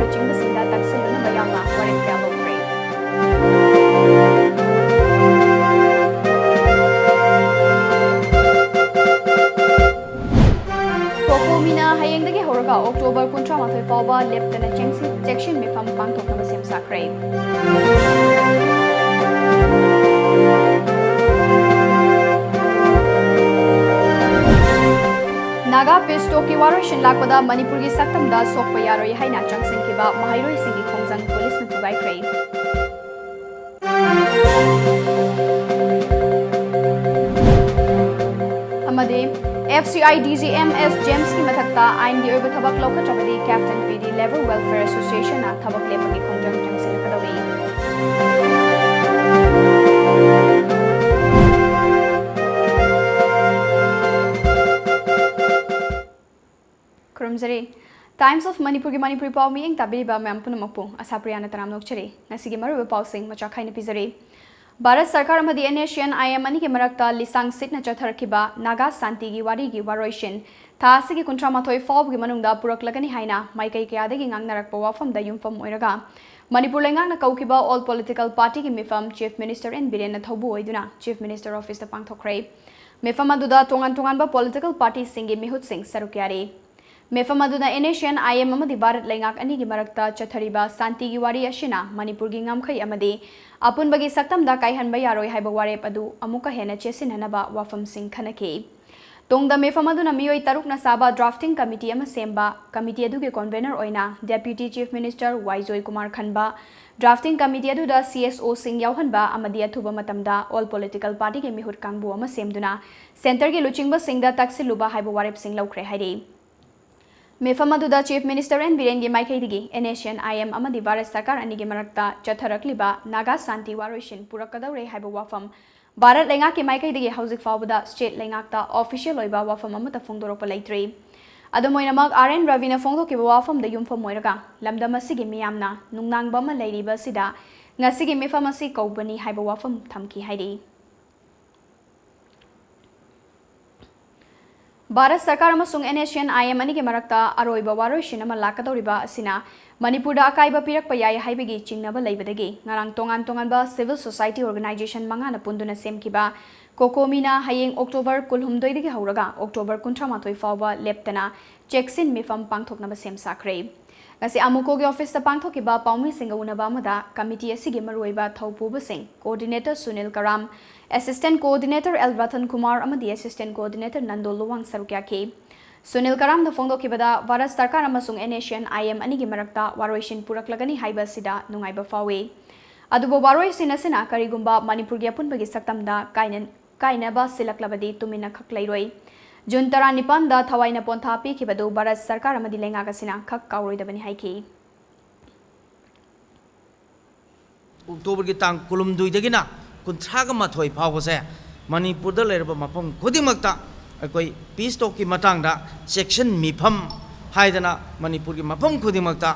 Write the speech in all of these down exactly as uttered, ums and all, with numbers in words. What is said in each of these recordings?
ꯂꯨꯆꯤꯡꯕꯁꯤꯡꯗ ꯇꯛꯁꯤꯜꯂꯨꯅꯕ ꯌꯥꯎꯅ ꯋꯥꯔꯦꯞ ꯀꯌꯥ ꯂꯧꯈ꯭ꯔꯦ꯫ ꯀꯣꯀꯣꯃꯤꯅ ꯍꯌꯦꯡꯗꯒꯤ ꯍꯧꯔꯒ ꯑꯣꯛꯇꯣꯕꯔ ꯀꯨꯟꯊ꯭ꯔꯥ ꯃꯥꯊꯣꯏ ꯐꯥꯎꯕ ꯂꯦꯞꯇꯅ ꯆꯦꯛꯁꯤꯟ, ꯆꯦꯛꯁꯤꯟ ꯃꯤꯐꯝ ꯄꯥꯡꯊꯣꯛꯅꯕ ꯁꯦꯝ ꯁꯥꯈ꯭ꯔꯦ꯫ ꯅꯥꯒꯥ ꯄꯤꯁ ꯇꯣꯛꯀꯤ ꯋꯥꯔꯣꯏꯁꯤꯟ ꯂꯥꯛꯄꯗ ꯃꯅꯤꯄꯨꯔꯒꯤ ꯁꯛꯇꯝꯗ ꯁꯣꯛꯄ ꯌꯥꯔꯣꯏ ꯍꯥꯏꯅ ꯆꯪꯁꯤꯟꯈꯤꯕ ꯃꯍꯩꯔꯣꯏꯁꯤꯡꯒꯤ ꯈꯣꯡꯖꯪ ꯄꯨꯂꯤꯁꯅ ꯊꯨꯒꯥꯏꯈ꯭ꯔꯦ꯫ ꯑꯃꯗꯤ F C I D G M S ꯖꯦꯝꯁꯀꯤ ꯃꯊꯛꯇ ꯑꯥꯏꯟꯒꯤ ꯑꯣꯏꯕ ꯊꯕꯛ ꯂꯧꯈꯠꯇ꯭ꯔꯕꯗꯤ Captain P D Labour Welfare Associationꯅ ꯊꯕꯛ ꯂꯦꯞꯄꯒꯤ ꯈꯣꯡꯖꯪ ꯆꯪꯁꯤꯜꯂꯛꯀꯗꯧꯔꯤ꯫ ꯈꯨꯔꯨꯝꯖꯔꯤ꯫ Times of ꯃꯅꯤꯄꯨꯔꯒꯤ ꯃꯅꯤꯄꯨꯔꯤ ꯄꯥꯎ ꯃꯤꯠꯌꯦꯡ ꯇꯥꯕꯤꯔꯤꯕ ꯃꯌꯥꯝ ꯄꯨꯝꯅꯃꯛꯄꯨ ꯑꯁꯥ ꯄ꯭ꯔꯤꯌꯥꯅ ꯇꯔꯥꯝꯅ ꯑꯣꯛꯆꯔꯤ꯫ ꯉꯁꯤꯒꯤ ꯃꯔꯨꯑꯣꯏꯕ ꯄꯥꯎꯁꯤꯡ ꯃꯆꯥ ꯈꯥꯏꯅ ꯄꯤꯖꯔꯤ꯫ ꯚꯥꯔꯠ ꯁꯔꯀꯥꯔ ꯑꯃꯗꯤ N S C N I M ꯑꯅꯤꯒꯤ ꯃꯔꯛꯇ ꯂꯤꯁꯥꯡ ꯁꯤꯠꯅ ꯆꯠꯊꯔꯛꯈꯤꯕ ꯅꯥꯒꯥ ꯁꯥꯟꯇꯤꯒꯤ ꯋꯥꯔꯤꯒꯤ ꯋꯥꯔꯣꯏꯁꯤꯟ ꯊꯥ ꯑꯁꯤꯒꯤ ꯀꯨꯟꯊ꯭ꯔꯥ ꯃꯥꯊꯣꯏ ꯐꯥꯎꯕꯒꯤ ꯃꯅꯨꯡꯗ ꯄꯨꯔꯛꯂꯒꯅꯤ ꯍꯥꯏꯅ ꯃꯥꯏꯀꯩ ꯀꯌꯥꯗꯒꯤ ꯉꯥꯡꯅꯔꯛꯄ ꯋꯥꯐꯝꯗ ꯌꯨꯝꯐꯝ ꯑꯣꯏꯔꯒ ꯃꯅꯤꯄꯨꯔ ꯂꯩꯉꯥꯛꯅ ꯀꯧꯈꯤꯕ all political partyꯒꯤ ꯃꯤꯐꯝ Chief Minister N ꯕꯤꯔꯦꯟꯅ ꯊꯧꯕꯨ ꯑꯣꯏꯗꯨꯅ Chief Minister Officeꯇ ꯄꯥꯡꯊꯣꯛꯈ꯭ꯔꯦ꯫ ꯃꯤꯐꯝ ꯑꯗꯨꯗ ꯇꯣꯉꯥꯟ ꯇꯣꯉꯥꯟꯕ political partyꯁꯤꯡꯒꯤ ꯃꯤꯍꯨꯠꯁꯤꯡ ꯁꯔꯨꯛ ꯌꯥꯔꯤ꯫ ꯃꯤꯐꯝ ꯑꯗꯨꯗ N S C N I M ꯑꯃꯗꯤ ꯚꯥꯔꯠ ꯂꯩꯉꯥꯛ ꯑꯅꯤꯒꯤ ꯃꯔꯛꯇ ꯆꯠꯊꯔꯤꯕ ꯁꯥꯟꯇꯤꯒꯤ ꯋꯥꯔꯤ ꯑꯁꯤꯅ ꯃꯅꯤꯄꯨꯔꯒꯤ ꯉꯝꯈꯩ ꯑꯃꯗꯤ ꯑꯄꯨꯟꯕꯒꯤ ꯁꯛꯇꯝꯗ ꯀꯥꯏꯍꯟꯕ ꯌꯥꯔꯣꯏ ꯍꯥꯏꯕ ꯋꯥꯔꯦꯞ ꯑꯗꯨ ꯑꯃꯨꯛꯀ ꯍꯦꯟꯅ ꯆꯦꯠꯁꯤꯟꯅꯅꯕ ꯋꯥꯐꯝꯁꯤꯡ ꯈꯟꯅꯈꯤ꯫ ꯇꯨꯡꯗ ꯃꯤꯐꯝ ꯑꯗꯨꯅ ꯃꯤꯑꯣꯏ ꯇꯔꯨꯛꯅ ꯁꯥꯕ drafting committee ꯑꯃ ꯁꯦꯝꯕ, committee ꯑꯗꯨꯒꯤ convener ꯑꯣꯏꯅ Deputy Chief Minister ꯋꯥꯏ ꯖꯣꯏꯀꯨꯃꯥꯔ ꯈꯟꯕ, drafting committee ꯑꯗꯨꯗ C S Oꯁꯤꯡ ꯌꯥꯎꯍꯟꯕ ꯑꯃꯗꯤ ꯑꯊꯨꯕ ꯃꯇꯝꯗ all political partyꯒꯤ ꯃꯤꯍꯨꯠ ꯀꯥꯡꯕꯨ ꯑꯃ ꯁꯦꯝꯗꯨꯅ centreꯒꯤ ꯂꯨꯆꯤꯡꯕꯁꯤꯡꯗ ꯇꯛꯁꯤꯜꯂꯨꯕ ꯍꯥꯏꯕ ꯋꯥꯔꯦꯞꯁꯤꯡ ꯂꯧꯈ꯭ꯔꯦ ꯍꯥꯏꯔꯤ꯫ ꯃꯤꯐꯝ ꯑꯗꯨꯗ Chief Minister N ꯕꯤꯔꯦꯟꯒꯤ ꯃꯥꯏꯀꯩꯗꯒꯤ N S C N I M ꯑꯃꯗꯤ ꯚꯥꯔꯠ ꯁꯔꯀꯥꯔ ꯑꯅꯤꯒꯤ ꯃꯔꯛꯇ ꯆꯠꯊꯔꯛꯂꯤꯕ ꯅꯥꯒꯥ ꯁꯥꯟꯇꯤ ꯋꯥꯔꯣꯏꯁꯤꯟ ꯄꯨꯔꯛꯀꯗꯧꯔꯦ ꯍꯥꯏꯕ ꯋꯥꯐꯝ ꯚꯥꯔꯠ ꯂꯩꯉꯥꯛꯀꯤ ꯃꯥꯏꯀꯩꯗꯒꯤ ꯍꯧꯖꯤꯛ ꯐꯥꯎꯕꯗ state ꯂꯩꯉꯥꯛꯇ official ꯑꯣꯏꯕ ꯋꯥꯐꯝ ꯑꯃꯠꯇ ꯐꯣꯡꯗꯣꯔꯛꯄ ꯂꯩꯇ꯭ꯔꯤ꯫ ꯑꯗꯨꯝ ꯑꯣꯏꯅꯃꯛ, R N ꯔꯕꯤꯅ ꯐꯣꯡꯗꯣꯛꯈꯤꯕ ꯋꯥꯐꯝꯗ ꯌꯨꯝꯐꯝ ꯑꯣꯏꯔꯒ ꯂꯝꯗꯝ ꯑꯁꯤꯒꯤ ꯃꯤꯌꯥꯝꯅ ꯅꯨꯡꯅꯥꯡꯕ ꯑꯃ ꯂꯩꯔꯤꯕ ꯑꯁꯤꯗ ꯉꯁꯤꯒꯤ ꯃꯤꯐꯝ ꯑꯁꯤ ꯀꯧꯕꯅꯤ ꯍꯥꯏꯕ ꯋꯥꯐꯝ ꯊꯝꯈꯤ ꯍꯥꯏꯔꯤ꯫ ꯚꯥꯔꯠ ꯁꯔꯀꯥꯔ ꯑꯃꯁꯨꯡ NSCN-IM ꯑꯅꯤꯒꯤ ꯃꯔꯛꯇ ꯑꯔꯣꯏꯕ ꯋꯥꯔꯣꯏꯁꯤꯟ ꯑꯃ ꯂꯥꯛꯀꯗꯧꯔꯤꯕ ꯑꯁꯤꯅ ꯃꯅꯤꯄꯨꯔꯗ ꯑꯀꯥꯏꯕ ꯄꯤꯔꯛꯄ ꯌꯥꯏ ꯍꯥꯏꯕꯒꯤ ꯆꯤꯡꯅꯕ ꯂꯩꯕꯗꯒꯤ ꯉꯔꯥꯡ ꯇꯣꯉꯥꯟ ꯇꯣꯉꯥꯟꯕ civil society organization ꯃꯉꯥꯅ ꯄꯨꯟꯗꯨꯅ ꯁꯦꯝꯈꯤꯕ ꯀꯣꯀꯣꯃꯤꯅ ꯍꯌꯦꯡ October ꯀꯨꯟꯍꯨꯝꯗꯣꯏꯗꯒꯤ ꯍꯧꯔꯒ October ꯀꯨꯟꯊ꯭ꯔꯥꯃꯥꯊꯣꯏ ꯐꯥꯎꯕ ꯂꯦꯞꯇꯅ ꯆꯦꯛꯁꯤꯟ ꯃꯤꯐꯝ ꯄꯥꯡꯊꯣꯛꯅꯕ ꯁꯦꯝ ꯁꯥꯈ꯭ꯔꯦ꯫ ꯉꯁꯤ ꯑꯃꯨꯀꯣꯒꯤ ꯑꯣꯐꯤꯁꯇ ꯄꯥꯡꯊꯣꯛꯈꯤꯕ ꯄꯥꯎꯃꯤꯁꯤꯡꯒ ꯎꯅꯕ ꯑꯃꯗ ꯀꯃꯤꯇꯤ ꯑꯁꯤꯒꯤ ꯃꯔꯨꯑꯣꯏꯕ ꯊꯧꯄꯨꯕꯁꯤꯡ, coordinator ꯁꯨꯅꯤꯜ ꯀꯔꯥꯝ, assistant coordinator L Ratan Kumar ꯑꯃꯗꯤ assistant coordinator ꯅꯟꯗꯣ ꯂꯨꯋꯥꯡ ꯁꯔꯨꯛ ꯌꯥꯈꯤ꯫ ꯁꯨꯅꯤꯜ ꯀꯔꯥꯝꯅ ꯐꯣꯡꯗꯣꯛꯈꯤꯕꯗ, ꯚꯥꯔꯠ ꯁꯔꯀꯥꯔ ꯑꯃꯁꯨꯡ NSCN-IM ꯑꯅꯤꯒꯤ ꯃꯔꯛꯇ ꯋꯥꯔꯣꯏꯁꯤꯟ ꯄꯨꯔꯛꯂꯒꯅꯤ ꯍꯥꯏꯕ ꯑꯁꯤꯗ ꯅꯨꯡꯉꯥꯏꯕ ꯐꯥꯎꯏ꯫ ꯑꯗꯨꯕꯨ ꯋꯥꯔꯣꯏꯁꯤꯟ ꯑꯁꯤꯅ ꯀꯔꯤꯒꯨꯝꯕ ꯃꯅꯤꯄꯨꯔꯒꯤ ꯑꯄꯨꯟꯕꯒꯤ ꯁꯛꯇꯝꯗ ꯀꯥꯏꯅ-, ꯀꯥꯏꯅꯕ ꯁꯤꯜꯂꯛꯂꯕꯗꯤ ꯇꯨꯃꯤꯟꯅ ꯈꯛ ꯂꯩꯔꯣꯏ꯫ ꯖꯨꯟ ꯇꯔꯥꯅꯤꯄꯥꯟꯗ ꯊꯋꯥꯏꯅ ꯄꯣꯟꯊꯥ ꯄꯤꯈꯤꯕꯗꯨ ꯚꯥꯔꯠ ꯁꯔꯀꯥꯔ ꯑꯃꯗꯤ ꯂꯩꯉꯥꯛ ꯑꯁꯤꯅ ꯈꯛ ꯀꯥꯎꯔꯣꯏꯗꯕꯅꯤ ꯍꯥꯏꯈꯤ꯫ October-ꯒꯤ ꯇꯥꯡ ꯀꯨꯟꯍꯨꯝꯗꯣꯏꯗꯒꯤꯅ ꯀꯨꯟꯊ꯭ꯔꯥꯒ ꯃꯥꯊꯣꯏ ꯐꯥꯎꯕꯁꯦ ꯃꯅꯤꯄꯨꯔꯗ ꯂꯩꯔꯕ ꯃꯐꯝ ꯈꯨꯗꯤꯡꯃꯛꯇ ꯑꯩꯈꯣꯏ peace talk-ꯀꯤ ꯃꯇꯥꯡꯗ ꯆꯦꯛꯁꯤꯟ ꯃꯤꯐꯝ ꯍꯥꯏꯗꯅ ꯃꯅꯤꯄꯨꯔꯒꯤ ꯃꯐꯝ ꯈꯨꯗꯤꯡꯃꯛꯇ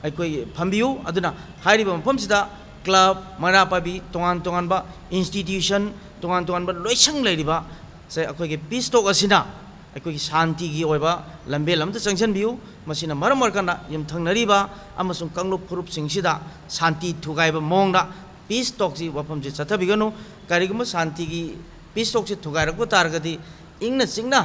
ꯑꯩꯈꯣꯏ ꯐꯝꯕꯤꯌꯨ꯫ ꯑꯗꯨꯅ ꯍꯥꯏꯔꯤꯕ ꯃꯐꯝꯁꯤꯗ club, ꯃꯩꯔꯥ ꯄꯥꯏꯕꯤ, ꯇꯣꯉꯥꯟ ꯇꯣꯉꯥꯟꯕ institution, ꯇꯣꯉꯥꯟ ꯇꯣꯉꯥꯟꯕ ꯂꯣꯏꯁꯪ ꯂꯩꯔꯤꯕ ꯁꯦ ꯑꯩꯈꯣꯏꯒꯤ peace talk ꯑꯁꯤꯅ ꯑꯩꯈꯣꯏꯒꯤ ꯁꯥꯟꯇꯤꯒꯤ ꯑꯣꯏꯕ ꯂꯝꯕꯦꯜ ꯑꯃꯗ ꯆꯪꯁꯤꯟꯕꯤꯌꯨ꯫ ꯃꯁꯤꯅ ꯃꯔꯝ ꯑꯣꯏꯔꯀꯥꯟꯗ ꯌꯨꯝꯊꯪꯅꯔꯤꯕ ꯑꯃꯁꯨꯡ ꯀꯥꯡꯂꯨꯞ ꯐꯨꯔꯨꯞꯁꯤꯡꯁꯤꯗ ꯁꯥꯟꯇꯤ ꯊꯨꯒꯥꯏꯕ ꯃꯑꯣꯡꯗ peace talk-ꯁꯤ ꯋꯥꯐꯝꯁꯤ ꯆꯠꯊꯕꯤꯒꯅꯨ꯫ ꯀꯔꯤꯒꯨꯝꯕ ꯁꯥꯟꯇꯤꯒꯤ peace talk-ꯁꯤ ꯊꯨꯒꯥꯏꯔꯛꯄ ꯇꯥꯔꯒꯗꯤ ꯏꯪꯅ ꯆꯤꯛꯅ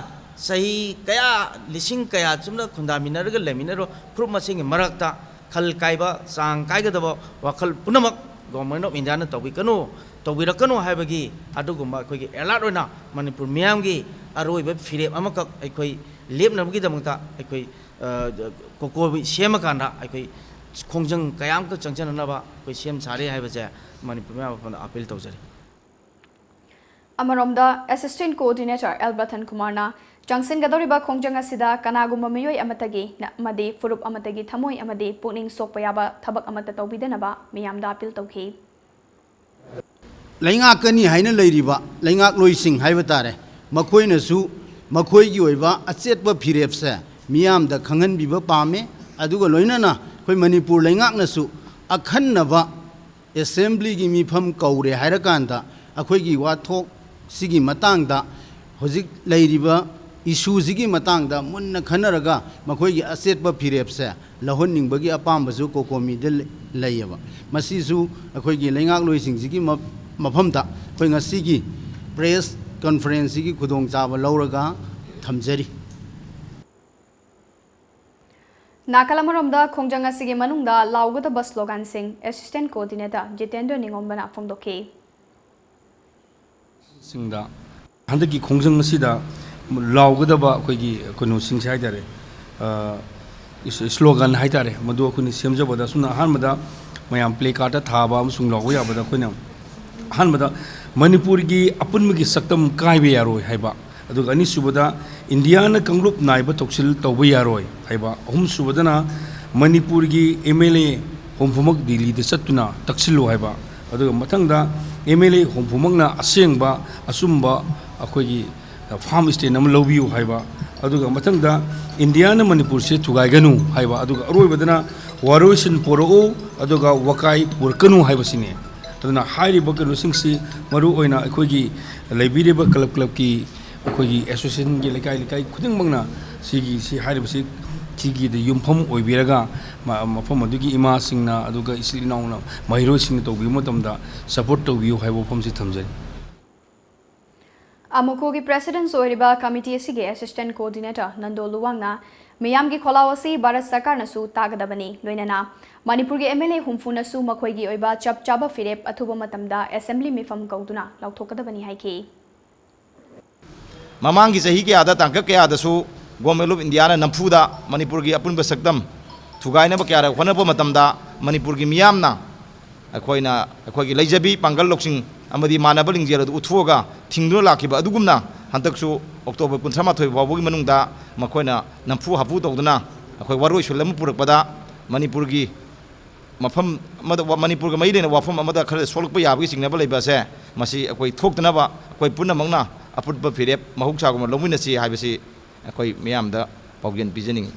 ꯆꯍꯤ ꯀꯌꯥ, ꯂꯤꯁꯤꯡ ꯀꯌꯥ ꯆꯨꯝꯅ ꯈꯨꯟꯗꯥꯃꯤꯟꯅꯔꯒ ꯂꯩꯃꯤꯟꯅꯔꯤꯕ ꯐꯨꯔꯨꯞ ꯃꯁꯦꯟꯒꯤ ꯃꯔꯛꯇ ꯈꯜ ꯀꯥꯏꯕ, ꯆꯥꯡ ꯀꯥꯏꯒꯗꯕ ꯋꯥꯈꯜ ꯄꯨꯝꯅꯃꯛ Government of India-ꯅ ꯇꯧꯕꯤꯒꯅꯨ, ꯇꯧꯕꯤꯔꯛꯀꯅꯨ ꯍꯥꯏꯕꯒꯤ ꯑꯗꯨꯒꯨꯝꯕ ꯑꯩꯈꯣꯏꯒꯤ alert ꯑꯣꯏꯅ ꯃꯅꯤꯄꯨꯔ ꯃꯤꯌꯥꯝꯒꯤ ꯑꯔꯣꯏꯕ ꯐꯤꯔꯦꯞ ꯑꯃꯈꯛ ꯑꯩꯈꯣꯏ ꯂꯦꯞꯅꯕꯒꯤꯗꯃꯛꯇ ꯑꯩꯈꯣꯏ, ꯑ, ꯀꯣꯀꯣ ꯁꯦꯝꯃꯀꯥꯟꯗ ꯑꯩꯈꯣꯏ ꯈꯣꯡꯖꯪ ꯀꯌꯥ ꯑꯃꯈꯛ ꯆꯪꯁꯤꯟꯅꯅꯕ ꯑꯩꯈꯣꯏ ꯁꯦꯝ ꯁꯥꯔꯤ ꯍꯥꯏꯕꯁꯦ ꯃꯅꯤꯄꯨꯔ ꯃꯤꯌꯥꯝ ꯃꯐꯝꯗ appeal ꯇꯧꯖꯔꯤ꯫ ꯑꯃꯔꯣꯝꯗ, assistant coordinator ꯑꯦꯜ ꯔꯇꯟ ꯀꯨꯃꯥꯔꯅ ꯆꯪꯁꯤꯟꯒꯗꯧꯔꯤꯕ ꯈꯣꯡꯖꯪ ꯑꯁꯤꯗ ꯀꯅꯥꯒꯨꯝꯕ ꯃꯤꯑꯣꯏ ꯑꯃꯠꯇꯒꯤ ꯅ-, ꯑꯃꯗꯤ ꯐꯨꯔꯨꯞ ꯑꯃꯠꯇꯒꯤ ꯊꯃꯣꯏ ꯑꯃꯗꯤ ꯄꯨꯛꯅꯤꯡ ꯁꯣꯛꯄ ꯌꯥꯕ ꯊꯕꯛ ꯑꯃꯠꯇ ꯇꯧꯕꯤꯗꯅꯕ ꯃꯤꯌꯥꯝꯗ appeal ꯇꯧꯈꯤ꯫ ꯂꯩꯉꯥꯛꯀꯅꯤ ꯍꯥꯏꯅ ꯂꯩꯔꯤꯕ ꯂꯩꯉꯥꯛꯂꯣꯏꯁꯤꯡ ꯍꯥꯏꯕ ꯇꯥꯔꯦ, ꯃꯈꯣꯏꯅꯁꯨ ꯃꯈꯣꯏꯒꯤ ꯑꯣꯏꯕ ꯑꯆꯦꯠꯄ ꯐꯤꯔꯦꯞꯁꯦ ꯃꯤꯌꯥꯝꯗ ꯈꯪꯍꯟꯕꯤꯕ ꯄꯥꯝꯃꯤ꯫ ꯑꯗꯨꯒ ꯂꯣꯏꯅꯅ ꯑꯩꯈꯣꯏ ꯃꯅꯤꯄꯨꯔ ꯂꯩꯉꯥꯛꯅꯁꯨ ꯑꯈꯟꯅꯕ assembly-ꯒꯤ ꯃꯤꯐꯝ ꯀꯧꯔꯦ ꯍꯥꯏꯔꯀꯥꯟꯗ ꯑꯩꯈꯣꯏꯒꯤ ꯋꯥꯊꯣꯛꯁꯤꯒꯤ ꯃꯇꯥꯡꯗ ꯍꯧꯖꯤꯛ ꯂꯩꯔꯤꯕ ꯏꯁꯨꯁꯤꯒꯤ ꯃꯇꯥꯡꯗ ꯃꯨꯟꯅ ꯈꯟꯅꯔꯒ ꯃꯈꯣꯏꯒꯤ ꯑꯆꯦꯠꯄ ꯐꯤꯔꯦꯞꯁꯦ ꯂꯧꯍꯟꯅꯤꯡꯕꯒꯤ ꯑꯄꯥꯝꯕꯁꯨ ꯀꯣꯀꯣꯃꯤꯗ ꯂꯩ-, ꯂꯩꯌꯦꯕ꯫ ꯃꯁꯤꯁꯨ ꯑꯩꯈꯣꯏꯒꯤ ꯂꯩꯉꯥꯛꯂꯣꯏꯁꯤꯡꯁꯤꯒꯤ ꯃ-, ꯃꯐꯝꯗ ꯑꯩꯈꯣꯏ ꯉꯁꯤꯒꯤ press conferenceꯁꯤꯒꯤ ꯈꯨꯗꯣꯡꯆꯥꯕ ꯂꯧꯔꯒ ꯊꯝꯖꯔꯤ꯫ ꯅꯥꯀꯜ ꯑꯃꯔꯣꯝꯗ, ꯈꯣꯡꯖꯪ ꯑꯁꯤꯒꯤ ꯃꯅꯨꯡꯗ ꯂꯥꯎꯒꯗꯕ sloganꯁꯤꯡ Assistant Coordinator ꯖꯤꯇꯦꯟꯗ꯭ꯔ ꯅꯤꯉꯣꯝꯕꯅ ꯐꯣꯡꯗꯣꯛꯈꯤ꯫ ꯁꯤꯡꯗ ꯍꯟꯗꯛꯀꯤ ꯈꯣꯡꯖꯪ ꯑꯁꯤꯗ ꯂꯥꯎꯒꯗꯕ ꯑꯩꯈꯣꯏꯒꯤ ꯀꯩꯅꯣꯁꯤꯡꯁꯦ ꯍꯥꯏ ꯇꯥꯔꯦ, slogan ꯍꯥꯏ ꯇꯥꯔꯦ, ꯃꯗꯨ ꯑꯩꯈꯣꯏꯅ ꯁꯦꯝꯖꯕꯗ, ꯑꯁꯨꯝꯅ ꯑꯍꯥꯟꯕꯗ ꯃꯌꯥꯝ play cardꯇ ꯊꯥꯕ ꯑꯃꯁꯨꯡ ꯂꯥꯎꯕ ꯌꯥꯕꯗ ꯑꯩꯈꯣꯏꯅ ꯑꯍꯥꯟꯕꯗ ꯃꯅꯤꯄꯨꯔꯒꯤ ꯑꯄꯨꯟꯕꯒꯤ ꯁꯛꯇꯝ ꯀꯥꯏꯕ ꯌꯥꯔꯣꯏ ꯍꯥꯏꯕ, ꯑꯗꯨꯒ ꯑꯅꯤꯁꯨꯕꯗ ꯏꯟꯗꯤꯌꯥꯅ ꯀꯥꯡꯂꯨꯞ ꯅꯥꯏꯕ ꯊꯧꯁꯤꯜ ꯇꯧꯕ ꯌꯥꯔꯣꯏ ꯍꯥꯏꯕ, ꯑꯍꯨꯝꯁꯨꯕꯗꯅ ꯃꯅꯤꯄꯨꯔꯒꯤ MLA ꯍꯨꯝꯐꯨꯃꯛ ꯗꯤꯜꯂꯤꯗ ꯆꯠꯇꯨꯅ ꯇꯛꯁꯤꯜꯂꯨ ꯍꯥꯏꯕ, ꯑꯗꯨꯒ ꯃꯊꯪꯗ MLA ꯍꯨꯝꯐꯨꯃꯛꯅ ꯑꯁꯦꯡꯕ ꯑꯆꯨꯝꯕ ꯑꯩꯈꯣꯏꯒꯤ farm stand ꯑꯃ ꯂꯧꯕꯤꯌꯨ ꯍꯥꯏꯕ, ꯑꯗꯨꯒ ꯃꯊꯪꯗ ꯏꯟꯗꯤꯌꯥꯅ ꯃꯅꯤꯄꯨꯔꯁꯦ ꯊꯨꯒꯥꯏꯒꯅꯨ ꯍꯥꯏꯕ, ꯑꯗꯨꯒ ꯑꯔꯣꯏꯕꯗꯅ ꯋꯥꯔꯣꯏꯁꯤꯟ ꯄꯣꯔꯛꯎ ꯑꯗꯨꯒ ꯋꯥꯀꯥꯏ ꯄꯨꯔꯛꯀꯅꯨ ꯍꯥꯏꯕꯁꯤꯅꯤ꯫ ꯑꯗꯨꯅ ꯍꯥꯏꯔꯤꯕ ꯀꯩꯅꯣꯁꯤꯡꯁꯤ ꯃꯔꯨ ꯑꯣꯏꯅ ꯑꯩꯈꯣꯏꯒꯤ ꯂꯩꯕꯤꯔꯤꯕ club clubꯀꯤ ꯑꯩꯈꯣꯏꯒꯤ associationꯒꯤ ꯂꯩꯀꯥꯏ ꯂꯩꯀꯥꯏ ꯈꯨꯗꯤꯡꯃꯛꯅ ꯁꯤꯒꯤ, ꯁꯤ ꯍꯥꯏꯔꯤꯕꯁꯤ ꯁꯤꯒꯤꯗ ꯌꯨꯝꯐꯝ ꯑꯣꯏꯕꯤꯔꯒ ꯃ-, ꯃꯐꯝ ꯑꯗꯨꯒꯤ ꯏꯃꯥꯁꯤꯡꯅ ꯑꯗꯨꯒ ꯏꯆꯤꯜ ꯏꯅꯥꯎꯅ ꯃꯍꯩꯔꯣꯏꯁꯤꯡꯅ ꯇꯧꯕꯤꯕ ꯃꯇꯝꯗ support ꯇꯧꯕꯤꯌꯨ ꯍꯥꯏꯕ ꯋꯥꯐꯝꯁꯤ ꯊꯝꯖꯔꯤ꯫ ꯑꯃꯨꯀꯣꯒꯤ president ꯑꯣꯏꯔꯤꯕ committee ꯑꯁꯤꯒꯤ assistant coordinator ꯅꯟꯗꯣ ꯂꯨꯋꯥꯡꯅ ꯃꯤꯌꯥꯝꯒꯤ ꯈꯣꯜꯂꯥꯎ ꯑꯁꯤ ꯚꯥꯔꯠ ꯁꯔꯀꯥꯔꯅꯁꯨ ꯇꯥꯒꯗꯕꯅꯤ, ꯂꯣꯏꯅꯅ ꯃꯅꯤꯄꯨꯔꯒꯤ MLA ꯍꯨꯝꯐꯨꯅꯁꯨ ꯃꯈꯣꯏꯒꯤ ꯑꯣꯏꯕ ꯆꯞ ꯆꯥꯕ ꯐꯤꯔꯦꯞ ꯑꯊꯨꯕ ꯃꯇꯝꯗ assembly ꯃꯤꯐꯝ ꯀꯧꯗꯨꯅ ꯂꯥꯎꯊꯣꯛꯀꯗꯕꯅꯤ ꯍꯥꯏꯈꯤ꯫ ꯃꯃꯥꯡꯒꯤ ꯆꯍꯤ ꯀꯌꯥꯗ, ꯇꯥꯡꯀꯛ ꯀꯌꯥꯗꯁꯨ Government of Indiaꯅ ꯅꯝꯐꯨꯗ ꯃꯅꯤꯄꯨꯔꯒꯤ ꯑꯄꯨꯟꯕ ꯁꯛꯇꯝ ꯊꯨꯒꯥꯏꯅꯕ ꯀꯌꯥꯔꯛ ꯍꯣꯠꯅꯕ ꯃꯇꯝꯗ, ꯃꯅꯤꯄꯨꯔꯒꯤ ꯃꯤꯌꯥꯝꯅ ꯑꯩꯈꯣꯏꯅ, ꯑꯩꯈꯣꯏꯒꯤ ꯂꯩꯖꯕꯤ, ꯄꯥꯡꯒꯜ ꯂꯧꯁꯤꯡ ꯑꯃꯗꯤ ꯃꯥꯟꯅꯕ ꯂꯤꯡꯖꯦꯜ ꯑꯗꯨ ꯎꯠꯊꯣꯛꯑꯒ ꯊꯤꯡꯗꯨꯅ ꯂꯥꯛꯈꯤꯕ ꯑꯗꯨꯒꯨꯝꯅ, ꯍꯟꯗꯛꯁꯨ October ꯀꯨꯟꯊ꯭ꯔꯥ ꯃꯥꯊꯣꯏ ꯐꯥꯎꯕꯒꯤ ꯃꯅꯨꯡꯗ ꯃꯈꯣꯏꯅ ꯅꯝꯐꯨ ꯍꯥꯐꯨ ꯇꯧꯗꯨꯅ ꯑꯩꯈꯣꯏ ꯋꯥꯔꯣꯏꯁꯤꯟ ꯑꯃ ꯄꯨꯔꯛꯄꯗ, ꯃꯅꯤꯄꯨꯔꯒꯤ ꯃꯐꯝ ꯑꯃꯗ, ꯋꯥ-, ꯃꯅꯤꯄꯨꯔꯒ ꯃꯔꯤ ꯂꯩꯅꯕ ꯋꯥꯐꯝ ꯑꯃꯗ ꯈꯔ ꯁꯣꯛꯂꯛꯄ ꯌꯥꯕꯒꯤ ꯆꯤꯡꯅꯕ ꯂꯩꯕ ꯑꯁꯦ, ꯃꯁꯤ ꯑꯩꯈꯣꯏ ꯊꯣꯛꯇꯅꯕ ꯑꯩꯈꯣꯏ ꯄꯨꯝꯅꯃꯛꯅ ꯑꯄꯨꯟꯕ ꯐꯤꯔꯦꯞ ꯃꯍꯧꯁꯥꯒꯨꯝꯅ ꯂꯧꯃꯤꯟꯅꯁꯤ ꯍꯥꯏꯕꯁꯤ ꯑꯩꯈꯣꯏ ꯃꯤꯌꯥꯝꯗ ꯄꯥꯎꯖꯦꯜ ꯄꯤꯖꯅꯤꯡꯏ꯫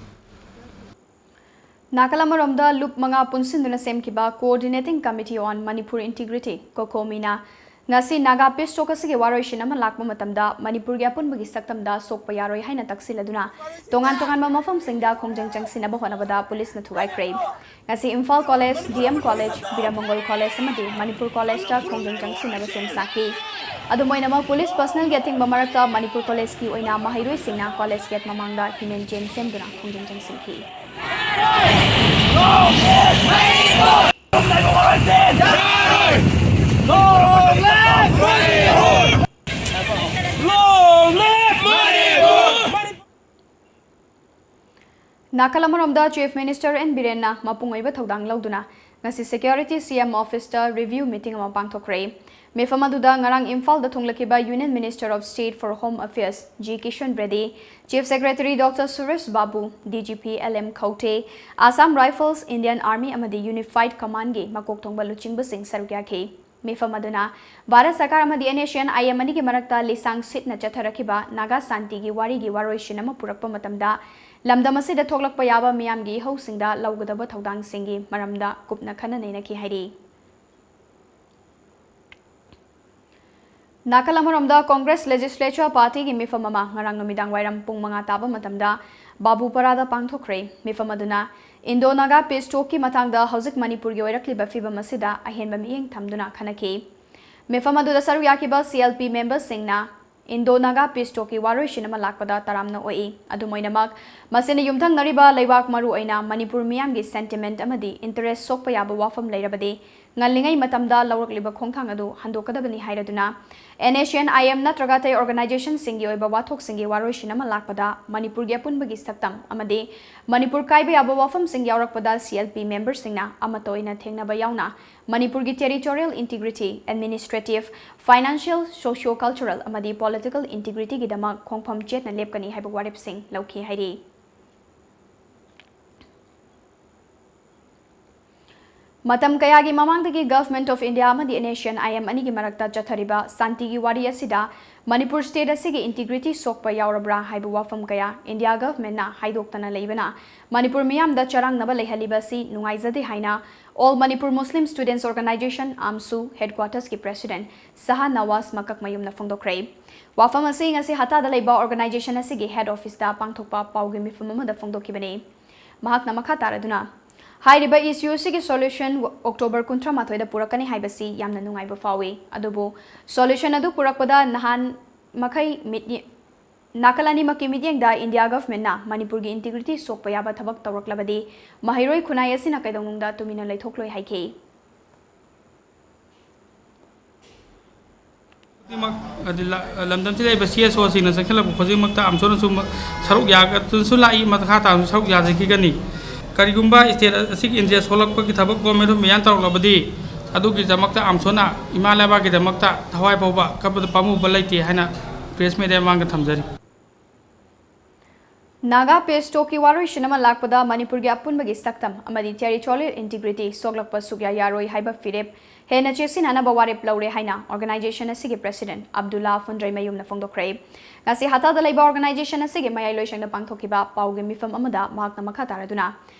ꯅꯥꯀꯜ ꯑꯃꯔꯣꯝꯗ, ꯂꯨꯞ ꯃꯉꯥ ꯄꯨꯟꯁꯤꯟꯗꯨꯅ ꯁꯦꯝꯈꯤꯕ Coordinating Committee on Manipur Integrity, ꯀꯣꯀꯣꯃꯤꯅ ꯉꯁꯤ ꯅꯥꯒꯥ ꯄꯤꯁ ꯇꯣꯛ ꯑꯁꯤꯒꯤ ꯋꯥꯔꯣꯏꯁꯤꯟ ꯑꯃ ꯂꯥꯛꯄ ꯃꯇꯝꯗ ꯃꯅꯤꯄꯨꯔꯒꯤ ꯑꯄꯨꯟꯕꯒꯤ ꯁꯛꯇꯝꯗ ꯁꯣꯛꯄ ꯌꯥꯔꯣꯏ ꯍꯥꯏꯅ ꯇꯛꯁꯤꯜꯂꯗꯨꯅ ꯇꯣꯉꯥꯟ ꯇꯣꯉꯥꯟꯕ ꯃꯐꯝꯁꯤꯡꯗ ꯈꯣꯡꯖꯪ ꯆꯪꯁꯤꯟꯅꯕ ꯍꯣꯠꯅꯕꯗ ꯄꯨꯂꯤꯁꯅ ꯊꯨꯒꯥꯏꯈ꯭ꯔꯦ꯫ ꯉꯁꯤ Imphal college, D M college, Biramangol college ꯑꯃꯗꯤ ꯃꯅꯤꯄꯨꯔ ꯀꯣꯂꯦꯖꯇ ꯈꯣꯡꯖꯪ ꯆꯪꯁꯤꯟꯅꯕ ꯁꯦꯝ ꯁꯥꯈꯤ꯫ ꯑꯗꯨꯝ ꯑꯣꯏꯅꯃꯛ ꯄꯨꯂꯤꯁ ꯄꯔꯁꯅꯦꯜꯒꯤ ꯑꯊꯤꯡꯕ ꯃꯔꯛꯇ ꯃꯅꯤꯄꯨꯔ ꯀꯣꯂꯦꯖꯀꯤ ꯑꯣꯏꯅ ꯃꯍꯩꯔꯣꯏꯁꯤꯡꯅ ꯀꯣꯂꯦꯖ ꯒꯦꯠ ꯃꯃꯥꯡꯗ ꯍ꯭ꯌꯨꯃꯦꯟ ꯆꯦꯟ ꯁꯦꯝꯗꯨꯅ ꯈꯣꯡꯖꯪ ꯆꯪꯁꯤꯟꯈꯤ꯫ ꯅꯥꯀꯜ ꯑꯃꯔꯣꯝꯗ ꯆꯤꯐ ꯃꯤꯅꯤꯁꯇꯔ ꯑꯦꯟ ꯕꯤꯔꯦꯟꯅ ꯃꯄꯨꯡ ꯑꯣꯏꯕ ꯊꯧꯗꯥꯡ ꯂꯧꯗꯨꯅ ꯉꯁꯤ ꯁꯦꯀ꯭ꯌꯨꯔꯤꯇꯤ ꯁꯤ ꯑꯦꯝ ꯑꯣꯐꯤꯁꯇ ꯔꯤꯚ꯭ꯌꯨ ꯃꯤꯇꯤꯡ ꯑꯃ ꯄꯥꯡꯊꯣꯛꯈ꯭ꯔꯦ꯫ ꯃꯤꯐꯝ ꯑꯗꯨꯗ ꯉꯔꯥꯡ ꯏꯝꯐꯥꯜꯗ ꯊꯨꯡꯂꯈꯤꯕ union minister of state for home affairs G Kishan Reddy, chief secretary doctor Suresh Babu, D G P L M Khaute, Assam rifles, Indian army ꯑꯃꯗꯤ ꯌꯨꯅꯤꯐꯥꯏꯗ ꯀꯃꯥꯟꯒꯤ ꯃꯀꯣꯛ ꯊꯣꯡꯕ ꯂꯨꯆꯤꯡꯕꯁꯤꯡ ꯁꯔꯨꯛ ꯌꯥꯈꯤ꯫ ꯃꯤꯐꯝ ꯑꯗꯨꯅ ꯚꯥꯔꯠ ꯁꯔꯀꯥꯔ ꯑꯃꯗꯤ and S C and I M ꯑꯅꯤꯒꯤ ꯃꯔꯛꯇ ꯂꯤꯁꯥꯡ ꯁꯤꯠꯅ ꯆꯠꯊꯔꯛꯈꯤꯕ ꯅꯥꯒꯥ ꯁꯥꯟꯇꯤꯒꯤ ꯋꯥꯔꯤꯒꯤ ꯋꯥꯔꯣꯏꯁꯤꯟ ꯑꯃ ꯄꯨꯔꯛꯄ ꯃꯇꯝꯗ ꯂꯝꯗꯝ ꯑꯁꯤꯗ ꯊꯣꯛꯂꯛꯄ ꯌꯥꯕ ꯃꯤꯌꯥꯝꯒꯤ ꯏꯍꯧꯁꯤꯡꯗ ꯂꯧꯒꯗꯕ ꯊꯧꯗꯥꯡꯁꯤꯡꯒꯤ ꯃꯔꯝꯗ ꯀꯨꯞꯅ ꯈꯟꯅ ꯅꯩꯅꯈꯤ ꯍꯥꯏꯔꯤ꯫ ꯅꯥꯀꯜ ꯑꯃꯔꯣꯝꯗ ꯀꯣꯡꯒ꯭ꯔꯦꯁ ꯂꯦꯖꯤꯁꯂꯦꯆꯔ ꯄꯥꯔꯇꯤꯒꯤ ꯃꯤꯐꯝ ꯑꯃ ꯉꯔꯥꯡ ꯅꯨꯃꯤꯗꯥꯡ ꯋꯥꯏꯔꯝ ꯄꯨꯡ ꯃꯉꯥ ꯇꯥꯕ ꯃꯇꯝꯗ ꯕꯥꯕꯨꯄꯥꯔꯥꯗ ꯄꯥꯡꯊꯣꯛꯈ꯭ꯔꯦ꯫ ꯃꯤꯐꯝ ꯑꯗꯨꯅ ꯏꯟꯗꯣ ꯅꯥꯒꯥ ꯄꯤꯁ ꯇꯣꯛꯀꯤ ꯃꯇꯥꯡꯗ ꯍꯧꯖꯤꯛ ꯃꯅꯤꯄꯨꯔꯒꯤ ꯑꯣꯏꯔꯛꯂꯤꯕ ꯐꯤꯕꯝ ꯑꯁꯤꯗ ꯑꯍꯦꯟꯕ ꯃꯤꯠꯌꯦꯡ ꯊꯝꯗꯨꯅ ꯈꯟꯅꯈꯤ꯫ ꯃꯤꯐꯝ ꯑꯗꯨꯗ ꯁꯔꯨꯛ ꯌꯥꯈꯤꯕ ꯁꯤ ꯑꯦꯜ ꯄꯤ ꯃꯦꯝꯕꯔꯁꯤꯡꯅ ꯏꯟꯗꯣ ꯅꯥꯒꯥ ꯄꯤꯁ ꯇꯣꯛꯀꯤ ꯋꯥꯔꯣꯏꯁꯤꯟ ꯑꯃ ꯂꯥꯛꯄꯗ ꯇꯔꯥꯝꯅ ꯑꯣꯛꯏ꯫ ꯑꯗꯨꯝ ꯑꯣꯏꯅꯃꯛ, ꯃꯁꯤꯅ ꯌꯨꯝꯊꯪꯅꯔꯤꯕ ꯂꯩꯕꯥꯛ, ꯃꯔꯨ ꯑꯣꯏꯅ ꯃꯅꯤꯄꯨꯔ ꯃꯤꯌꯥꯝꯒꯤ ꯁꯦꯟꯇꯤꯃꯦꯟꯠ ꯑꯃꯗꯤ ꯏꯟꯇꯔꯦꯁ ꯁꯣꯛꯄ ꯌꯥꯕ ꯋꯥꯐꯝ ꯂꯩꯔꯕꯗꯤ ꯉꯜꯂꯤꯉꯩ ꯃꯇꯝꯗ ꯂꯧꯔꯛꯂꯤꯕ ꯈꯣꯡꯊꯥꯡ ꯑꯗꯨ ꯍꯟꯗꯣꯛꯀꯗꯕꯅꯤ ꯍꯥꯏꯔꯗꯨꯅ, and S C and I M ꯅꯠꯇ꯭ꯔꯒ ꯑꯇꯩ ꯑꯣꯔꯒꯅꯥꯏꯖꯦꯁꯟꯁꯤꯡꯒꯤ ꯑꯣꯏꯕ ꯋꯥꯊꯣꯛꯁꯤꯡꯒꯤ ꯋꯥꯔꯣꯏꯁꯤꯟ ꯑꯃ ꯂꯥꯛꯄꯗ ꯃꯅꯤꯄꯨꯔꯒꯤ ꯑꯄꯨꯟꯕꯒꯤ ꯁꯛꯇꯝ ꯑꯃꯗꯤ ꯃꯅꯤꯄꯨꯔ ꯀꯥꯏꯕ ꯌꯥꯕ ꯋꯥꯐꯝꯁꯤꯡ ꯌꯥꯎꯔꯛꯄꯗ ꯁꯤ ꯑꯦꯜ ꯄꯤ ꯃꯦꯝꯕꯔꯁꯤꯡꯅ ꯑꯃꯠꯇ ꯑꯣꯏꯅ ꯊꯦꯡꯅꯕ ꯌꯥꯎꯅ ꯃꯅꯤꯄꯨꯔꯒꯤ territorial integrity, administrative, financial, socio cultural ꯑꯃꯗꯤ ꯄꯣꯂꯤꯇꯤꯀꯦꯜ ꯏꯟꯇꯤꯒ꯭ꯔꯤꯇꯤꯒꯤꯗꯃꯛ ꯈꯣꯡꯐꯝ ꯆꯦꯠꯅ ꯂꯦꯞꯀꯅꯤ ꯍꯥꯏꯕ ꯋꯥꯔꯦꯞꯁꯤꯡ ꯂꯧꯈꯤ ꯍꯥꯏꯔꯤ꯫ ꯃꯇꯝ ꯀꯌꯥꯒꯤ ꯃꯃꯥꯡꯗꯒꯤ Government of India ꯑꯃꯗꯤ N S C N I M ꯑꯅꯤꯒꯤ ꯃꯔꯛꯇ ꯆꯠꯊꯔꯤꯕ ꯁꯥꯟꯇꯤꯒꯤ ꯋꯥꯔꯤ ꯑꯁꯤꯗ ꯃꯅꯤꯄꯨꯔ state ꯑꯁꯤꯒꯤ integrity ꯁꯣꯛꯄ ꯌꯥꯎꯔꯕ꯭ꯔꯥ ꯍꯥꯏꯕ ꯋꯥꯐꯝ ꯀꯌꯥ India government ꯅ ꯍꯥꯏꯗꯣꯛꯇꯅ ꯂꯩꯕꯅ ꯃꯅꯤꯄꯨꯔ ꯃꯤꯌꯥꯝꯗ ꯆꯔꯥꯡꯅꯕ ꯂꯩꯍꯜꯂꯤꯕ ꯑꯁꯤ ꯅꯨꯡꯉꯥꯏꯖꯗꯦ ꯍꯥꯏꯅ All Manipur Muslim Students Organisation, AMSU headquarters ꯀꯤ president ꯁꯍꯥ ꯅꯋꯥꯖ ꯃꯀꯛꯃꯌꯨꯝꯅ ꯐꯣꯡꯗꯣꯛꯈ꯭ꯔꯦ꯫ ꯋꯥꯐꯝ ꯑꯁꯤ ꯉꯁꯤ ꯍꯇꯥꯗ ꯂꯩꯕ organisation ꯑꯁꯤꯒꯤ head office ꯇ ꯄꯥꯡꯊꯣꯛꯄ ꯄꯥꯎꯒꯤ ꯃꯤꯐꯝ ꯑꯃꯗ ꯐꯣꯡꯗꯣꯛꯈꯤꯕꯅꯤ꯫ ꯃꯍꯥꯛꯅ ꯃꯈꯥ ꯇꯥꯔꯗꯨꯅ, ꯍꯥꯏꯔꯤꯕ issue ꯑꯁꯤꯒꯤ solution October ꯀꯨꯟꯊ꯭ꯔꯥ ꯃꯥꯊꯣꯏꯗ ꯄꯨꯔꯛꯀꯅꯤ ꯍꯥꯏꯕꯁꯤ ꯌꯥꯝꯅ ꯅꯨꯡꯉꯥꯏꯕ ꯐꯥꯎꯏ꯫ ꯑꯗꯨꯕꯨ solution ꯑꯗꯨ ꯄꯨꯔꯛꯄꯗ ꯅꯍꯥꯟ ꯃꯈꯩ ꯃꯤꯠꯌꯦ-, ꯅꯥꯀꯜ ꯑꯅꯤꯃꯛꯀꯤ ꯃꯤꯠꯌꯦꯡꯗ India government ꯅ ꯃꯅꯤꯄꯨꯔꯒꯤ integrity ꯁꯣꯛꯄ ꯌꯥꯕ ꯊꯕꯛ ꯇꯧꯔꯛꯂꯕꯗꯤ ꯃꯍꯩꯔꯣꯏ ꯈꯨꯟꯅꯥꯏ ꯑꯁꯤꯅ ꯀꯩꯗꯧꯅꯨꯡꯗ ꯇꯨꯃꯤꯟꯅ ꯂꯩꯊꯣꯛꯂꯣꯏ ꯍꯥꯏꯈꯤ꯫ ꯈꯨꯗꯤꯡꯃꯛ, ꯍꯥꯏꯗꯤ ꯂ-, ꯂꯝꯗꯝꯁꯤꯗ ꯂꯩꯔꯤꯕ C S O ꯁꯤꯡꯅ ꯆꯪꯁꯤꯜꯂꯛꯄ ꯈꯨꯗꯤꯡꯃꯛꯇ AMSU ꯅꯁꯨ ꯃ-, ꯁꯔꯨꯛ ꯌꯥꯒꯗꯁꯨ ꯂꯥꯛꯏ, ꯃꯈꯥ ꯇꯥꯅꯁꯨ ꯁꯔꯨꯛ ꯌꯥꯖꯈꯤꯒꯅꯤ꯫ ꯀꯔꯤꯒꯨꯝꯕ state ꯑꯁꯤꯒꯤ interest ꯁꯣꯛꯂꯛꯄꯒꯤ ꯊꯕꯛ government of India ꯅ ꯇꯧꯔꯛꯂꯕꯗꯤ, ꯑꯗꯨꯒꯤꯗꯃꯛꯇ AMSU ꯅ ꯏꯃꯥ ꯂꯩꯕꯥꯛꯀꯤꯗꯃꯛꯇ ꯊꯋꯥꯏ ꯐꯥꯎꯕ ꯀꯞꯄꯗ ꯄꯥꯝꯃꯨꯕ ꯂꯩꯇꯦ ꯍꯥꯏꯅ press media ꯃꯃꯥꯡꯗ ꯊꯝꯖꯔꯤ꯫ ꯅꯥꯒꯥ peace talk ꯀꯤ ꯋꯥꯔꯣꯏꯁꯤꯟ ꯑꯃ ꯂꯥꯛꯄꯗ ꯃꯅꯤꯄꯨꯔꯒꯤ ꯑꯄꯨꯟꯕꯒꯤ ꯁꯛꯇꯝ ꯑꯃꯗꯤ territorial integrity ꯁꯣꯛꯂꯛꯄ ꯁꯨꯛꯌꯥ ꯌꯥꯔꯣꯏ ꯍꯥꯏꯕ ꯐꯤꯔꯦꯞ ꯍꯦꯟꯅ ꯆꯦꯠꯁꯤꯟꯅꯅꯕ ꯋꯥꯔꯦꯞ ꯂꯧꯔꯦ ꯍꯥꯏꯅ organisation ꯑꯁꯤꯒꯤ president ꯑꯕꯗꯨꯜꯂꯥ ꯐꯨꯟꯗ꯭ꯔꯩꯃꯌꯨꯝꯅ ꯐꯣꯡꯗꯣꯛꯈ꯭ꯔꯦ꯫ ꯉꯁꯤ ꯍꯇꯥꯗ ꯂꯩꯕ organisation ꯑꯁꯤꯒꯤ ꯃꯌꯥꯏ ꯂꯣꯏꯁꯪꯗ ꯄꯥꯡꯊꯣꯛꯈꯤꯕ ꯄꯥꯎꯒꯤ ꯃꯤꯐꯝ ꯑꯃꯗ ꯃꯍꯥꯛꯅ ꯃꯈꯥ ꯇꯥꯔꯗꯨꯅ,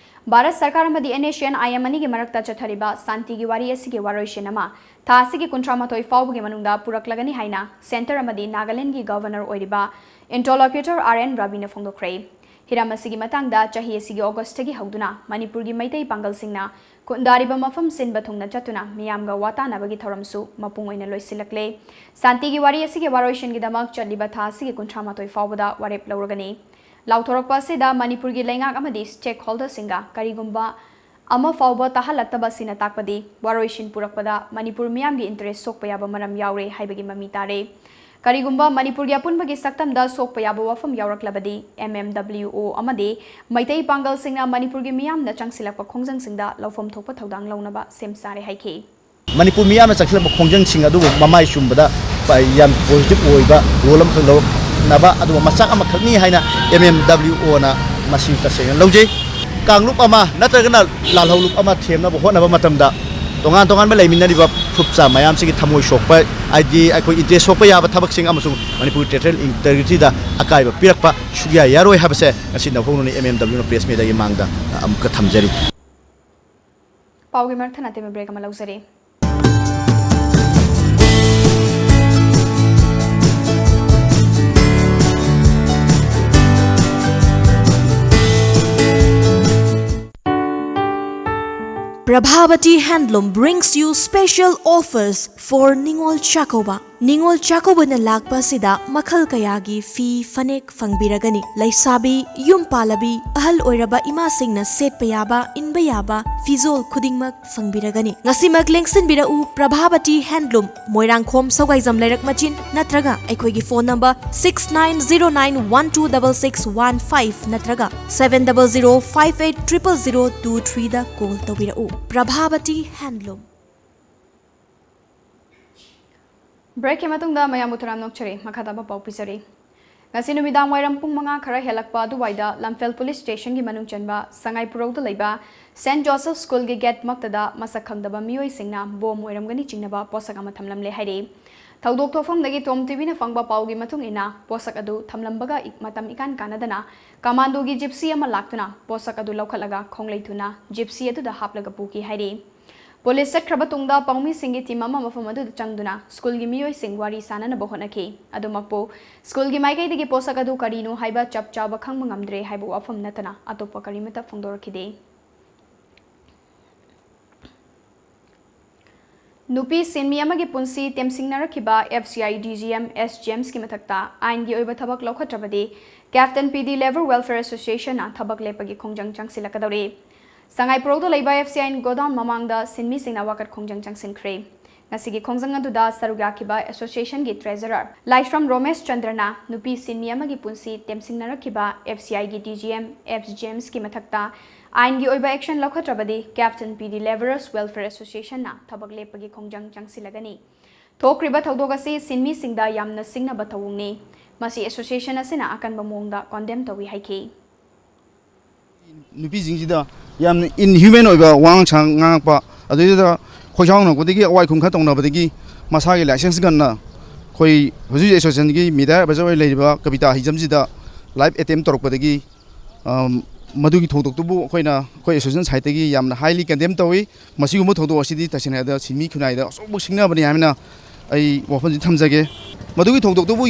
ꯚꯥꯔꯠ ꯁꯔꯀꯥꯔ ꯑꯃꯗꯤ N S C N I M ꯑꯅꯤꯒꯤ ꯃꯔꯛꯇ ꯆꯠꯊꯔꯤꯕ ꯁꯥꯟꯇꯤꯒꯤ ꯋꯥꯔꯤ ꯑꯁꯤꯒꯤ ꯋꯥꯔꯣꯏꯁꯤꯟ ꯑꯃ ꯊꯥ ꯑꯁꯤꯒꯤ ꯀꯨꯟꯊ꯭ꯔꯥ ꯃꯥꯊꯣꯏ ꯐꯥꯎꯕꯒꯤ ꯃꯅꯨꯡꯗ ꯄꯨꯔꯛꯂꯒꯅꯤ ꯍꯥꯏꯅ centre ꯑꯃꯗꯤ ꯅꯥꯒꯥꯂꯦꯟꯗꯒꯤ governor ꯑꯣꯏꯔꯤꯕ interlocutor R N ꯔꯕꯤꯅ ꯐꯣꯡꯗꯣꯛꯈ꯭ꯔꯦ꯫ ꯍꯤꯔꯝ ꯑꯁꯤꯒꯤ ꯃꯇꯥꯡꯗ ꯆꯍꯤ ꯑꯁꯤꯒꯤ August ꯇꯒꯤ ꯍꯧꯗꯨꯅ ꯃꯅꯤꯄꯨꯔꯒꯤ ꯃꯩꯇꯩ ꯄꯥꯡꯒꯜꯁꯤꯡꯅ ꯈꯨꯟꯗꯥꯔꯤꯕ ꯃꯐꯝ ꯁꯤꯟꯕ ꯊꯨꯡꯅ ꯆꯠꯇꯨꯅ ꯃꯤꯌꯥꯝꯒ ꯋꯥ ꯇꯥꯅꯕꯒꯤ ꯊꯧꯔꯝꯁꯨ ꯃꯄꯨꯡ ꯑꯣꯏꯅ ꯂꯣꯏꯁꯤꯜꯂꯛꯂꯦ꯫ ꯁꯥꯟꯇꯤꯒꯤ ꯋꯥꯔꯤ ꯑꯁꯤꯒꯤ ꯋꯥꯔꯣꯏꯁꯤꯟꯒꯤꯗꯃꯛ ꯆꯠꯂꯤꯕ ꯊꯥ ꯑꯁꯤꯒꯤ ꯀꯨꯟꯊ꯭ꯔꯥ ꯃꯥꯊꯣꯏ ꯐꯥꯎꯕꯗ ꯋꯥꯔꯦꯞ ꯂꯧꯔꯒꯅꯤ꯫ ꯂꯥꯎꯊꯣꯔꯛꯄ ꯑꯁꯤꯗ ꯃꯅꯤꯄꯨꯔꯒꯤ ꯂꯩꯉꯥꯛ ꯑꯃꯗꯤ stakeholder ꯁꯤꯡꯒ ꯀꯔꯤꯒꯨꯝꯕ ꯑꯃ ꯐꯥꯎꯕ ꯇꯥꯍꯜꯂꯛꯇꯕ ꯑꯁꯤꯅ ꯇꯥꯛꯄꯗꯤ ꯋꯥꯔꯣꯏꯁꯤꯟ ꯄꯨꯔꯛꯄꯗ ꯃꯅꯤꯄꯨꯔ ꯃꯤꯌꯥꯝꯒꯤ interest ꯁꯣꯛꯄ ꯌꯥꯕ ꯃꯔꯝ ꯌꯥꯎꯔꯦ ꯍꯥꯏꯕꯒꯤ ꯃꯃꯤ ꯇꯥꯔꯦ꯫ ꯀꯔꯤꯒꯨꯝꯕ ꯃꯅꯤꯄꯨꯔꯒꯤ ꯑꯄꯨꯟꯕꯒꯤ ꯁꯛꯇꯝꯗ ꯁꯣꯛꯄ ꯌꯥꯕ ꯋꯥꯐꯝ ꯌꯥꯎꯔꯛꯂꯕꯗꯤ, M M W O ꯑꯃꯗꯤ ꯃꯩꯇꯩ ꯄꯥꯡꯒꯜꯁꯤꯡꯅ ꯃꯅꯤꯄꯨꯔꯒꯤ ꯃꯤꯌꯥꯝꯅ ꯆꯪꯁꯤꯜꯂꯛꯄ ꯈꯣꯡꯖꯪꯁꯤꯡꯗ ꯂꯧꯐꯝ ꯊꯣꯛꯄ ꯊꯧꯗꯥꯡ ꯂꯧꯅꯕ ꯁꯦꯝ ꯁꯥꯔꯦ ꯍꯥꯏꯈꯤ꯫ ꯃꯅꯤꯄꯨꯔ ꯃꯤꯌꯥꯝꯅ ꯆꯪꯁꯤꯜꯂꯛꯄ ꯈꯣꯡꯖꯪꯁꯤꯡ ꯑꯗꯨꯕꯨ ꯃꯃꯥꯏ ꯆꯨꯝꯕꯗ ꯄ-, ꯌꯥꯝ positive ꯑꯣꯏꯕ role ꯑꯃꯈꯛ ꯂꯧꯔꯛꯅꯕ, ꯑꯗꯨꯒ ꯃꯆꯥꯛ ꯑꯃꯈꯛꯅꯤ ꯍꯥꯏꯅ M M W O ꯅ ꯃꯁꯤ ꯇꯁꯦꯡꯅ ꯂꯧꯖꯩ꯫ ꯀꯥꯡꯂꯨꯞ ꯑꯃ ꯅꯠꯇ꯭ꯔꯒꯅ ꯂꯥꯜꯍꯧꯂꯨꯞ ꯑꯃ ꯊꯦꯝꯅꯕ ꯍꯣꯠꯅꯕ ꯃꯇꯝꯗ ꯇꯣꯉꯥꯟ ꯇꯣꯉꯥꯟꯕ ꯂꯩꯃꯤꯟꯅꯔꯤꯕ ꯐꯨꯔꯨꯞꯆꯥ ꯃꯌꯥꯝꯁꯤꯒꯤ ꯊꯃꯣꯏ ꯁꯣꯛꯄ, ꯍꯥꯏꯗꯤ ꯑꯩꯈꯣꯏ interest ꯁꯣꯛꯄ ꯌꯥꯕ ꯊꯕꯛꯁꯤꯡ ꯑꯃꯁꯨꯡ ꯃꯅꯤꯄꯨꯔ territorial integrityꯗ ꯑꯀꯥꯏꯕ ꯄꯤꯔꯛꯄ ꯁꯨꯛꯌꯥ ꯌꯥꯔꯣꯏ ꯍꯥꯏꯕꯁꯦ ꯉꯁꯤ ꯅꯧꯍꯧꯅꯅ M M Wꯅ press meetꯒꯤ ꯃꯥꯡꯗ ꯑꯃꯨꯛꯀ ꯊꯝꯖꯔꯤ꯫ ꯄꯥꯎꯒꯤ ꯃꯔꯛ ꯊꯠꯅ ꯑꯇꯦꯟꯕ break ꯑꯃ ꯂꯧꯖꯔꯤ꯫ Prabhavati Handloom brings you special offers for Ningol Chakouba. ꯅꯤꯉꯣꯜ ꯆꯥꯛꯀꯧꯕꯅ ꯂꯥꯛꯄ ꯑꯁꯤꯗ ꯃꯈꯜ ꯀꯌꯥꯒꯤ ꯐꯤ, ꯐꯅꯦꯛ ꯐꯪꯕꯤꯔꯒꯅꯤ꯫ ꯂꯩꯁꯥꯕꯤ, ꯌꯨꯝ ꯄꯥꯜꯂꯕꯤ, ꯑꯍꯜ ꯑꯣꯏꯔꯕ ꯏꯃꯥꯁꯤꯡꯅ ꯁꯦꯠꯄ ꯌꯥꯕ, ꯏꯟꯕ ꯌꯥꯕ ꯐꯤꯖꯣꯜ ꯈꯨꯗꯤꯡꯃꯛ ꯐꯪꯕꯤꯔꯒꯅꯤ꯫ ꯉꯁꯤꯃꯛ ꯂꯦꯡꯁꯤꯟꯕꯤꯔꯛꯎ Prabhavati Handloom, ꯃꯣꯏꯔꯥꯡꯈꯣꯝ ꯁꯧꯒꯥꯏꯖꯝ ꯂꯩꯔꯛ ꯃꯆꯤꯟ, ꯅꯠꯇ꯭ꯔꯒ ꯑꯩꯈꯣꯏꯒꯤ phone number six nine zero nine one two double six one five ꯅꯠꯇ꯭ꯔꯒ seven double zero five eight triple zero two threeꯗ call ꯇꯧꯕꯤꯔꯛꯎ꯫ Prabhavati Handloom꯫ Breakꯀꯤ ꯃꯇꯨꯡꯗ ꯃꯌꯥꯝꯕꯨ ꯇꯔꯥꯝꯅ ꯑꯣꯛꯆꯔꯤ꯫ ꯃꯈꯥ ꯇꯥꯕ ꯄꯥꯎ ꯄꯤꯖꯔꯤ꯫ ꯉꯁꯤ ꯅꯨꯃꯤꯗꯥꯡ ꯋꯥꯏꯔꯝ ꯄꯨꯡ ꯃꯉꯥ ꯈꯔ ꯍꯦꯜꯂꯛꯄ ꯑꯗꯨꯋꯥꯏꯗ ꯂꯝꯐꯦꯜ police stationꯒꯤ ꯃꯅꯨꯡ ꯆꯟꯕ ꯁꯉꯥꯏꯄꯨꯔꯧꯗ ꯂꯩꯕ Saint Joseph Schoolꯒꯤ gate ꯃꯛꯇꯗ ꯃꯁꯛ ꯈꯪꯗꯕ ꯃꯤꯑꯣꯏꯁꯤꯡꯅ bomb ꯑꯣꯏꯔꯝꯒꯅꯤ ꯆꯤꯡꯅꯕ ꯄꯣꯠꯁꯛ ꯑꯃ ꯊꯝꯂꯝꯂꯦ ꯍꯥꯏꯔꯤ꯫ ꯊꯧꯗꯣꯛ ꯊꯣꯛꯐꯝꯗꯒꯤ Tom TVꯅ ꯐꯪꯕ ꯄꯥꯎꯒꯤ ꯃꯇꯨꯡ ꯏꯟꯅ, ꯄꯣꯠꯁꯛ ꯑꯗꯨ ꯊꯝꯂꯝꯕꯒ ꯏ-, ꯃꯇꯝ ꯏꯀꯥꯟ ꯀꯥꯟꯅꯗꯅ commandoꯒꯤ gypsy ꯑꯃ ꯂꯥꯛꯇꯨꯅ ꯄꯣꯠꯁꯛ ꯑꯗꯨ ꯂꯧꯈꯠꯂꯒ ꯈꯣꯡꯂꯩ ꯊꯨꯅ gypsy ꯑꯗꯨꯗ ꯍꯥꯞꯂꯒ ꯄꯨꯈꯤ ꯍꯥꯏꯔꯤ꯫ Police ꯆꯠꯈ꯭ꯔꯕ ꯇꯨꯡꯗ ꯄꯥꯎꯃꯤꯁꯤꯡꯒꯤ team ꯑꯃ ꯃꯐꯝ ꯑꯗꯨꯗ ꯆꯪꯗꯨꯅ schoolꯒꯤ ꯃꯤꯑꯣꯏꯁꯤꯡ ꯋꯥꯔꯤ ꯁꯥꯅꯅꯕ ꯍꯣꯠꯅꯈꯤ꯫ ꯑꯗꯨꯃꯛꯄꯨ schoolꯒꯤ ꯃꯥꯏꯀꯩꯗꯒꯤ ꯄꯣꯠꯁꯛ ꯑꯗꯨ ꯀꯔꯤꯅꯣ ꯍꯥꯏꯕ ꯆꯞ ꯆꯥꯕ ꯈꯪꯕ ꯉꯝꯗ꯭ꯔꯦ ꯍꯥꯏꯕ ꯋꯥꯐꯝ ꯅꯠꯇꯅ ꯑꯇꯣꯞꯄ ꯀꯔꯤꯃꯠꯇ ꯐꯣꯡꯗꯣꯔꯛꯈꯤꯗꯦ꯫ ꯅꯨꯄꯤ ꯁꯤꯟꯃꯤ ꯑꯃꯒꯤ ꯄꯨꯟꯁꯤ ꯇꯦꯝꯁꯤꯡꯅꯔꯛꯈꯤꯕ F C I D G M S Jamesꯀꯤ ꯃꯊꯛꯇ ꯑꯥꯏꯟꯒꯤ ꯑꯣꯏꯕ ꯊꯕꯛ ꯂꯧꯈꯠꯇ꯭ꯔꯕꯗꯤ Captain P D Labour Welfare Associationꯅ ꯊꯕꯛ ꯂꯦꯞꯄꯒꯤ ꯈꯣꯡꯖꯪ ꯆꯪꯁꯤꯜꯂꯛꯀꯗꯧꯔꯤ꯫ ꯁꯉꯥꯏꯄ꯭ꯔꯧꯗ ꯂꯩꯕ F C I godown ꯃꯃꯥꯡꯗ ꯁꯤꯟꯃꯤꯁꯤꯡꯅ ꯋꯥꯀꯠ ꯈꯣꯡꯖꯪ ꯆꯪꯁꯤꯟꯈ꯭ꯔꯦ꯫ ꯉꯁꯤꯒꯤ ꯈꯣꯡꯖꯪ ꯑꯗꯨꯗ ꯁꯔꯨꯛ ꯌꯥꯈꯤꯕ associationꯒꯤ treasurer ꯂꯥꯏꯁ꯭ꯔꯝ ꯔꯣꯃꯦꯁ ꯆꯟꯗ꯭ꯔꯅ ꯅꯨꯄꯤ ꯁꯤꯟꯃꯤ ꯑꯃꯒꯤ ꯄꯨꯟꯁꯤ ꯇꯦꯝꯁꯤꯡꯅꯔꯛꯈꯤꯕ F C Iꯒꯤ D G M S Jamesꯀꯤ ꯃꯊꯛꯇ ꯑꯥꯏꯟꯒꯤ ꯑꯣꯏꯕ action ꯂꯧꯈꯠꯇ꯭ꯔꯕꯗꯤ Captain P D Labourers Welfare Associationꯅ ꯊꯕꯛ ꯂꯦꯞꯄꯒꯤ ꯈꯣꯡꯖꯪ ꯆꯪꯁꯤꯜꯂꯒꯅꯤ꯫ ꯊꯣꯛꯈ꯭ꯔꯤꯕ ꯊꯧꯗꯣꯛ ꯑꯁꯤ ꯁꯤꯟꯃꯤꯁꯤꯡꯗ ꯌꯥꯝꯅ ꯁꯤꯡꯅꯕ ꯊꯧꯑꯣꯡꯅꯤ꯫ ꯃꯁꯤ association ꯑꯁꯤꯅ ꯑꯀꯟꯕ ꯃꯑꯣꯡꯗ condemn ꯇꯧꯏ ꯍꯥꯏꯈꯤ꯫ ꯅꯨꯄꯤꯁꯤꯡꯁꯤꯗ ꯌꯥꯝꯅ ꯏꯟꯍ꯭ꯌꯨꯃꯦꯟ ꯑꯣꯏꯕ ꯋꯥꯉꯥꯡ ꯁꯉꯥꯡ ꯉꯥꯡꯉꯛꯄ, ꯑꯗꯨꯗꯩꯗꯨꯗ ꯈꯣꯏꯁꯥꯎꯅꯔꯛꯄꯗꯒꯤ ꯑꯋꯥꯏ ꯈꯨꯝ ꯈꯔ ꯇꯧꯅꯕꯗꯒꯤ ꯃꯁꯥꯒꯤ ꯂꯥꯏꯁꯦꯟꯁ ꯒꯟꯅ ꯑꯩꯈꯣꯏ ꯍꯧꯖꯤꯛ ꯍꯧꯖꯤꯛ ꯑꯦꯁꯣꯁꯤꯌꯦꯁꯟꯒꯤ ꯃꯦꯗꯤꯌꯥ ꯑꯦꯗꯚꯥꯏꯖꯔ ꯑꯣꯏꯅ ꯂꯩꯔꯤꯕ ꯀꯕꯤꯇꯥ ꯍꯤꯖꯝꯁꯤꯗ ꯂꯥꯏꯐ ꯑꯦꯇꯦꯝ ꯇꯧꯔꯛꯄꯗꯒꯤ, ꯑꯝ, ꯃꯗꯨꯒꯤ ꯊꯧꯗꯣꯛꯇꯨꯕꯨ ꯑꯩꯈꯣꯏꯅ, ꯑꯩꯈꯣꯏ ꯑꯦꯁꯣꯁꯤꯌꯦꯁꯟ ꯁꯥꯏꯠꯇꯒꯤ ꯌꯥꯝꯅ ꯍꯥꯏꯂꯤ ꯀꯟꯗꯦꯝ ꯇꯧꯏ꯫ ꯃꯁꯤꯒꯨꯝꯕ ꯊꯧꯗꯣꯛ ꯑꯁꯤꯗꯤ ꯇꯁꯦꯡꯅ ꯍꯥꯏꯔꯕꯗ ꯁꯤꯟꯃꯤ ꯈꯨꯟꯅꯥꯏꯗ ꯑꯆꯧꯕ ꯁꯤꯡꯅꯕꯅꯤ ꯍꯥꯏꯅ ꯑꯩ ꯋꯥꯐꯝꯁꯤ ꯊꯝꯖꯒꯦ꯫ ꯃꯗꯨꯒꯤ ꯊꯧꯗꯣꯛꯇꯨꯕꯨ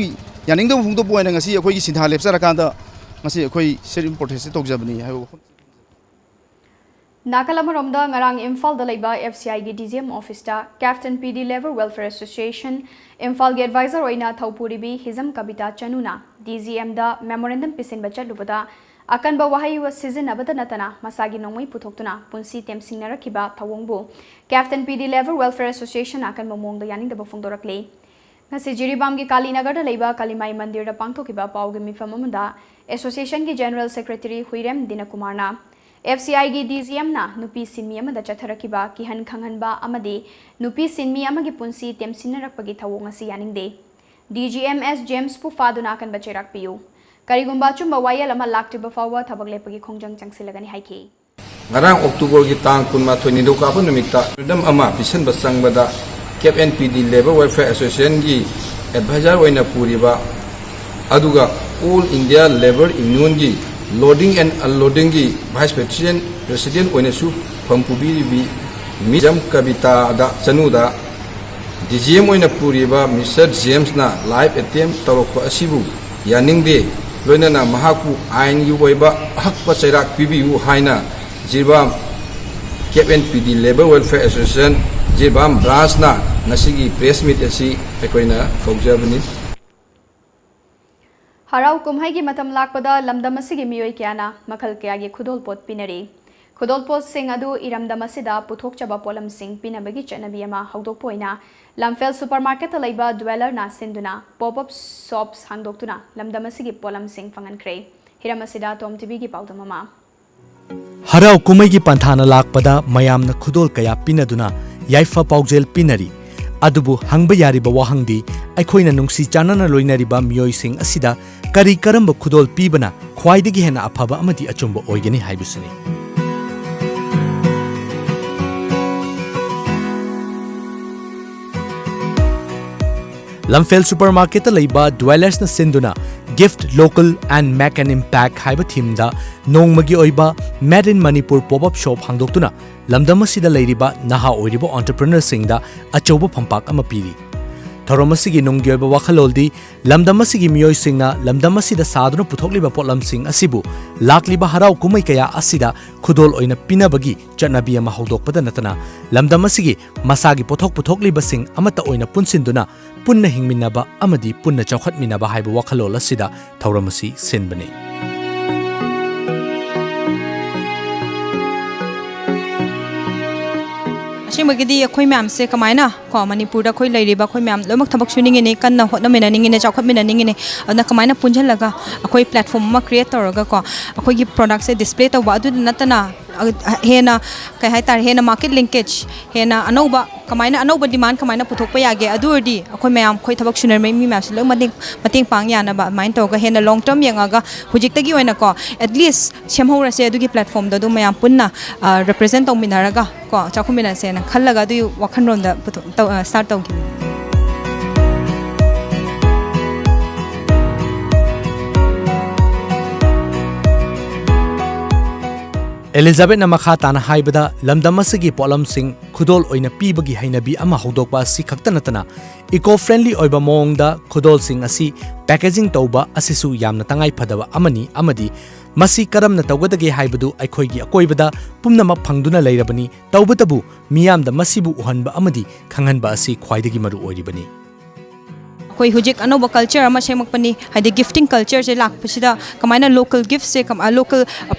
ꯌꯥꯅꯤꯡꯗꯕ ꯐꯣꯡꯗꯣꯛꯄ ꯑꯣꯏꯅ ꯉꯁꯤ ꯑꯩꯈꯣꯏꯒꯤ ꯁꯤꯟꯊꯥ ꯂꯦꯞꯆꯔꯀꯥꯟꯗ ꯉꯁꯤ ꯑꯩꯈꯣꯏ ꯁꯤꯠ ꯏꯟ ꯄ꯭ꯔꯣꯇꯦꯁ ꯇꯧꯖꯕꯅꯤ ꯍꯥꯏꯕ ꯋꯥꯐꯝ꯫ ꯅꯥꯀꯜ ꯑꯃꯔꯣꯝꯗ, ꯉꯔꯥꯡ ꯏꯝꯐꯥꯜꯗ ꯂꯩꯕ ꯑꯦꯐ ꯁꯤ ꯑꯥꯏꯒꯤ ꯗꯤ ꯖꯤ ꯑꯦꯝ ꯑꯣꯐꯤꯁꯇ ꯀꯦꯞꯇꯦꯟ ꯄꯤ ꯗꯤ ꯂꯦꯕꯔ ꯋꯦꯜꯐꯤꯌꯔ ꯑꯦꯁꯣꯁꯤꯌꯦꯁꯟ ꯏꯝꯐꯥꯜꯒꯤ ꯑꯦꯗꯚꯥꯏꯖꯔ ꯑꯣꯏꯅ ꯊꯧꯄꯨꯔꯤꯕꯤ ꯍꯤꯖꯝ ꯀꯕꯤꯇꯥ ꯆꯅꯨꯅ ꯗꯤ ꯖꯤ ꯑꯦꯝꯗ ꯃꯦꯃꯣꯔꯦꯟꯗꯝ ꯄꯤꯁꯤꯟꯕ ꯆꯠꯂꯨꯕꯗ ꯑꯀꯟꯕ ꯋꯥꯍꯩ ꯁꯤꯖꯤꯟꯅꯕꯗ ꯅꯠꯇꯅ ꯃꯁꯥꯒꯤ ꯅꯣꯡꯃꯩ ꯄꯨꯊꯣꯛꯇꯨꯅ ꯄꯨꯟꯁꯤ ꯇꯦꯝꯁꯤꯡꯅꯔꯛꯈꯤꯕ ꯊꯧꯑꯣꯡꯕꯨ ꯀꯦꯞꯇꯦꯟ ꯄꯤ ꯗꯤ ꯂꯦꯕꯔ ꯋꯦꯜꯐꯤꯌꯔ ꯑꯦꯁꯣꯁꯤꯌꯦꯁꯟ ꯑꯀꯟꯕ ꯃꯑꯣꯡꯗ ꯌꯥꯅꯤꯡꯗꯕ ꯐꯣꯡꯗꯣꯔꯛꯂꯤ꯫ ꯉꯁꯤ ꯖꯤꯔꯤꯕꯥꯝꯒꯤ ꯀꯥꯂꯤꯅꯒꯔꯗ ꯂꯩꯕ ꯀꯥꯂꯤꯃꯥꯏ ꯃꯟꯗꯤꯔꯗ ꯄꯥꯡꯊꯣꯛꯈꯤꯕ ꯄꯥꯎꯒꯤ ꯃꯤꯐꯝ ꯑꯃꯗ ꯑꯦꯁꯣꯁꯤꯌꯦꯁꯟꯒꯤ ꯖꯦꯅꯔꯦꯜ ꯁꯦꯀ꯭ꯔꯦꯇꯔꯤ ꯍꯨꯏꯔꯦꯝ ꯗꯤꯅꯀꯨꯃꯥꯔꯅ ꯑꯦꯐ ꯁꯤ ꯑꯥꯏꯒꯤ ꯗꯤ ꯖꯤ ꯑꯦꯝꯅ ꯅꯨꯄꯤ ꯁꯤꯟꯃꯤ ꯑꯃꯗ ꯆꯠꯊꯔꯛꯈꯤꯕ ꯀꯤꯍꯟ ꯈꯪꯍꯟꯕ ꯑꯃꯗꯤ ꯅꯨꯄꯤ ꯁꯤꯟꯃꯤ ꯑꯃꯒꯤ ꯄꯨꯟꯁꯤ ꯇꯦꯝꯁꯤꯟꯅꯔꯛꯄꯒꯤ ꯊꯧꯑꯣꯡ ꯑꯁꯤ ꯌꯥꯅꯤꯡꯗꯦ꯫ ꯗꯤ ꯖꯤ ꯑꯦꯝ ꯑꯦꯁ ꯖꯦꯝꯁꯄꯨ ꯐꯥꯗꯨꯅ ꯑꯀꯟꯕ ꯆꯩꯔꯥꯛ ꯄꯤꯌꯨ꯫ ꯀꯔꯤꯒꯨꯝꯕ ꯑꯆꯨꯝꯕ ꯋꯥꯌꯦꯜ ꯑꯃ ꯂꯥꯛꯇ꯭ꯔꯤꯕ ꯐꯥꯎꯕ ꯊꯕꯛ ꯂꯦꯞꯄꯒꯤ ꯈꯣꯡꯖꯪ ꯆꯪꯁꯤꯜꯂꯒꯅꯤ ꯍꯥꯏꯈꯤ꯫ ꯉꯔꯥꯡ ꯑꯣꯛꯇꯣꯕꯔꯒꯤ ꯇꯥꯡ ꯀꯨꯟꯃꯥꯊꯣꯏ, ꯅꯤꯡꯊꯧꯀꯥꯕ ꯅꯨꯃꯤꯠꯇ ꯐ꯭ꯔꯤꯗꯝ ꯑꯃ ꯄꯤꯁꯟꯕ ꯆꯪꯕꯗ ꯀꯦꯞ N P D labour welfare ꯑꯦꯁꯣꯁꯤꯌꯦꯁꯟꯒꯤ ꯑꯦꯗꯚꯥꯏꯖꯔ ꯑꯣꯏꯅ ꯄꯨꯔꯤꯕ, ꯑꯗꯨꯒ ꯑꯣꯜ ꯏꯟꯗꯤꯌꯥ ꯂꯦꯕꯔ ꯌꯨꯅꯤꯌꯟꯒꯤ ꯂꯣꯗꯤꯡ ꯑꯦꯟ ꯑꯟꯂꯣꯗꯤꯡꯒꯤ ꯚꯥꯏꯁ ꯄ꯭ꯔꯦꯁꯤꯗꯦꯟ, ꯄ꯭ꯔꯦꯁꯤꯗꯦꯟ ꯑꯣꯏꯅꯁꯨ ꯐꯝ ꯄꯨꯕꯤꯔꯤꯕꯤ ꯃꯤꯖꯝ ꯀꯕꯤꯇꯥꯗ ꯆꯅꯨꯗ ꯗꯤ ꯖꯤ ꯑꯦꯝ ꯑꯣꯏꯅ ꯄꯨꯔꯤꯕ ꯃꯤꯁꯇꯔ ꯖꯦꯝꯁꯅ ꯂꯥꯏꯐ ꯑꯦꯇꯦꯝ ꯇꯧꯔꯛꯄ ꯑꯁꯤꯕꯨ ꯌꯥꯅꯤꯡꯗꯦ, ꯂꯣꯏꯅꯅ ꯃꯍꯥꯛꯄꯨ ꯑꯥꯏꯟꯒꯤ ꯑꯣꯏꯕ ꯑꯍꯛꯄ ꯆꯩꯔꯥꯛ ꯄꯤꯕꯤꯌꯨ ꯍꯥꯏꯅ ꯖꯤꯔꯤꯕꯥꯝ ꯀꯦꯞ N P D labour welfare association, Jiribam ꯕ꯭ꯔꯥꯟꯁꯅ ꯉꯁꯤꯒꯤ ꯄ꯭ꯔꯦꯁ ꯃꯤꯠ ꯑꯁꯤ ꯑꯩꯈꯣꯏꯅ ꯀꯧꯖꯕꯅꯤ꯫ ꯍꯔꯥꯎ ꯀꯨꯝꯍꯩꯒꯤ ꯃꯇꯝ ꯂꯥꯛꯄꯗ ꯂꯝꯗꯝ ꯑꯁꯤꯒꯤ ꯃꯤꯑꯣꯏ ꯀꯌꯥꯅ ꯃꯈꯜ ꯀꯌꯥꯒꯤ ꯈꯨꯗꯣꯜꯄꯣꯠ ꯄꯤꯅꯔꯤ꯫ ꯈꯨꯗꯣꯜꯄꯣꯠꯁꯤꯡ ꯑꯗꯨ ꯏꯔꯝꯗꯝ ꯑꯁꯤꯗ ꯄꯨꯊꯣꯛꯆꯕ ꯄꯣꯠꯂꯝꯁꯤꯡ ꯄꯤꯅꯕꯒꯤ ꯆꯠꯅꯕꯤ ꯑꯃ ꯍꯧꯗꯣꯛꯄ ꯑꯣꯏꯅ ꯂꯝꯐꯦꯜ ꯁꯨꯄꯔ ꯃꯥꯔꯀꯦꯠꯇ ꯂꯩꯕ ꯗ꯭ꯋꯦꯂꯔꯅ ꯁꯤꯟꯗꯨꯅ ꯄꯣꯞ ꯑꯞ ꯁꯣꯞꯁ ꯍꯥꯡꯗꯣꯛꯇꯨꯅ ꯂꯝꯗꯝ ꯑꯁꯤꯒꯤ ꯄꯣꯠꯂꯝꯁꯤꯡ ꯐꯪꯍꯟꯈ꯭ꯔꯦ꯫ ꯍꯤꯔꯝ ꯑꯁꯤꯗ ꯇꯣꯝ ꯇꯤꯚꯤꯒꯤ ꯄꯥꯎꯗꯝ ꯑꯃ꯫ ꯍꯔꯥꯎ ꯀꯨꯝꯍꯩꯒꯤ ꯄꯟꯊꯥꯅ ꯂꯥꯛꯄꯗ ꯃꯌꯥꯝꯅ ꯈꯨꯗꯣꯜ ꯀꯌꯥ ꯄꯤꯅꯗꯨꯅ ꯌꯥꯏꯐ ꯄꯥꯎꯖꯦꯜ ꯄꯤꯅꯔꯤ꯫ ꯑꯗꯨꯕꯨ ꯍꯪꯕ ꯌꯥꯔꯤꯕ ꯋꯥꯍꯪꯗꯤ, ꯑꯩꯈꯣꯏꯅ ꯅꯨꯡꯁꯤ ꯆꯥꯟꯅꯅ ꯂꯣꯏꯅꯔꯤꯕ ꯃꯤꯑꯣꯏꯁꯤꯡ ꯑꯁꯤꯗ ꯀꯔꯤ ꯀꯔꯝꯕ ꯈꯨꯗꯣꯜ ꯄꯤꯕꯅ ꯈ꯭ꯋꯥꯏꯗꯒꯤ ꯍꯦꯟꯅ ꯑꯐꯕ ꯑꯃꯗꯤ ꯑꯆꯨꯝꯕ ꯑꯣꯏꯒꯅꯤ ꯍꯥꯏꯕꯁꯤꯅꯤ꯫ ꯂꯝꯐꯦꯜ ꯁꯨꯄꯔꯃꯥꯔꯀꯦꯠꯇ ꯂꯩꯕ ꯗ꯭ꯋꯦꯂꯔꯁꯅ ꯁꯤꯟꯗꯨꯅ Gift Local and Make an Impact ꯍꯥꯏꯕ ꯊꯤꯝꯗ ꯅꯣꯡꯃꯒꯤ ꯑꯣꯏꯕ Made in Manipur pop-up shop ꯍꯥꯡꯗꯣꯛꯇꯨꯅ ꯂꯝꯗꯝ ꯑꯁꯤꯗ ꯂꯩꯔꯤꯕ ꯅꯍꯥ ꯑꯣꯏꯔꯤꯕ entrepreneurꯁꯤꯡꯗ ꯑꯆꯧꯕ ꯐꯝꯄꯥꯛ ꯑꯃ ꯄꯤꯔꯤ꯫ ꯊꯧꯔꯝ ꯑꯁꯤꯒꯤ ꯅꯨꯡꯒꯤ ꯑꯣꯏꯕ ꯋꯥꯈꯜꯂꯣꯟꯗꯤ ꯂꯝꯗꯝ ꯑꯁꯤꯒꯤ ꯃꯤꯑꯣꯏꯁꯤꯡꯅ ꯂꯝꯗꯝ ꯑꯁꯤꯗ ꯁꯥꯗꯨꯅ ꯄꯨꯊꯣꯛꯂꯤꯕ ꯄꯣꯠꯂꯝꯁꯤꯡ ꯑꯁꯤꯕꯨ ꯂꯥꯛꯂꯤꯕ ꯍꯔꯥꯎ ꯀꯨꯝꯍꯩ ꯀꯌꯥ ꯑꯁꯤꯗ ꯈꯨꯗꯣꯜ ꯑꯣꯏꯅ ꯄꯤꯅꯕꯒꯤ ꯆꯠꯅꯕꯤ ꯑꯃ ꯍꯧꯗꯣꯛꯄꯗ ꯅꯠꯇꯅ ꯂꯝꯗꯝ ꯑꯁꯤꯒꯤ ꯃꯁꯥꯒꯤ ꯄꯣꯠꯊꯣꯛ ꯄꯨꯊꯣꯛꯂꯤꯕꯁꯤꯡ ꯑꯃꯠꯇ ꯑꯣꯏꯅ ꯄꯨꯟꯁꯤꯟꯗꯨꯅ ꯄꯨꯟꯅ ꯍꯤꯡꯃꯤꯟꯅꯕ ꯑꯃꯗꯤ ꯄꯨꯟꯅ ꯆꯥꯎꯈꯠꯃꯤꯟꯅꯕ ꯍꯥꯏꯕ ꯋꯥꯈꯜꯂꯣꯟ ꯑꯁꯤꯗ ꯊꯧꯔꯝ ꯑꯁꯤ ꯁꯤꯟꯕꯅꯤ꯫ ꯑꯁꯦꯡꯕꯒꯤꯗꯤ ꯑꯩꯈꯣꯏ ꯃꯌꯥꯝꯁꯦ ꯀꯃꯥꯏꯅ ꯀꯣ, ꯃꯅꯤꯄꯨꯔꯗ ꯑꯩꯈꯣꯏ ꯂꯩꯔꯤꯕ ꯑꯩꯈꯣꯏ ꯃꯌꯥꯝ ꯂꯣꯏꯅꯃꯛ ꯊꯕꯛ ꯁꯨꯅꯤꯡꯉꯤꯅꯦ, ꯀꯟꯅ ꯍꯣꯠꯅꯃꯤꯟꯅꯅꯤꯡꯉꯤꯅꯦ, ꯆꯥꯎꯈꯠꯃꯤꯟꯅꯅꯤꯡꯉꯤꯅꯦ꯫ ꯑꯗꯨꯅ ꯀꯃꯥꯏꯅ ꯄꯨꯟꯁꯤꯜꯂꯒ ꯑꯩꯈꯣꯏ platform ꯑꯃ create ꯇꯧꯔꯒ ꯀꯣ, ꯑꯩꯈꯣꯏꯒꯤ productꯁꯦ display ꯇꯧꯕ, ꯑꯗꯨꯗ ꯅꯠꯇꯅ ꯑ, ꯍꯦꯟꯅ, ꯀꯩ ꯍꯥꯏꯇꯥꯔꯦ, ꯍꯦꯟꯅ market linkage, ꯍꯦꯟꯅ ꯑꯅꯧꯕ, ꯀꯃꯥꯏꯅ ꯑꯅꯧꯕ demand ꯀꯃꯥꯏꯅ ꯄꯨꯊꯣꯛꯄ ꯌꯥꯒꯦ, ꯑꯗꯨ ꯑꯣꯏꯔꯗꯤ ꯑꯩꯈꯣꯏ ꯃꯌꯥꯝ, ꯑꯩꯈꯣꯏ ꯊꯕꯛ ꯁꯨꯅꯔꯤꯕ ꯃꯤ ꯃꯌꯥꯝꯁꯦ ꯂꯣꯏ ꯃꯇꯦꯡ, ꯃꯇꯦꯡ ꯄꯥꯡ ꯌꯥꯅꯕ, ꯑꯗꯨꯃꯥꯏꯅ ꯇꯧꯔꯒ ꯍꯦꯟꯅ long term ꯌꯦꯡꯉꯒ ꯍꯧꯖꯤꯛꯇꯒꯤ ꯑꯣꯏꯅꯀꯣ, at least ꯁꯦꯝꯍꯧꯔꯁꯦ ꯑꯗꯨꯒꯤ platformꯗꯣ, ꯑꯗꯨ ꯃꯌꯥꯝ ꯄꯨꯟꯅ, ꯑ, represent ꯇꯧꯃꯤꯟꯅꯔꯒ ꯀꯣ, ꯆꯥꯎꯈꯠꯃꯤꯟꯅꯁꯦꯅ ꯈꯜꯂꯒ ꯑꯗꯨꯒꯤ ꯋꯥꯈꯜꯂꯣꯟꯗ ꯄꯨꯊꯣꯛ-, ꯇꯧ-, ꯑ, start ꯇꯧꯈꯤꯕꯅꯤ꯫ ꯑꯦꯂꯤꯖꯥꯕꯦꯠꯅ ꯃꯈꯥ ꯇꯥꯅ ꯍꯥꯏꯕꯗ, ꯂꯝꯗꯝ ꯑꯁꯤꯒꯤ ꯄꯣꯠꯂꯝꯁꯤꯡ ꯈꯨꯗꯣꯜ ꯑꯣꯏꯅ ꯄꯤꯕꯒꯤ ꯍꯩꯅꯕꯤ ꯑꯃ ꯍꯧꯗꯣꯛꯄ ꯑꯁꯤ ꯈꯛꯇ ꯅꯠꯇꯅ, eco-friendly ꯑꯣꯏꯕ ꯃꯑꯣꯡꯗ ꯈꯨꯗꯣꯜꯁꯤꯡ ꯑꯁꯤ packaging ꯇꯧꯕ ꯑꯁꯤꯁꯨ ꯌꯥꯝꯅ ꯇꯉꯥꯏ ꯐꯗꯕ ꯑꯃꯅꯤ, ꯑꯃꯗꯤ ꯃꯁꯤ ꯀꯔꯝꯅ ꯇꯧꯒꯗꯒꯦ ꯍꯥꯏꯕꯗꯨ ꯑꯩꯈꯣꯏꯒꯤ ꯑꯀꯣꯏꯕꯗ ꯄꯨꯝꯅꯃꯛ ꯐꯪꯗꯨꯅ ꯂꯩꯔꯕꯅꯤ꯫ ꯇꯧꯕꯇꯕꯨ, ꯃꯤꯌꯥꯝꯗ ꯃꯁꯤꯕꯨ ꯎꯍꯟꯕ ꯑꯃꯗꯤ ꯈꯪꯍꯟꯕ ꯑꯁꯤ ꯈ꯭ꯋꯥꯏꯗꯒꯤ ꯃꯔꯨ ꯑꯣꯏꯔꯤꯕꯅꯤ꯫ ꯑꯩꯈꯣꯏ ꯍꯧꯖꯤꯛ ꯑꯅꯧꯕ ꯀꯜꯆꯔ ꯑꯃ ꯁꯦꯝꯃꯛꯄꯅꯤ, ꯍꯥꯏꯗꯤ ꯒꯤꯐꯇꯤꯡ ꯀꯜꯆꯔꯁꯦ ꯂꯥꯛꯄꯁꯤꯗ ꯀꯃꯥꯏꯅ ꯂꯣꯀꯦꯜ ꯒꯤꯐꯁꯦ, ꯂꯣꯀꯦꯜ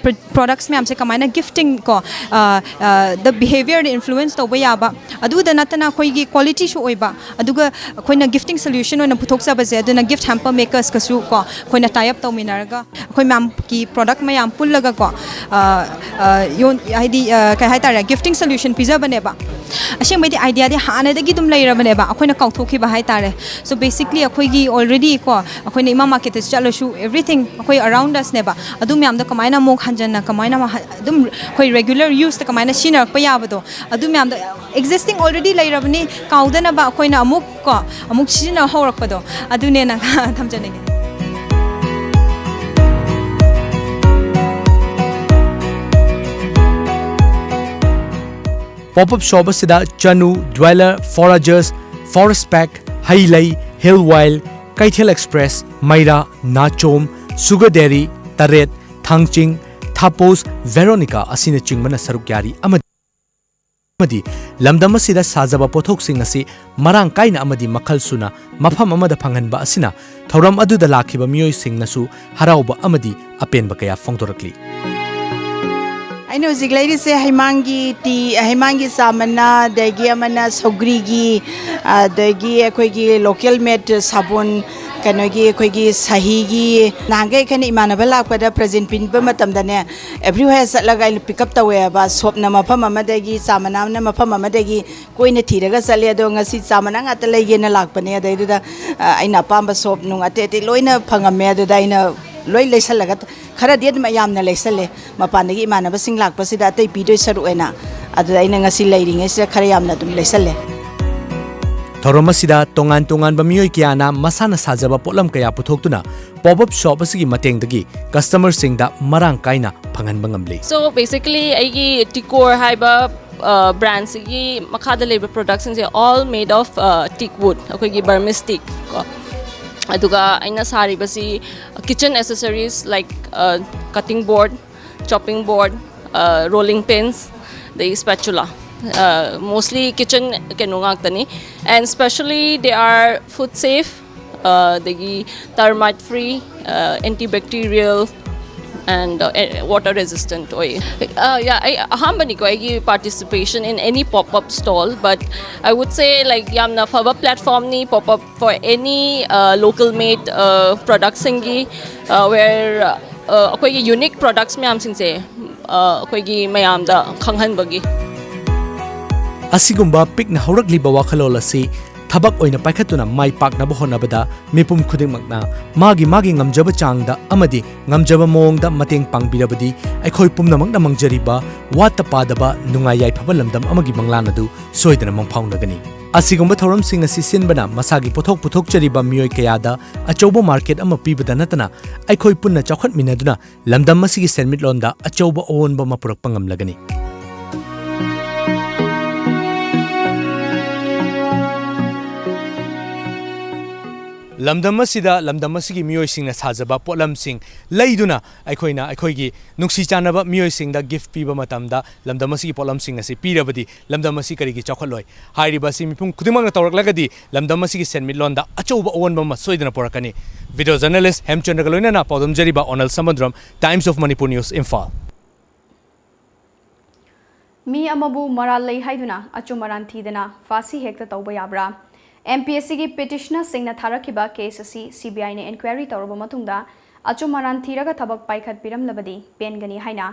ꯄ꯭ꯔꯣꯗꯛꯁ ꯃꯌꯥꯝꯁꯦ ꯀꯃꯥꯏꯅ ꯒꯤꯐꯇꯤꯡ ꯀꯣ, ꯗ ꯕꯤꯍꯦꯕꯤꯌꯔꯗ ꯏꯟꯐ꯭ꯂꯨꯋꯦꯟꯁ ꯇꯧꯕ ꯌꯥꯕ, ꯑꯗꯨꯗ ꯅꯠꯇꯅ ꯑꯩꯈꯣꯏꯒꯤ ꯀ꯭ꯋꯥꯂꯤꯇꯤꯁꯨ ꯑꯣꯏꯕ, ꯑꯗꯨꯒ ꯑꯩꯈꯣꯏꯅ ꯒꯤꯐꯇꯤꯡ ꯁꯣꯂ꯭ꯌꯨꯁꯟ ꯑꯣꯏꯅ ꯄꯨꯊꯣꯛꯆꯕꯁꯦ, ꯑꯗꯨꯅ ꯒꯤꯐ ꯍꯦꯝꯄꯔ ꯃꯦꯀꯔꯁꯀꯁꯨ ꯀꯣ ꯑꯩꯈꯣꯏꯅ ꯇꯥꯏ ꯑꯞ ꯇꯧꯃꯤꯟꯅꯔꯒ ꯑꯩꯈꯣꯏ ꯃꯌꯥꯝꯒꯤ ꯄ꯭ꯔꯣꯗꯛ ꯃꯌꯥꯝ ꯄꯨꯜꯂꯒꯀꯣ, ꯑ, ꯑ, ꯌꯣꯟ-, ꯍꯥꯏꯗꯤ, ꯑ, ꯀꯩ ꯍꯥꯏꯇꯥꯔꯦ, ꯒꯤꯐꯇꯤꯡ ꯁꯣꯂ꯭ꯌꯨꯁꯟ ꯄꯤꯖꯕꯅꯦꯕ꯫ ꯑꯁꯦꯡꯕꯩꯗꯤ ꯑꯥꯏꯗꯤꯌꯥꯗꯤ ꯍꯥꯟꯅꯗꯒꯤ ꯑꯗꯨꯝ ꯂꯩꯔꯕꯅꯦꯕ, ꯑꯩꯈꯣꯏꯅ ꯀꯥꯎꯊꯣꯛꯈꯤꯕ ꯍꯥꯏꯇꯥꯔꯦ꯫ So basically ꯑꯩꯈꯣꯏꯒꯤ already ꯀꯣ, ꯑꯩꯈꯣꯏꯅ ꯏꯃꯥ ꯃꯥꯔꯀꯦꯠꯇ ꯆꯠꯂꯁꯨ, everything ꯑꯩꯈꯣꯏ ꯑꯔꯥꯎꯟ ꯑꯁꯅꯦꯕ, ꯑꯗꯨ ꯃꯌꯥꯝꯗꯣ ꯀꯃꯥꯏꯅ ꯑꯃꯨꯛ ꯍꯟꯖꯟꯅ, ꯀꯃꯥꯏꯅ ꯑꯃꯨꯛ ꯍ-, ꯑꯗꯨꯝ ꯑꯩꯈꯣꯏ ꯔꯦꯒꯨꯂꯔ ꯌꯨꯁꯇ ꯀꯃꯥꯏꯅ ꯁꯤꯖꯤꯟꯅꯔꯛꯄ ꯌꯥꯕꯗꯣ, ꯑꯗꯨ ꯃꯌꯥꯝꯗꯣ, ꯑꯦꯛꯖꯤꯁꯇꯤꯡ ꯑꯣꯜꯔꯦꯗꯤ ꯂꯩꯔꯕꯅꯤ, ꯀꯥꯎꯗꯅꯕ ꯑꯩꯈꯣꯏꯅ ꯑꯃꯨꯛ ꯀꯣ, ꯑꯃꯨꯛ ꯁꯤꯖꯤꯟꯅ ꯍꯧꯔꯛꯄꯗꯣ, ꯑꯗꯨꯅꯦꯅ ꯊꯝꯖꯅꯤꯡꯉꯦ꯫ ꯄꯣꯞ ꯑꯞ ꯁꯣꯞ ꯑꯁꯤꯗ ꯆꯅꯨ, ꯗ꯭ꯋꯦꯂꯔ, ꯐꯣꯔꯥꯖꯔꯁ, ꯐꯣꯔꯦꯁ ꯄꯦꯛ, ꯍꯩ ꯂꯩ, ꯍꯤꯜ ꯋꯥꯏꯜ, ꯀꯩꯊꯦꯜ ꯑꯦꯛꯁꯄ꯭ꯔꯦꯁ, ꯃꯩꯔꯥ, ꯅꯥꯆꯣꯝ, ꯁꯨꯒꯔ ꯗꯦꯔꯤ, ꯇꯔꯦꯠ, ꯊꯥꯡꯆꯤꯡ, ꯊꯥꯄꯣꯁ, ꯚꯦꯔꯣꯅꯤꯀꯥ ꯑꯁꯤꯅꯆꯤꯡꯕꯅ ꯁꯔꯨꯛ ꯌꯥꯔꯤ ꯑꯃꯗꯤ ꯑꯃꯗꯤ ꯂꯝꯗꯝ ꯑꯁꯤꯗ ꯁꯥꯖꯕ ꯄꯣꯠꯊꯣꯛꯁꯤꯡ ꯑꯁꯤ ꯃꯔꯥꯡ ꯀꯥꯏꯅ ꯑꯃꯗꯤ ꯃꯈꯜ ꯁꯨꯅ ꯃꯐꯝ ꯑꯃꯗ ꯐꯪꯍꯟꯕ ꯑꯁꯤꯅ ꯊꯧꯔꯝ ꯑꯗꯨꯗ ꯂꯥꯛꯈꯤꯕ ꯃꯤꯑꯣꯏꯁꯤꯡꯅꯁꯨ ꯍꯔꯥꯎꯕ ꯑꯃꯗꯤ ꯑꯄꯦꯟꯕ ꯀꯌꯥ ꯐꯣꯡꯗꯣꯔꯛꯂꯤ꯫ ꯑꯩꯅ ꯍꯧꯖꯤꯛ ꯂꯩꯔꯤꯁꯦ ꯍꯩꯃꯥꯡꯒꯤ ꯇꯤ, ꯍꯩꯃꯥꯡꯒꯤ ꯆꯥ ꯃꯅꯥ, ꯑꯗꯒꯤ ꯑꯃꯅ ꯁꯧꯒ꯭ꯔꯤꯒꯤ, ꯑꯗꯒꯤ ꯑꯩꯈꯣꯏꯒꯤ ꯂꯣꯀꯦꯜ ꯃꯦꯠ ꯁꯥꯕꯣꯟ, ꯀꯩꯅꯣꯒꯤ ꯑꯩꯈꯣꯏꯒꯤ ꯁꯍꯤꯒꯤ꯫ ꯅꯍꯥꯟꯈꯩ ꯑꯩꯈꯣꯏꯅ ꯏꯃꯥꯟꯅꯕ ꯂꯥꯛꯄꯗ ꯄ꯭ꯔꯖꯦꯟ ꯄꯤꯕ ꯃꯇꯝꯗꯅꯦ, ꯑꯦꯕ꯭ꯔꯤꯋꯦꯌꯔ ꯆꯠꯂꯒ ꯑꯩꯅ ꯄꯤꯛ ꯑꯞ ꯇꯧꯋꯦꯕ꯫ ꯁꯣꯞꯅ ꯃꯐꯝ ꯑꯃꯗꯒꯤ, ꯆꯥ ꯃꯅꯥꯅ ꯃꯐꯝ ꯑꯃꯗꯒꯤ ꯀꯣꯏꯅ ꯊꯤꯔꯒ ꯆꯠꯂꯦ꯫ ꯑꯗꯣ ꯉꯁꯤ ꯆꯥ ꯃꯅꯥ ꯉꯥꯛꯇ ꯂꯩꯒꯦꯅ ꯂꯥꯛꯄꯅꯦ꯫ ꯑꯗꯩꯗꯨꯗ, ꯑ, ꯑꯩꯅ ꯑꯄꯥꯝꯕ ꯁꯣꯞ ꯅꯨꯡ ꯑꯇꯩ ꯑꯇꯩ ꯂꯣꯏꯅ ꯐꯪꯉꯝꯃꯦ꯫ ꯑꯗꯨꯗ ꯑꯩꯅ ꯂꯣꯏ ꯂꯩꯁꯜꯂꯒ, ꯈꯔꯗꯤ ꯑꯗꯨꯝ ꯌꯥꯝꯅ ꯂꯩꯁꯜꯂꯦ꯫ ꯃꯄꯥꯟꯗꯒꯤ ꯏꯃꯥꯟꯅꯕꯁꯤꯡ ꯂꯥꯛꯄꯁꯤꯗ ꯑꯇꯩ ꯄꯤꯗꯣꯏ ꯁꯔꯨꯛ ꯑꯣꯏꯅ, ꯑꯗꯨꯗ ꯑꯩꯅ ꯉꯁꯤ ꯂꯩꯔꯤꯉꯩꯁꯤꯗ ꯈꯔ ꯌꯥꯝꯅ ꯑꯗꯨꯝ ꯂꯩꯁꯜꯂꯦ꯫ ꯊꯧꯔꯝ ꯑꯁꯤꯗ ꯇꯣꯉꯥꯟ ꯇꯣꯉꯥꯟꯕ ꯃꯤꯑꯣꯏ ꯀꯌꯥꯅ ꯃꯁꯥꯅ ꯁꯥꯖꯕ ꯄꯣꯠꯂꯝ ꯀꯌꯥ ꯄꯨꯊꯣꯛꯇꯨꯅ ꯄꯣꯞ ꯑꯞ ꯁꯣꯞ ꯑꯁꯤꯒꯤ ꯃꯇꯦꯡꯗꯒꯤ ꯀꯁꯇꯃꯔꯁꯤꯡꯗ ꯃꯔꯥꯡ ꯀꯥꯏꯅ ꯐꯪꯍꯟꯕ ꯉꯝꯂꯤ꯫ So basically ꯑꯩꯒꯤ ꯇꯤꯀꯣꯔ ꯍꯥꯏꯕ ꯕ꯭ꯔꯥꯟꯁꯤꯒꯤ ꯃꯈꯥꯗ ꯂꯩꯕ ꯄ꯭ꯔꯣꯗꯛꯁꯤꯡꯁꯦ all made of teak wood, ꯑꯩꯈꯣꯏꯒꯤ ꯕꯔꯃꯤꯁ ꯇꯤꯛ ꯀꯣ꯫ ꯑꯗꯨꯒ ꯑꯩꯅ ꯁꯥꯔꯤꯕꯁꯤ kitchen accessories like cutting board, chopping board, rolling pins, ꯑꯗꯩ spatula, mostly kitchen ꯀꯩꯅꯣ ꯉꯥꯛꯇꯅꯤ꯫ And specially they are food safe, ꯑꯗꯒꯤ termite free, antibacterial and water resistant ꯑꯣꯏ꯫ ꯑ, yeah, ꯑꯩ ꯑꯍꯥꯟꯕꯅꯤꯀꯣ ꯑꯩꯒꯤ participation in any pop up stall, but I would say, like, ꯌꯥꯝꯅ ꯐꯕ platformꯅꯤ pop up for any local made productꯁꯤꯡꯒꯤ, where ꯑꯩꯈꯣꯏꯒꯤ unique products ꯃꯌꯥꯝꯁꯤꯡꯁꯦ ꯑꯩꯈꯣꯏꯒꯤ ꯃꯌꯥꯝꯗ ꯈꯪꯍꯟꯕꯒꯤ꯫ ꯑꯁꯤꯒꯨꯝꯕ ꯄꯤꯛꯅ ꯍꯧꯔꯛꯂꯤꯕ ꯋꯥꯈꯜꯂꯣꯟ ꯑꯁꯤ ꯊꯕꯛ ꯑꯣꯏꯅ ꯄꯥꯏꯈꯠꯇꯨꯅ ꯃꯥꯏ ꯄꯥꯛꯅꯕ ꯍꯣꯠꯅꯕꯗ ꯃꯤꯄꯨꯝ ꯈꯨꯗꯤꯡꯃꯛꯅ ꯃꯥꯒꯤ ꯃꯥꯒꯤ ꯉꯝꯖꯕ ꯆꯥꯡꯗ ꯑꯃꯗꯤ ꯉꯝꯖꯕ ꯃꯑꯣꯡꯗ ꯃꯇꯦꯡ ꯄꯥꯡꯕꯤꯔꯕꯗꯤ ꯑꯩꯈꯣꯏ ꯄꯨꯝꯅꯃꯛꯅ ꯃꯪꯖꯔꯤꯕ ꯋꯥꯠꯇ ꯄꯥꯗꯕ ꯅꯨꯡꯉꯥꯏ ꯌꯥꯏꯐꯕ ꯂꯝꯗꯝ ꯑꯃꯒꯤ ꯃꯪꯂꯥꯟ ꯑꯗꯨ ꯁꯣꯏꯗꯅ ꯃꯪꯐꯥꯎꯅꯒꯅꯤ꯫ ꯑꯁꯤꯒꯨꯝꯕ ꯊꯧꯔꯝꯁꯤꯡ ꯑꯁꯤ ꯁꯤꯟꯕꯅ ꯃꯁꯥꯒꯤ ꯄꯣꯠꯊꯣꯛ ꯄꯨꯊꯣꯛꯆꯔꯤꯕ ꯃꯤꯑꯣꯏ ꯀꯌꯥꯗ ꯑꯆꯧꯕ market ꯑꯃ ꯄꯤꯕꯗ ꯅꯠꯇꯅ ꯑꯩꯈꯣꯏ ꯄꯨꯟꯅ ꯆꯥꯎꯈꯠꯃꯤꯟꯅꯗꯨꯅ ꯂꯝꯗꯝ ꯑꯁꯤꯒꯤ ꯁꯦꯟꯃꯤꯠꯂꯣꯟꯗ ꯑꯆꯧꯕ ꯑꯑꯣꯟꯕ ꯑꯃ ꯄꯨꯔꯛꯄ ꯉꯝꯂꯒꯅꯤ꯫ ꯂꯝꯗꯝ ꯑꯁꯤꯗ ꯂꯝꯗꯝ ꯑꯁꯤꯒꯤ ꯃꯤꯑꯣꯏꯁꯤꯡꯅ ꯁꯥꯖꯕ ꯄꯣꯠꯂꯝꯁꯤꯡ ꯂꯩꯗꯨꯅ ꯑꯩꯈꯣꯏꯅ ꯑꯩꯈꯣꯏꯒꯤ ꯅꯨꯡꯁꯤ ꯆꯥꯟꯅꯕ ꯃꯤꯑꯣꯏꯁꯤꯡꯗ gift ꯄꯤꯕ ꯃꯇꯝꯗ ꯂꯝꯗꯝ ꯑꯁꯤꯒꯤ ꯄꯣꯠꯂꯝꯁꯤꯡ ꯑꯁꯤ ꯄꯤꯔꯕꯗꯤ ꯂꯝꯗꯝ ꯑꯁꯤ ꯀꯔꯤꯒꯤ ꯆꯥꯎꯈꯠꯂꯣꯏ? ꯍꯥꯏꯔꯤꯕ ꯑꯁꯤ ꯃꯤꯄꯨꯝ ꯈꯨꯗꯤꯡꯃꯛꯅ ꯇꯧꯔꯛꯂꯒꯗꯤ ꯂꯝꯗꯝ ꯑꯁꯤꯒꯤ ꯁꯦꯟꯃꯤꯠꯂꯣꯟꯗ ꯑꯆꯧꯕ ꯑꯑꯣꯟꯕ ꯑꯃ ꯁꯣꯏꯗꯅ ꯄꯨꯔꯛꯀꯅꯤ꯫ Video journalist ꯍꯦꯝꯆꯟꯗ꯭ꯔꯒ ꯂꯣꯏꯅꯅ ꯄꯥꯎꯗꯝꯖꯔꯤꯕ ꯑꯣꯅꯜ ꯁꯝꯕꯟꯗ꯭ꯔꯝ, Times of Manipur News, Imphal. ꯃꯤ ꯑꯃꯕꯨ ꯃꯔꯥꯜ ꯂꯩ ꯍꯥꯏꯗꯨꯅ ꯑꯆꯨꯝ ꯑꯔꯥꯟ ꯊꯤꯗꯅ ꯐꯥꯁꯤ ꯍꯦꯛꯇ ꯇꯧꯕ ꯌꯥꯕ꯭ꯔꯥ? ꯑꯦꯝ ꯄꯤ ꯑꯦꯁ ꯁꯤꯒꯤ ꯄꯤꯇꯤꯁꯅꯔꯁꯤꯡꯅ ꯊꯥꯔꯛꯈꯤꯕ ꯀꯦꯁ ꯑꯁꯤ ꯁꯤ ꯕꯤ ꯑꯥꯏꯅ ꯏꯟꯀ꯭ꯋꯥꯏꯔꯤ ꯇꯧꯔꯕ ꯃꯇꯨꯡꯗ ꯑꯆꯨꯝ ꯑꯔꯥꯟ ꯊꯤꯔꯒ ꯊꯕꯛ ꯄꯥꯏꯈꯠꯄꯤꯔꯝꯂꯕꯗꯤ ꯄꯦꯟꯒꯅꯤ ꯍꯥꯏꯅ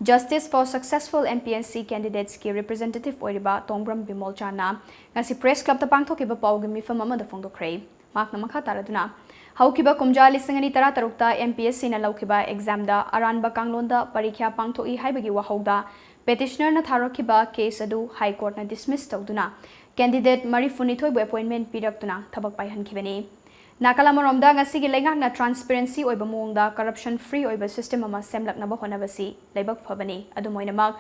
Justice for Successful M P S C Candidatesꯀꯤ representativeꯀꯤ ꯑꯣꯏꯔꯤꯕ ꯇꯣꯡꯕ꯭ꯔꯝ ꯕꯤꯃꯣꯜꯆꯥꯟꯅ ꯉꯁꯤ ꯄ꯭ꯔꯦꯁ ꯀ꯭ꯂꯕꯇ ꯄꯥꯡꯊꯣꯛꯈꯤꯕ ꯄꯥꯎꯒꯤ ꯃꯤꯐꯝ ꯑꯃꯗ ꯐꯣꯡꯗꯣꯛꯈ꯭ꯔꯦ꯫ ꯃꯍꯥꯛꯅ ꯃꯈꯥ ꯇꯥꯔꯗꯨꯅ, ꯍꯧꯈꯤꯕ ꯀꯨꯝꯖꯥ ꯂꯤꯁꯤꯡ ꯑꯅꯤ ꯇꯔꯥꯇꯔꯨꯛꯇ ꯑꯦꯝ ꯄꯤ ꯑꯦꯁ ꯁꯤꯅ ꯂꯧꯈꯤꯕ ꯑꯦꯛꯖꯥꯝꯗ ꯑꯔꯥꯟꯕ ꯀꯥꯡꯂꯣꯟꯗ ꯄꯔꯤꯈ꯭ꯌꯥ ꯄꯥꯡꯊꯣꯛꯏ ꯍꯥꯏꯕꯒꯤ ꯋꯥꯍꯧꯗ ꯄꯦꯇꯤꯁꯅꯔꯅ ꯊꯥꯔꯛꯈꯤꯕ ꯀꯦꯁ ꯑꯗꯨ ꯍꯥꯏ ꯀꯣꯔꯠꯅ ꯗꯤꯁꯃꯤꯁ ꯇꯧꯗꯨꯅ ꯀꯦꯟꯗꯤꯗꯦꯠ ꯃꯔꯤꯐꯨꯅꯤꯊꯣꯏꯕꯨ ꯑꯦꯄꯣꯏꯟꯃꯦꯟꯠ ꯄꯤꯔꯛꯇꯨꯅ ꯊꯕꯛ ꯄꯥꯏꯍꯟꯈꯤꯕꯅꯤ꯫ ꯅꯥꯀꯜ ꯑꯃꯔꯣꯝꯗ, ꯉꯁꯤꯒꯤ ꯂꯩꯉꯥꯛꯅ ꯇ꯭ꯔꯥꯟꯁꯄꯦꯔꯦꯟꯁꯤ ꯑꯣꯏꯕ ꯃꯑꯣꯡꯗ ꯀꯔꯞꯁꯟ ꯐ꯭ꯔꯤ ꯑꯣꯏꯕ ꯁꯤꯁꯇꯦꯝ ꯑꯃ ꯁꯦꯝꯂꯛꯅꯕ ꯍꯣꯠꯅꯕꯁꯤ ꯂꯥꯏꯕꯛ ꯐꯕꯅꯤ꯫ ꯑꯗꯨꯝ ꯑꯣꯏꯅꯃꯛ,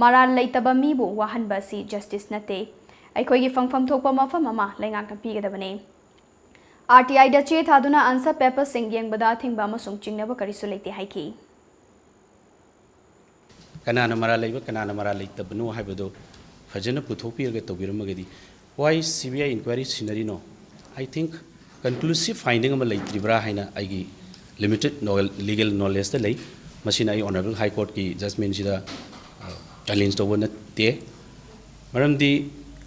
ꯃꯔꯥꯜ ꯂꯩꯇꯕ ꯃꯤꯕꯨ ꯋꯥꯍꯟꯕ ꯑꯁꯤ ꯖꯁꯇꯤꯁ ꯅꯠꯇꯦ꯫ ꯑꯩꯈꯣꯏꯒꯤ ꯐꯪꯐꯝ ꯊꯣꯛꯄ ꯃꯐꯝ ꯑꯃ ꯂꯩꯉꯥꯛꯅ ꯄꯤꯒꯗꯕꯅꯤ꯫ ꯑꯥꯔ ꯇꯤ ꯑꯥꯏꯗ ꯆꯦ ꯊꯥꯗꯨꯅ ꯑꯟꯁꯔ ꯄꯦꯄꯔꯁꯤꯡ ꯌꯦꯡꯕꯗ ꯑꯊꯤꯡꯕ ꯑꯃꯁꯨꯡ ꯆꯤꯡꯅꯕ ꯀꯔꯤꯁꯨ ꯂꯩꯇꯦ ꯍꯥꯏꯈꯤ꯫ ꯀꯅꯥꯅ ꯃꯔꯥꯜ ꯂꯩꯕ, ꯀꯅꯥꯅ ꯃꯔꯥꯜ ꯂꯩꯇꯕꯅꯣ ꯍꯥꯏꯕꯗꯨ ꯐꯖꯅ ꯄꯨꯊꯣꯛꯄꯤꯔꯒ ꯇꯧꯕꯤꯔꯝꯃꯒꯗꯤ, why C B I inquiry ꯁꯤꯟꯅꯔꯤꯅꯣ? I think ꯀꯟꯀ꯭ꯂꯨꯁꯤꯞ ꯐꯥꯏꯟꯗꯤꯡ ꯑꯃ ꯂꯩꯇ꯭ꯔꯤꯕ꯭ꯔꯥ ꯍꯥꯏꯅ ꯑꯩꯒꯤ ꯂꯤꯃꯤꯇꯦꯠ ꯂꯤꯒꯦꯜ ꯅꯣꯂꯦꯖꯇ ꯂꯩ꯫ ꯃꯁꯤꯅ ꯑꯩ ꯑꯣꯅꯔꯦꯕꯜ ꯍꯥꯏ ꯀꯣꯔꯠꯀꯤ ꯖꯁꯃꯦꯟꯁꯤꯗ ꯆꯦꯂꯦꯟꯖ ꯇꯧꯕ ꯅꯠꯇꯦ꯫ ꯃꯔꯝꯗꯤ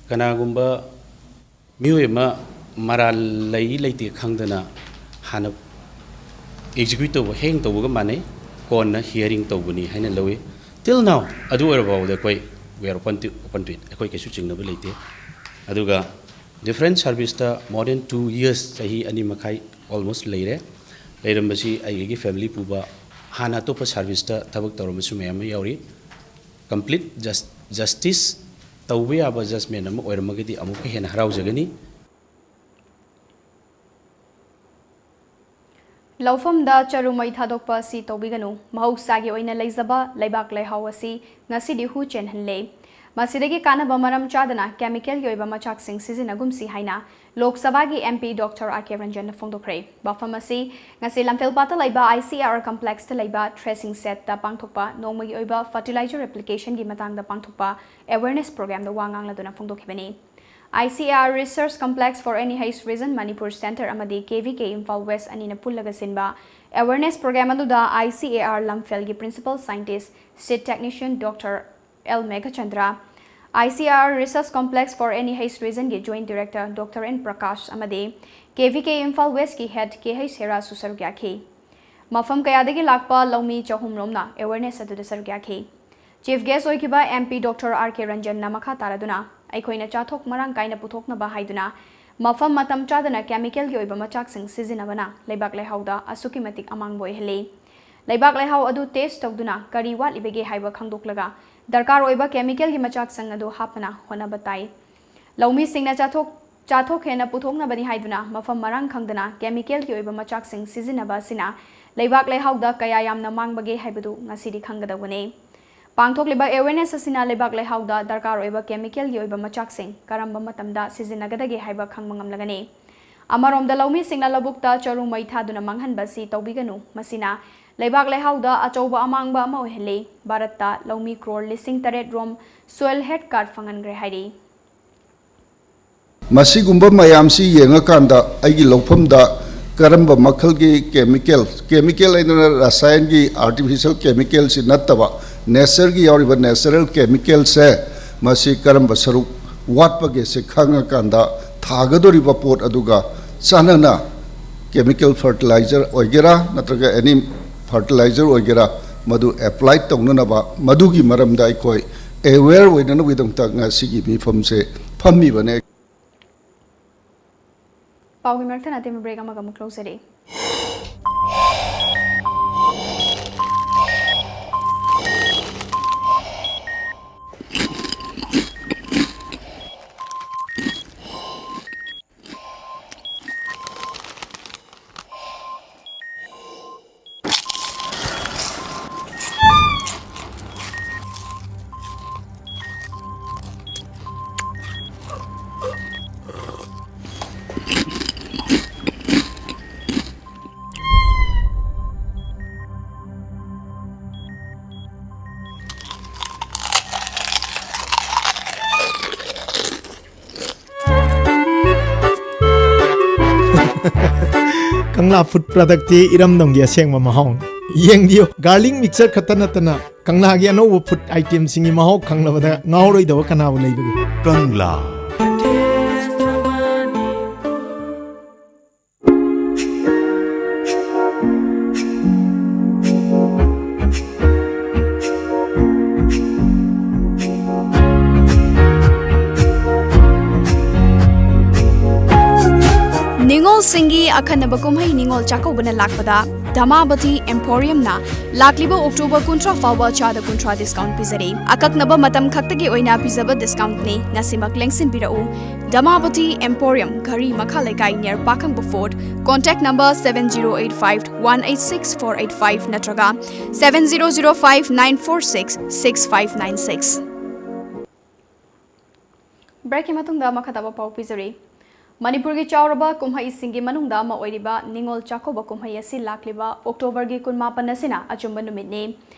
ꯀꯅꯥꯒꯨꯝꯕ ꯃꯤꯑꯣꯏ ꯑꯃ ꯃꯔꯥꯜ ꯂꯩ ꯂꯩꯇꯦ ꯈꯪꯗꯅ ꯍꯥꯟꯅ ꯑꯦꯛꯖꯤꯀ꯭ꯌꯨꯠ ꯇꯧꯕ, ꯍꯦꯡ ꯇꯧꯕꯒ ꯃꯥꯟꯅꯩ, ꯀꯣꯟꯅ ꯍꯤꯌꯔꯤꯡ ꯇꯧꯕꯅꯤ ꯍꯥꯏꯅ ꯂꯧꯏ꯫ ꯇꯤꯜ ꯅꯥꯎ ꯑꯗꯨ ꯑꯣꯏꯔꯐꯥꯎꯗ ꯑꯩꯈꯣꯏ we are open to, open to it, ꯑꯩꯈꯣꯏ ꯀꯩꯁꯨ ꯆꯤꯡꯅꯕ ꯂꯩꯇꯦ꯫ ꯑꯗꯨꯒ difference ꯁꯥꯔꯚꯤꯁꯇ more than two years, ꯆꯍꯤ ꯑꯅꯤ ꯃꯈꯥꯏ almost ꯂꯩꯔꯦ꯫ ꯂꯩꯔꯝꯕꯁꯤ ꯑꯩꯒꯤ ꯐꯦꯃꯤꯂꯤ ꯄꯨꯕ, ꯍꯥꯟꯅ ꯑꯇꯣꯞꯄ ꯁꯥꯔꯚꯤꯁꯇ ꯊꯕꯛ ꯇꯧꯔꯝꯕꯁꯨ ꯃꯌꯥꯝ ꯑꯃ ꯌꯥꯎꯔꯤ꯫ ꯀꯝꯄ꯭ꯂꯤꯠ ꯖꯁ-, ꯖꯁꯇꯤꯁ ꯇꯧꯕ ꯌꯥꯕ ꯖꯁꯃꯦꯟ ꯑꯃ ꯑꯣꯏꯔꯝꯃꯒꯗꯤ ꯑꯃꯨꯛꯀ ꯍꯦꯟꯅ ꯍꯔꯥꯎꯖꯒꯅꯤ꯫ ꯂꯧꯐꯝꯗ ꯆꯔꯨ ꯃꯩ ꯊꯥꯗꯣꯛꯄ ꯑꯁꯤ ꯇꯧꯕꯤꯒꯅꯨ꯫ ꯃꯍꯧꯁꯥꯒꯤ ꯑꯣꯏꯅ ꯂꯩꯖꯕ ꯂꯩꯕꯥꯛ ꯂꯩꯍꯥꯎ ꯑꯁꯤ ꯉꯁꯤꯗꯤ ꯍꯨ ꯆꯦꯟꯍꯜꯂꯦ꯫ ꯃꯁꯤꯗꯒꯤ ꯀꯥꯟꯅꯕ ꯃꯔꯝ ꯆꯥꯗꯅ ꯀꯦꯃꯤꯀꯦꯜꯒꯤ ꯑꯣꯏꯕ ꯃꯆꯥꯛꯁꯤꯡ ꯁꯤꯖꯤꯟꯅꯒꯨꯝꯁꯤ ꯍꯥꯏꯅ ꯂꯣꯛ ꯁꯚꯥꯒꯤ MP Doctor R K ꯔꯟꯖꯟꯅ ꯐꯣꯡꯗꯣꯛꯈ꯭ꯔꯦ꯫ ꯋꯥꯐꯝ ꯑꯁꯤ ꯉꯁꯤ ꯂꯝꯐꯦꯜꯄꯥꯠꯇ ꯂꯩꯕ ICAR complexꯇ ꯂꯩꯕ threshing shedꯇ ꯄꯥꯡꯊꯣꯛꯄ ꯅꯣꯡꯃꯒꯤ ꯑꯣꯏꯕ fertilizer applicationꯒꯤ ꯃꯇꯥꯡꯗ ꯄꯥꯡꯊꯣꯛꯄ awareness programꯗ ꯋꯥ ꯉꯥꯡꯂꯗꯨꯅ ꯐꯣꯡꯗꯣꯛꯈꯤꯕꯅꯤ꯫ ICAR Research Complex for NEH Region Manipur Centre ꯑꯃꯗꯤ KVK Imphal West ꯑꯅꯤꯅ ꯄꯨꯜꯂꯒ ꯁꯤꯟꯕ awareness program ꯑꯗꯨꯗ ICAR ꯂꯝꯐꯦꯜꯒꯤ Principal Scientist, Seed Technician Doctor L Meghachandra, ICAR Research Complex for NEH Regionꯒꯤ Joint Director Doctor N Prakash ꯑꯃꯗꯤ KVK Imphal Westꯀꯤ Head K H ꯁꯦꯔꯥꯁꯨ ꯁꯔꯨꯛ ꯌꯥꯈꯤ꯫ ꯃꯐꯝ ꯀꯌꯥꯗꯒꯤ ꯂꯥꯛꯄ ꯂꯧꯃꯤ ꯆꯍꯨꯝ ꯔꯣꯝꯅ awareness ꯑꯗꯨꯗ ꯁꯔꯨꯛ ꯌꯥꯈꯤ꯫ Chief guest ꯑꯣꯏꯈꯤꯕ MP Doctor R K ꯔꯟꯖꯟꯅ ꯃꯈꯥ ꯇꯥꯔꯗꯨꯅ, ꯑꯩꯈꯣꯏꯅ ꯆꯥꯊꯣꯛ ꯃꯔꯥꯡ ꯀꯥꯏꯅ ꯄꯨꯊꯣꯛꯅꯕ ꯍꯥꯏꯗꯨꯅ ꯃꯐꯝ ꯃꯇꯝ ꯆꯥꯗꯅ ꯀꯦꯃꯤꯀꯦꯜꯒꯤ ꯑꯣꯏꯕ ꯃꯆꯥꯛꯁꯤꯡ ꯁꯤꯖꯤꯟꯅꯕꯅ ꯂꯩꯕꯥꯛ ꯂꯩꯍꯥꯎꯗ ꯑꯁꯨꯛꯀꯤ ꯃꯇꯤꯛ ꯑꯃꯥꯡꯕ ꯑꯣꯏꯍꯜꯂꯤ꯫ ꯂꯩꯕꯥꯛ ꯂꯩꯍꯥꯎ ꯑꯗꯨ test ꯇꯧꯗꯨꯅ ꯀꯔꯤ ꯋꯥꯠꯂꯤꯕꯒꯦ ꯍꯥꯏꯕ ꯈꯪꯗꯣꯛꯂꯒ ꯗꯔꯀꯥꯔ ꯑꯣꯏꯕ ꯀꯦꯃꯤꯀꯦꯜꯒꯤ ꯃꯆꯥꯛꯁꯤꯡ ꯑꯗꯨ ꯍꯥꯞꯄꯅ ꯍꯣꯠꯅꯕ ꯇꯥꯏ꯫ ꯂꯧꯃꯤꯁꯤꯡꯅ ꯆꯥꯊꯣꯛ, ꯆꯥꯊꯣꯛ ꯍꯦꯟꯅ ꯄꯨꯊꯣꯛꯅꯕꯅꯤ ꯍꯥꯏꯗꯨꯅ ꯃꯐꯝ ꯃꯔꯥꯡ ꯈꯪꯗꯅ ꯀꯦꯃꯤꯀꯦꯜꯒꯤ ꯑꯣꯏꯕ ꯃꯆꯥꯛꯁꯤꯡ ꯁꯤꯖꯤꯟꯅꯕ ꯑꯁꯤꯅ ꯂꯩꯕꯥꯛ ꯂꯩꯍꯥꯎꯗ ꯀꯌꯥ ꯌꯥꯝꯅ ꯃꯥꯡꯕꯒꯦ ꯍꯥꯏꯕꯗꯨ ꯉꯁꯤꯗꯤ ꯈꯪꯒꯗꯧꯕꯅꯤ꯫ ꯄꯥꯡꯊꯣꯛꯂꯤꯕ awareness ꯑꯁꯤꯅ ꯂꯩꯕꯥꯛ ꯂꯩꯍꯥꯎꯗ ꯗꯔꯀꯥꯔ ꯑꯣꯏꯕ ꯀꯦꯃꯤꯀꯦꯜꯒꯤ ꯑꯣꯏꯕ ꯃꯆꯥꯛꯁꯤꯡ ꯀꯔꯝꯕ ꯃꯇꯝꯗ ꯁꯤꯖꯤꯟꯅꯒꯗꯒꯦ ꯍꯥꯏꯕ ꯈꯪꯕ ꯉꯝꯂꯒꯅꯤ꯫ ꯑꯃꯔꯣꯝꯗ ꯂꯧꯃꯤꯁꯤꯡꯅ ꯂꯧꯕꯨꯛꯇ ꯆꯔꯨ ꯃꯩ ꯊꯥꯗꯨꯅ ꯃꯥꯡꯍꯟꯕ ꯑꯁꯤ ꯇꯧꯕꯤꯒꯅꯨ꯫ ꯃꯁꯤꯅ ꯂꯩꯕꯥꯛ ꯂꯩꯍꯥꯎꯗ ꯑꯆꯧꯕ ꯑꯃꯥꯡꯕ ꯑꯃ ꯑꯣꯏꯍꯜꯂꯤ꯫ ꯚꯥꯔꯠꯇ ꯂꯧꯃꯤ ꯀ꯭ꯔꯣꯔ ꯂꯤꯁꯤꯡ ꯇꯔꯦꯠ ꯔꯣꯝ soil health card ꯐꯪꯍꯟꯈ꯭ꯔꯦ ꯍꯥꯏꯔꯤ꯫ ꯃꯁꯤꯒꯨꯝꯕ ꯃꯌꯥꯝꯁꯤ ꯌꯦꯡꯉꯀꯥꯟꯗ ꯑꯩꯒꯤ ꯂꯧꯐꯝꯗ ꯀꯔꯝꯕ ꯃꯈꯜꯒꯤ ꯀꯦꯃꯤꯀꯦꯜ, ꯀꯦꯃꯤꯀꯦꯜ ꯍꯥꯏꯗꯅ ꯔꯁꯥꯌꯟꯒꯤ, ꯑꯥꯔꯇꯤꯐꯤꯁꯤꯌꯦꯜ ꯀꯦꯃꯤꯀꯦꯜꯁꯤ ꯅꯠꯇꯕ, ꯅꯦꯆꯔꯒꯤ ꯌꯥꯎꯔꯤꯕ ꯅꯦꯆꯔꯦꯜ ꯀꯦꯃꯤꯀꯦꯜꯁꯦ, ꯃꯁꯤ ꯀꯔꯝꯕ ꯁꯔꯨꯛ ꯋꯥꯠꯄꯒꯦꯁꯦ ꯈꯪꯉꯀꯥꯟꯗ, ꯊꯥꯒꯗꯧꯔꯤꯕ ꯄꯣꯠ ꯑꯗꯨꯒ ꯆꯥꯟꯅꯅ ꯀꯦꯃꯤꯀꯦꯜ ꯐꯔꯇꯤꯂꯥꯏꯖꯔ ꯑꯣꯏꯒꯦꯔꯥ ꯅꯠꯇ꯭ꯔꯒ ꯑꯦꯅꯤ ꯐꯔꯇꯤꯂꯥꯏꯖꯔ ꯑꯣꯏꯒꯦꯔꯥ, ꯃꯗꯨ ꯑꯦꯄ꯭ꯂꯥꯏ ꯇꯧꯅꯅꯕ, ꯃꯗꯨꯒꯤ ꯃꯔꯝꯗ ꯑꯩꯈꯣꯏ ꯑꯦꯋꯦꯌꯔ ꯑꯣꯏꯅꯅꯕꯒꯤꯗꯃꯛꯇ ꯉꯁꯤꯒꯤ ꯃꯤꯐꯝꯁꯦ ꯐꯝꯃꯤꯕꯅꯦ꯫ ꯄꯥꯎꯒꯤ ꯃꯔꯛꯇ ꯅꯠꯇꯦ, ꯕ꯭ꯔꯦꯛ ꯑꯃꯒ ꯑꯃꯨꯛ ꯂꯧꯖꯔꯤ꯫ ꯀꯪꯂꯥ ꯐꯨꯗ ꯄ꯭ꯔꯗꯛꯇꯤ ꯏꯔꯝꯗꯝꯒꯤ ꯑꯁꯦꯡꯕ ꯃꯍꯥꯎꯅꯤ꯫ ꯌꯦꯡꯕꯤꯌꯨ, ꯒꯥꯔꯂꯤꯛ ꯃꯤꯛꯁꯆꯔ ꯈꯛꯇ ꯅꯠꯇꯅ ꯀꯪꯂꯥꯒꯤ ꯑꯅꯧꯕ ꯐꯨꯗ ꯑꯥꯏꯇꯦꯝꯁꯤꯡꯒꯤ ꯃꯍꯥꯎ ꯈꯪꯂꯕꯗ ꯉꯥꯎꯔꯣꯏꯗꯕ ꯀꯅꯥꯕꯨ ꯂꯩꯕꯒꯦ? ꯀꯪꯂꯥ꯫ ꯅꯤꯉꯣꯜꯁꯤꯡꯒꯤ ꯑꯈꯟꯅꯕ ꯀꯨꯝꯍꯩ ꯅꯤꯉꯣꯜ ꯆꯥꯛꯀꯧꯕꯅ ꯂꯥꯛꯄꯗ ꯙꯃꯥꯕꯇꯤ ꯑꯦꯝꯄꯣꯔꯤꯌꯝꯅ ꯂꯥꯛꯂꯤꯕ ꯑꯣꯛꯇꯣꯕꯔ ꯀꯨꯟꯊ꯭ꯔꯥ ꯐꯥꯎꯕ ꯆꯥꯗ ꯀꯨꯟꯊ꯭ꯔꯥ ꯗꯤꯁꯀꯥꯎꯟ ꯄꯤꯖꯔꯤ꯫ ꯑꯀꯛꯅꯕ ꯃꯇꯝ ꯈꯛꯇꯒꯤ ꯑꯣꯏꯅ ꯄꯤꯖꯕ ꯗꯤꯁꯀꯥꯎꯟꯠꯅꯤ꯫ ꯉꯁꯤꯃꯛ ꯂꯦꯡꯁꯤꯟꯕꯤꯔꯛꯎ꯫ ꯙꯃꯥꯕꯇꯤ ꯑꯦꯝꯄꯣꯔꯤꯌꯝ, ꯘꯔꯤ ꯃꯈꯥ ꯂꯩꯀꯥꯏ, near ꯄꯥꯈꯪꯕ fort. Contact number seven zero eight five one eight six four eight five ꯅꯠꯇ꯭ꯔꯒ seven zero zero five nine four six six five nine six꯫ ꯕ꯭ꯔꯦꯛꯀꯤ ꯃꯇꯨꯡꯗ ꯃꯈꯥ ꯇꯥꯕ ꯄꯥꯎ ꯄꯤꯖꯔꯤ꯫ ꯃꯅꯤꯄꯨꯔꯒꯤ ꯆꯥꯎꯔꯕ ꯀꯨꯝꯍꯩꯁꯤꯡꯒꯤ ꯃꯅꯨꯡꯗ ꯑꯃ ꯑꯣꯏꯔꯤꯕ ꯅꯤꯉꯣꯜ ꯆꯥꯛꯀꯧꯕ ꯀꯨꯝꯍꯩ ꯑꯁꯤ ꯂꯥꯛꯂꯤꯕ ꯑꯣꯛꯇꯣꯕꯔꯒꯤ ꯀꯨꯟꯃꯥꯄꯟ ꯑꯁꯤꯅ ꯑꯆꯨꯝꯕ ꯅꯨꯃꯤꯠꯅꯤ꯫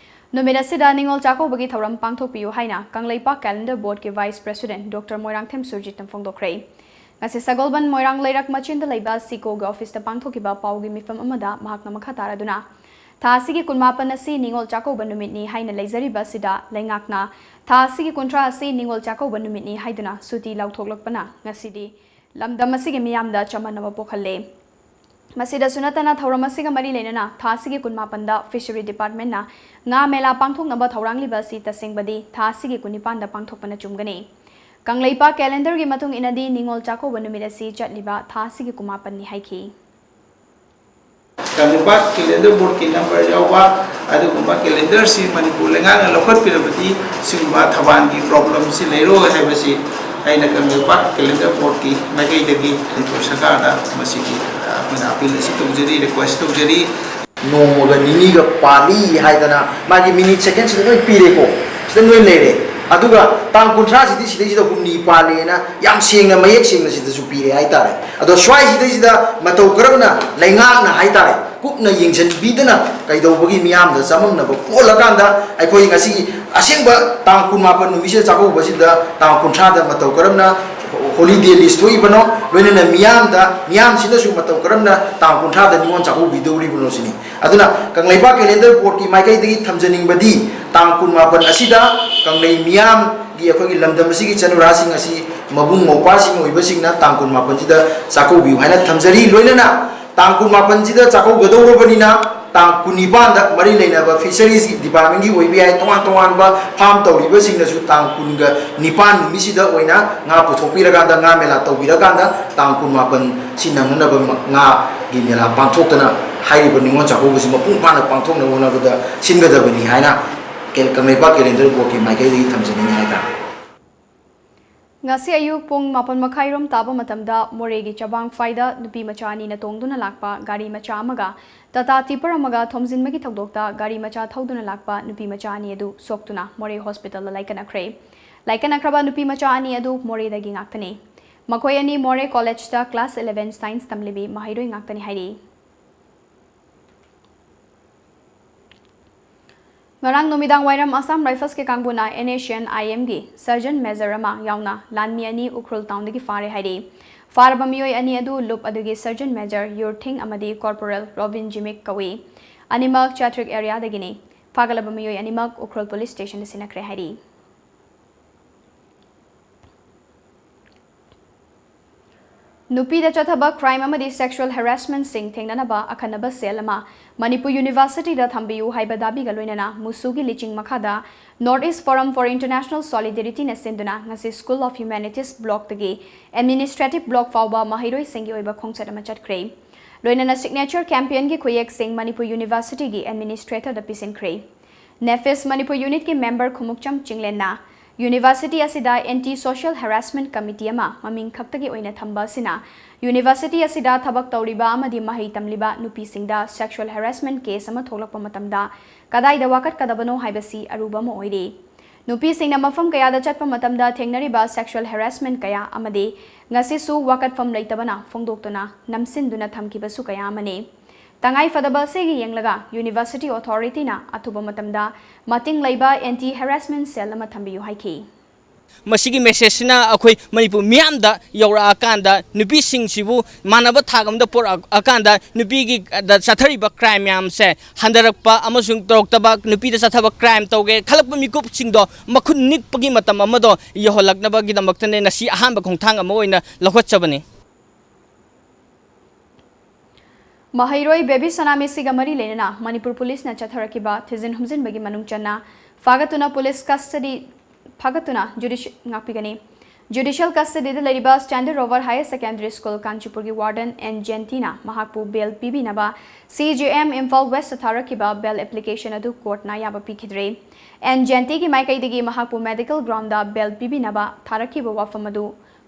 ꯅꯨꯃꯤꯠ ꯑꯁꯤꯗ ꯅꯤꯉꯣꯜ ꯆꯥꯛꯀꯧꯕꯒꯤ ꯊꯧꯔꯝ ꯄꯥꯡꯊꯣꯛꯄꯤꯌꯨ ꯍꯥꯏꯅ Kangleipak calendar boardꯀꯤ vice president Doctor Moirangthem ꯁꯨꯔꯖꯤꯠꯅ ꯐꯣꯡꯗꯣꯛꯈ꯭ꯔꯦ꯫ ꯉꯁꯤ ꯁꯒꯣꯜꯕꯟ ꯃꯣꯏꯔꯥꯡ ꯂꯩꯔꯛ ꯃꯆꯤꯟꯗ ꯂꯩꯕ ꯁꯤꯀꯣꯒꯤ ꯑꯣꯐꯤꯁꯇ ꯄꯥꯡꯊꯣꯛꯈꯤꯕ ꯄꯥꯎꯒꯤ ꯃꯤꯐꯝ ꯑꯃꯗ ꯃꯍꯥꯛꯅ ꯃꯈꯥ ꯇꯥꯔꯗꯨꯅ, ꯊꯥ ꯑꯁꯤꯒꯤ ꯀꯨꯟꯃꯥꯄꯟ ꯑꯁꯤ ꯅꯤꯉꯣꯜ ꯆꯥꯛꯀꯧꯕ ꯅꯨꯃꯤꯠꯅꯤ ꯍꯥꯏꯅ ꯂꯩꯖꯔꯤꯕ ꯑꯁꯤꯗ ꯂꯩꯉꯥꯛꯅ ꯊꯥ ꯑꯁꯤꯒꯤ ꯀꯨꯟꯊ꯭ꯔꯥ ꯑꯁꯤ ꯅꯤꯉꯣꯜ ꯆꯥꯛꯀꯧꯕ ꯅꯨꯃꯤꯠꯅꯤ ꯍꯥꯏꯗꯨꯅ ꯁꯨꯇꯤ ꯂꯥꯎꯊꯣꯛꯂꯛꯄꯅ ꯉꯁꯤꯗꯤ ꯂꯝꯗꯝ ꯑꯁꯤꯒꯤ ꯃꯤꯌꯥꯝꯗ ꯆꯃꯝꯅꯕ ꯄꯣꯛꯍꯜꯂꯦ꯫ ꯃꯁꯤꯗꯁꯨ ꯅꯠꯇꯅ ꯊꯧꯔꯝ ꯑꯁꯤꯒ ꯃꯔꯤ ꯂꯩꯅꯅ ꯊꯥ ꯑꯁꯤꯒꯤ ꯀꯨꯟꯃꯥꯄꯟꯗ ꯐꯤꯁꯔꯤ ꯗꯤꯄꯥꯔꯠꯃꯦꯟꯅ ꯉꯥ ꯃꯦꯂꯥ ꯄꯥꯡꯊꯣꯛꯅꯕ ꯊꯧꯔꯥꯡꯂꯤꯕ ꯑꯁꯤ ꯇꯁꯦꯡꯕꯗꯤ ꯊꯥ ꯑꯁꯤꯒꯤ ꯀꯨꯟꯅꯤꯄꯥꯟꯗ ꯄꯥꯡꯊꯣꯛꯄꯅ ꯆꯨꯝꯒꯅꯤ꯫ ꯀꯪꯂꯩꯄꯥꯛ ꯀꯦꯂꯦꯟꯗꯔꯒꯤ ꯃꯇꯨꯡ ꯏꯟꯅꯗꯤ ꯅꯤꯉꯣꯜ ꯆꯥꯛꯀꯧꯕ ꯅꯨꯃꯤꯠ ꯑꯁꯤ ꯆꯠꯂꯤꯕ ꯊꯥ ꯑꯁꯤꯒꯤ ꯀꯨꯟꯃꯥꯄꯟꯅꯤ ꯍꯥꯏꯈꯤ꯫ ꯀꯪꯂꯩꯄꯥꯛ ꯀꯦꯂꯦꯟꯗꯔ ꯕꯣꯔꯗꯀꯤ ꯅꯝꯕꯔ ꯌꯥꯎꯕ ꯑꯗꯨꯒꯨꯝꯕ ꯀꯦꯂꯦꯟꯗꯔꯁꯤ ꯃꯅꯤꯄꯨꯔ ꯂꯩꯉꯥꯛꯅ ꯂꯧꯈꯠꯄꯤꯔꯕꯗꯤ ꯁꯤꯒꯨꯝꯕ ꯊꯧꯕꯥꯜꯒꯤ ꯄ꯭ꯔꯣꯕ꯭ꯂꯦꯝꯁꯤ ꯂꯩꯔꯣꯏ ꯍꯥꯏꯕꯁꯤ ꯑꯩꯅ ꯀꯪꯂꯩꯄꯥꯛ ꯀꯦꯂꯦꯟꯗꯔ ꯕꯣꯔꯗꯀꯤ ꯃꯥꯏꯀꯩꯗꯒꯤ ꯃꯅꯤꯄꯨꯔ ꯁꯔꯀꯥꯔꯗ ꯃꯁꯤꯒꯤ ꯑꯩꯈꯣꯏꯅ ꯑꯄꯤꯜ ꯑꯁꯤ ꯇꯧꯖꯔꯤ, ꯔꯤꯀ꯭ꯋꯦꯁ ꯇꯧꯖꯔꯤ꯫ ꯅꯣꯡꯃꯒ ꯅꯤꯅꯤꯒ ꯄꯥꯜꯂꯤ ꯍꯥꯏꯗꯅ ꯃꯥꯒꯤ ꯃꯤꯅꯤꯠ ꯁꯦꯀꯦꯟꯁꯤꯗ ꯂꯣꯏ ꯄꯤꯔꯦꯀꯣ꯫ ꯁꯤꯗ ꯂꯣꯏ ꯂꯩꯔꯦ꯫ ꯑꯗꯨꯒ ꯇꯥꯡ ꯀꯨꯟꯊ꯭ꯔꯥꯁꯤꯗꯤ ꯁꯤꯗꯩꯁꯤꯗ ꯍꯨꯝꯅꯤ ꯄꯥꯜꯂꯦꯅ ꯌꯥꯝ ꯁꯦꯡꯅ ꯃꯌꯦꯛ ꯁꯦꯡꯅ ꯁꯤꯗꯁꯨ ꯄꯤꯔꯦ ꯍꯥꯏꯇꯥꯔꯦ꯫ ꯑꯗꯣ ꯁ꯭ꯋꯥꯏꯁꯤꯗꯩꯁꯤꯗ ꯃꯇꯧ ꯀꯔꯝꯅ ꯂꯩꯉꯥꯛꯅ ꯍꯥꯏꯇꯥꯔꯦ ꯀꯨꯞꯅ ꯌꯦꯡꯁꯤꯟꯕꯤꯗꯅ ꯀꯩꯗꯧꯕꯒꯤ ꯃꯤꯌꯥꯝꯗ ꯆꯃꯝꯅꯕ ꯄꯣꯛꯍꯜꯂꯀꯥꯟꯗ ꯑꯩꯈꯣꯏ ꯉꯁꯤꯒꯤ ꯑꯁꯦꯡꯕ ꯇꯥꯡ ꯀꯨꯟꯃꯥꯄꯟ ꯅꯨꯃꯤꯠꯁꯤꯗ ꯆꯥꯛꯀꯧꯕꯁꯤꯗ ꯇꯥꯡ ꯀꯨꯟꯊ꯭ꯔꯥꯗ ꯃꯇꯧ ꯀꯔꯝꯅ ꯍꯣꯂꯤꯗꯦ ꯂꯤꯁ ꯊꯣꯛꯏꯕꯅꯣ, ꯂꯣꯏꯅꯅ ꯃꯤꯌꯥꯝꯗ, ꯃꯤꯌꯥꯝꯁꯤꯅꯁꯨ ꯃꯇꯧ ꯀꯔꯝꯅ ꯇꯥꯡ ꯀꯨꯟꯊ꯭ꯔꯥꯗ ꯅꯤꯉꯣꯜ ꯆꯥꯛꯀꯧꯕꯤꯗꯧꯔꯤꯕꯅꯣ ꯁꯤꯅꯤ꯫ ꯑꯗꯨꯅ ꯀꯪꯂꯩꯄꯥꯛ ꯀꯦꯂꯦꯟꯗꯔ ꯕꯣꯔꯗꯀꯤ ꯃꯥꯏꯀꯩꯗꯒꯤ ꯊꯝꯖꯅꯤꯡꯕꯗꯤ ꯇꯥꯡ ꯀꯨꯟꯃꯥꯄꯟ ꯑꯁꯤꯗ ꯀꯪꯂꯩ ꯃꯤꯌꯥꯝꯒꯤ, ꯑꯩꯈꯣꯏꯒꯤ ꯂꯝꯗꯝ ꯑꯁꯤꯒꯤ ꯆꯅꯨꯔꯥꯁꯤꯡ ꯑꯁꯤ ꯃꯕꯨꯡ ꯃꯧꯄ꯭ꯋꯥꯁꯤꯡ ꯑꯣꯏꯕꯁꯤꯡꯅ ꯇꯥꯡ ꯀꯨꯟꯃꯥꯄꯟꯁꯤꯗ ꯆꯥꯛꯀꯧꯕꯤꯌꯨ ꯍꯥꯏꯅ ꯊꯝꯖꯔꯤ꯫ ꯂꯣꯏꯅꯅ ꯇꯥꯡ ꯀꯨꯟꯃꯥꯄꯟꯁꯤꯗ ꯆꯥꯛꯀꯧꯒꯗꯧꯔꯕꯅꯤꯅ ꯇꯥꯡ ꯀꯨꯟꯅꯤꯄꯥꯟꯗ ꯃꯔꯤ ꯂꯩꯅꯕ ꯐꯤꯁꯔꯤꯁ ꯗꯤꯄꯥꯔꯠꯃꯦꯟꯒꯤ ꯑꯣꯏꯕ ꯌꯥꯏ, ꯇꯣꯉꯥꯟ ꯇꯣꯉꯥꯟꯕ ꯐꯥꯔꯝ ꯇꯧꯔꯤꯕꯁꯤꯡꯅꯁꯨ ꯇꯥꯡ ꯀꯨꯟꯒ ꯅꯤꯄꯥꯟ ꯅꯨꯃꯤꯠꯁꯤꯗ ꯑꯣꯏꯅ ꯉꯥ ꯄꯨꯊꯣꯛꯄꯤꯔꯀꯥꯟꯗ, ꯉꯥ ꯃꯦꯂꯥ ꯇꯧꯕꯤꯔꯀꯥꯟꯗ ꯇꯥꯡ ꯀꯨꯟꯃꯥꯄꯟ ꯁꯤ ꯅꯪꯅꯅꯕ ꯉꯥꯒꯤ ꯃꯦꯂꯥ ꯄꯥꯡꯊꯣꯛꯇꯅ ꯍꯥꯏꯔꯤꯕ ꯅꯤꯉꯣꯜ ꯆꯥꯛꯀꯧꯕꯁꯤ ꯃꯄꯨꯡ ꯐꯥꯅ ꯄꯥꯡꯊꯣꯛꯅꯕ ꯍꯣꯠꯅꯕꯗ ꯁꯤꯟꯒꯗꯕꯅꯤ ꯍꯥꯏꯅ ꯀꯪꯂꯩꯄꯥꯛ ꯀꯦꯂꯦꯟꯗꯔ ꯕꯣꯔꯗꯀꯤ ꯃꯥꯏꯀꯩꯗꯒꯤ ꯊꯝꯖꯅꯤꯡꯏ ꯍꯥꯏꯇꯥꯔꯦ꯫ ꯉꯁꯤ ꯑꯌꯨꯛ ꯄꯨꯡ ꯃꯥꯄꯟ ꯃꯈꯥꯏꯔꯣꯝ ꯇꯥꯕ ꯃꯇꯝꯗ ꯃꯣꯔꯦꯒꯤ ꯆꯕꯥꯡꯐꯥꯏꯗ ꯅꯨꯄꯤ ꯃꯆꯥ ꯑꯅꯤꯅ ꯇꯣꯡꯗꯨꯅ ꯂꯥꯛꯄ ꯒꯥꯔꯤ ꯃꯆꯥ ꯑꯃꯒ ꯇꯥꯇꯥ ꯇꯤꯄꯔ ꯑꯃꯒ ꯊꯣꯝꯖꯤꯟꯕꯒꯤ ꯊꯧꯗꯣꯛꯇ ꯒꯥꯔꯤ ꯃꯆꯥ ꯊꯧꯗꯨꯅ ꯂꯥꯛꯄ ꯅꯨꯄꯤ ꯃꯆꯥ ꯑꯅꯤ ꯑꯗꯨ ꯁꯣꯛꯇꯨꯅ ꯃꯣꯔꯦ ꯍꯣꯁꯄꯤꯇꯥꯜꯗ ꯂꯥꯏꯀꯠꯅꯈ꯭ꯔꯦ꯫ ꯂꯥꯏꯀꯠꯅꯈ꯭ꯔꯕ ꯅꯨꯄꯤ ꯃꯆꯥ ꯑꯅꯤ ꯑꯗꯨ ꯃꯣꯔꯦꯗꯒꯤ ꯉꯥꯛꯇꯅꯤ꯫ ꯃꯈꯣꯏ ꯑꯅꯤ ꯃꯣꯔꯦ ꯀꯣꯂꯦꯖꯇ ꯀ꯭ꯂꯥꯁ ꯏꯂꯦꯚꯦꯟ ꯁꯥꯏꯟꯁ ꯇꯝꯂꯤꯕꯤ ꯃꯍꯩꯔꯣꯏ ꯉꯥꯛꯇꯅꯤ ꯍꯥꯏꯔꯤ꯫ ꯉꯔꯥꯡ ꯅꯨꯃꯤꯗꯥꯡ ꯋꯥꯏꯔꯝ ꯑꯁꯥꯝ ꯔꯥꯏꯐꯜꯁꯀꯤ ꯀꯥꯡꯕꯨꯅ NSCN-IM-ꯒꯤ ꯁꯔꯖꯟ ꯃꯦꯖꯔ ꯑꯃ ꯌꯥꯎꯅ ꯂꯥꯟꯃꯤ ꯑꯅꯤ ꯎꯈ꯭ꯔꯨꯜ ꯇꯥꯎꯟꯗꯒꯤ ꯐꯥꯔꯦ ꯍꯥꯏꯔꯤ꯫ ꯐꯥꯔꯕ ꯃꯤꯑꯣꯏ ꯑꯅꯤ ꯑꯗꯨ ꯂꯨꯞ ꯑꯗꯨꯒꯤ ꯁꯔꯖꯟ ꯃꯦꯖꯔ ꯌꯨꯔꯊꯤꯡ ꯑꯃꯗꯤ ꯀꯣꯔꯄꯣꯔꯦꯜ ꯔꯣꯕꯤꯟ ꯖꯤꯃꯤꯛ ꯀꯧꯏ꯫ ꯑꯅꯤꯃꯛ ꯆꯥꯇ꯭ꯔꯤꯛ ꯑꯦꯔꯤꯌꯥꯗꯒꯤꯅꯤ꯫ ꯐꯥꯒꯠꯂꯕ ꯃꯤꯑꯣꯏ ꯑꯅꯤꯃꯛ ꯎꯈ꯭ꯔꯨꯜ ꯄꯨꯂꯤꯁ ꯁ꯭ꯇꯦꯁꯟꯗ ꯁꯤꯟꯅꯈ꯭ꯔꯦ ꯍꯥꯏꯔꯤ꯫ ꯅꯨꯄꯤꯗ ꯆꯠꯊꯕ ꯀ꯭ꯔꯥꯏꯝ ꯑꯃꯗꯤ ꯁꯦꯛꯁꯨꯑꯦꯜ ꯍꯦꯔꯥꯁꯃꯦꯟꯠꯁꯤꯡ ꯊꯦꯡꯅꯅꯕ ꯑꯈꯟꯅꯕ ꯁꯦꯜ ꯑꯃ ꯃꯅꯤꯄꯨꯔ ꯌꯨꯅꯤꯚꯔꯁꯤꯇꯤꯗ ꯊꯝꯕꯤꯌꯨ ꯍꯥꯏꯕ ꯗꯥꯕꯤꯒ ꯂꯣꯏꯅꯅ ꯃꯨꯁꯨꯒꯤ ꯂꯤꯆꯤꯡ ꯃꯈꯥꯗ North East Forum for International Solidarity-ꯅ ꯁꯤꯟꯗꯨꯅ ꯉꯁꯤ School of Humanities block-ꯇꯒꯤ administrative block ꯐꯥꯎꯕ ꯃꯍꯩꯔꯣꯏꯁꯤꯡꯒꯤ ꯑꯣꯏꯕ ꯈꯣꯡꯆꯠ ꯑꯃ ꯆꯠꯈ꯭ꯔꯦ꯫ ꯂꯣꯏꯅꯅ signature campaign-ꯒꯤ ꯈꯨꯌꯦꯛꯁꯤꯡ ꯃꯅꯤꯄꯨꯔ ꯌꯨꯅꯤꯚꯔꯁꯤꯇꯤꯒꯤ administrator-ꯗ ꯄꯤꯁꯤꯟꯈ꯭ꯔꯦ꯫ ꯅꯦꯐꯤꯁ ꯃꯅꯤꯄꯨꯔ unit-ꯀꯤ member ꯈꯨꯃꯨꯛꯆꯝ ꯆꯤꯡꯂꯦꯟꯅ ꯌꯨꯅꯤꯚꯔꯁꯤꯇꯤ ꯑꯁꯤꯗ anti social harassment committee ꯑꯃ ꯃꯃꯤꯡ ꯈꯛꯇꯒꯤ ꯑꯣꯏꯅ ꯊꯝꯕ ꯑꯁꯤꯅ ꯌꯨꯅꯤꯚꯔꯁꯤꯇꯤ ꯑꯁꯤꯗ ꯊꯕꯛ ꯇꯧꯔꯤꯕ ꯑꯃꯗꯤ ꯃꯍꯩ ꯇꯝꯂꯤꯕ ꯅꯨꯄꯤꯁꯤꯡꯗ sexual harassment case ꯑꯃ ꯊꯣꯛꯂꯛꯄ ꯃꯇꯝꯗ ꯀꯗꯥꯏꯗ ꯋꯥꯀꯠꯀꯗꯕꯅꯣ ꯍꯥꯏꯕꯁꯤ ꯑꯔꯨꯕ ꯑꯃ ꯑꯣꯏꯔꯤ꯫ ꯅꯨꯄꯤꯁꯤꯡꯅ ꯃꯐꯝ ꯀꯌꯥꯗ ꯆꯠꯄ ꯃꯇꯝꯗ ꯊꯦꯡꯅꯔꯤꯕ sexual harassment ꯀꯌꯥ ꯑꯃꯗꯤ ꯉꯁꯤꯁꯨ ꯋꯥꯀꯠꯐꯝ ꯂꯩꯇꯕꯅ ꯐꯣꯡꯗꯣꯛꯇꯨꯅ ꯅꯝꯁꯤꯟꯗꯨꯅ ꯊꯝꯈꯤꯕꯁꯨ ꯀꯌꯥ ꯑꯃꯅꯤ꯫ ꯇꯉꯥꯏ ꯐꯗꯕ ꯑꯁꯤꯒꯤ ꯌꯦꯡꯂꯒ ꯌꯨꯅꯤꯚꯔꯁꯤꯇꯤ ꯑꯣꯊꯣꯔꯤꯇꯤꯅ ꯑꯊꯨꯕ ꯃꯇꯝꯗ ꯃꯇꯤꯡ ꯂꯩꯕ anti harassment cell ꯑꯃ ꯊꯝꯕꯤꯌꯨ ꯍꯥꯏꯈꯤ꯫ ꯃꯁꯤꯒꯤ message-ꯁꯤꯅ ꯑꯩꯈꯣꯏ ꯃꯅꯤꯄꯨꯔ ꯃꯤꯌꯥꯝꯗ ꯌꯧꯔꯛꯑꯀꯥꯟꯗ ꯅꯨꯄꯤꯁꯤꯡꯁꯤꯕꯨ ꯃꯥꯟꯅꯕ ꯊꯥꯛ ꯑꯃꯗ ꯄꯨꯔꯛꯑꯀꯥꯟꯗ ꯅꯨꯄꯤꯒꯤ ꯗ ꯆꯠꯊꯔꯤꯕ crime ꯃꯌꯥꯝꯁꯦ ꯍꯟꯊꯔꯛꯄ ꯑꯃꯁꯨꯡ ꯇꯧꯔꯛꯇꯕ, ꯅꯨꯄꯤꯗ ꯆꯠꯊꯕ crime ꯇꯧꯒꯦ ꯈꯜꯂꯛꯄ ꯃꯤꯀꯨꯞꯁꯤꯡꯗꯣ ꯃꯈꯨꯠ ꯅꯤꯛꯄꯒꯤ ꯃꯇꯝ ꯑꯃꯗꯣ ꯌꯧꯍꯜꯂꯛꯅꯕꯒꯤꯗꯃꯛꯇꯅꯦ ꯉꯁꯤ ꯑꯍꯥꯟꯕ ꯈꯣꯡꯊꯥꯡ ꯑꯃ ꯑꯣꯏꯅ ꯂꯧꯈꯠꯆꯕꯅꯤ꯫ ꯃꯍꯩꯔꯣꯏ ꯕꯦꯕꯤ ꯁꯅꯥꯃꯤꯁꯤꯒ ꯃꯔꯤ ꯂꯩꯅꯅ ꯃꯅꯤꯄꯨꯔ ꯄꯨꯂꯤꯁꯅ ꯆꯠꯊꯔꯛꯈꯤꯕ ꯊꯤꯖꯤꯟ ꯍꯨꯝꯖꯤꯟꯕꯒꯤ ꯃꯅꯨꯡ ꯆꯟꯅ ꯐꯥꯒꯠꯇꯨꯅ ꯄꯨꯂꯤꯁ custody, ꯐꯥꯒꯠꯇꯨꯅ ꯖꯨꯗꯤꯁ-, ꯉꯥꯛꯄꯤꯒꯅꯤ꯫ Judicial custody-ꯗ ꯂꯩꯔꯤꯕ Standard Rover Higher Secondary School ꯀꯥꯟꯆꯤꯄꯨꯔꯒꯤ warden ꯑꯦꯟ ꯖꯦꯟꯇꯤꯅ ꯃꯍꯥꯛꯄꯨ bail ꯄꯤꯕꯤꯅꯕ CJM Imphal West-ꯇ ꯊꯥꯔꯛꯈꯤꯕ bail application ꯑꯗꯨ court-ꯅ ꯑꯌꯥꯕ ꯄꯤꯈꯤꯗ꯭ꯔꯦ꯫ ꯑꯦꯟ ꯖꯦꯟꯇꯤꯒꯤ ꯃꯥꯏꯀꯩꯗꯒꯤ ꯃꯍꯥꯛꯄꯨ medical ground-ꯗ bail ꯄꯤꯕꯤꯅꯕ ꯊꯥꯔꯛꯈꯤꯕ ꯋꯥꯐꯝ ꯑꯗꯨ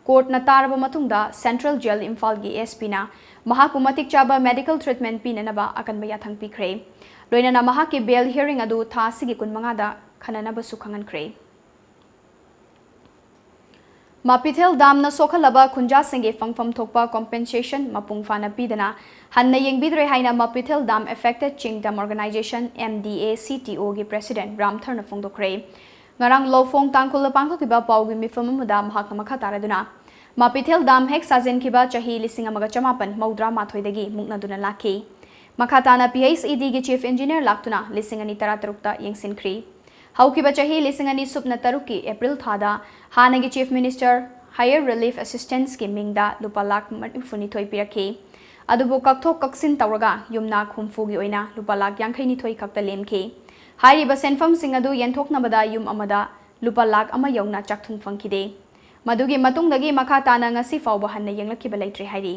court-ꯅ ꯇꯥꯔꯕ ꯃꯇꯨꯡꯗ Central Jail ꯏꯝꯐꯥꯜꯒꯤ SP-ꯅ ꯃꯍꯥꯛꯄꯨ ꯃꯇꯤꯛ ꯆꯥꯕ medical treatment ꯄꯤꯅꯅꯕ ꯑꯀꯟꯕ ꯌꯥꯊꯪ ꯄꯤꯈ꯭ꯔꯦ꯫ ꯂꯣꯏꯅꯅ ꯃꯍꯥꯛꯀꯤ bail hearing ꯑꯗꯨ ꯊꯥ ꯑꯁꯤꯒꯤ ꯀꯨꯟꯃꯉꯥꯗ ꯈꯟꯅꯅꯕꯁꯨ ꯈꯪꯍꯟꯈ꯭ꯔꯦ꯫ ꯃꯥꯄꯤꯊꯦꯜ ꯗꯥꯝꯅ ꯁꯣꯛꯍꯜꯂꯕ ꯈꯨꯟꯖꯥꯁꯤꯡꯒꯤ ꯐꯪꯐꯝ ꯊꯣꯛꯄ compensation ꯃꯄꯨꯡ ꯐꯥꯅ ꯄꯤꯗꯅ ꯍꯟꯅ ꯌꯦꯡꯕꯤꯗ꯭ꯔꯦ ꯍꯥꯏꯅ ꯃꯥꯄꯤꯊꯦꯜ Dam Affected Chiengdam Organization, M D A C T O, ꯒꯤ President ꯔꯥꯝꯊꯔꯅ ꯐꯣꯡꯗꯣꯛꯈ꯭ꯔꯦ꯫ ꯉꯔꯥꯡ ꯂꯧꯐꯣꯡ ꯇꯥꯡꯈꯨꯜꯗ ꯄꯥꯡꯊꯣꯛꯈꯤꯕ ꯄꯥꯎꯒꯤ ꯃꯤꯐꯝ ꯑꯃꯗ ꯃꯍꯥꯛꯅ ꯃꯈꯥ ꯇꯥꯔꯗꯨꯅ, ꯃꯥꯄꯤꯊꯦꯜ ꯗꯥꯝ ꯍꯦꯛ ꯁꯥꯖꯤꯟꯈꯤꯕ ꯆꯍꯤ ꯂꯤꯁꯤꯡ ꯑꯃꯒ ꯆꯃꯥꯄꯟ ꯃꯧꯗ꯭ꯔꯥ ꯃꯥꯊꯣꯏꯗꯒꯤ ꯃꯨꯛꯅꯗꯨꯅ ꯂꯥꯛꯈꯤ꯫ ꯃꯈꯥ ꯇꯥꯅ P H E D ꯒꯤ Chief Engineer ꯂꯥꯛꯇꯨꯅ ꯂꯤꯁꯤꯡ ꯑꯅꯤ ꯇꯔꯥꯇꯔꯨꯛꯇ ꯌꯦꯡꯁꯤꯟꯈ꯭ꯔꯤ꯫ ꯍꯧꯈꯤꯕ ꯆꯍꯤ ꯂꯤꯁꯤꯡ ꯑꯅꯤ ꯁꯨꯞꯅ ꯇꯔꯨꯛꯀꯤ April ꯊꯥꯗ ꯍꯥꯟꯅꯒꯤ Chief Minister Higher Relief Assistance ꯀꯤ ꯃꯤꯡꯗ ꯂꯨꯄꯥ ꯂꯥꯈ ꯃꯔꯤꯐꯨꯅꯤꯊꯣꯏ ꯄꯤꯔꯛꯈꯤ꯫ ꯑꯗꯨꯕꯨ ꯀꯛꯊꯣꯛ ꯀꯛꯁꯤꯟ ꯇꯧꯔꯒ ꯌꯨꯝꯅꯥꯛ ꯍꯨꯝꯐꯨꯒꯤ ꯑꯣꯏꯅ ꯂꯨꯄꯥ ꯂꯥꯈ ꯌꯥꯡꯈꯩꯅꯤꯊꯣꯏ ꯈꯛꯇ ꯂꯦꯝꯈꯤ꯫ ꯍꯥꯏꯔꯤꯕ ꯁꯦꯟꯐꯝꯁꯤꯡ ꯑꯗꯨ ꯌꯦꯟꯊꯣꯛꯅꯕꯗ ꯌꯨꯝ ꯑꯃꯗ ꯂꯨꯄꯥ ꯂꯥꯈ ꯑꯃ ꯌꯧꯅ ꯆꯥꯛꯊꯨꯡ ꯐꯪꯈꯤꯗꯦ꯫ ꯃꯗꯨꯒꯤ ꯃꯇꯨꯡꯗꯒꯤ ꯃꯈꯥ ꯇꯥꯅ ꯉꯁꯤ ꯐꯥꯎꯕ ꯍꯟꯅ ꯌꯦꯡꯂꯛꯈꯤꯕ ꯂꯩꯇ꯭ꯔꯤ ꯍꯥꯏꯔꯤ꯫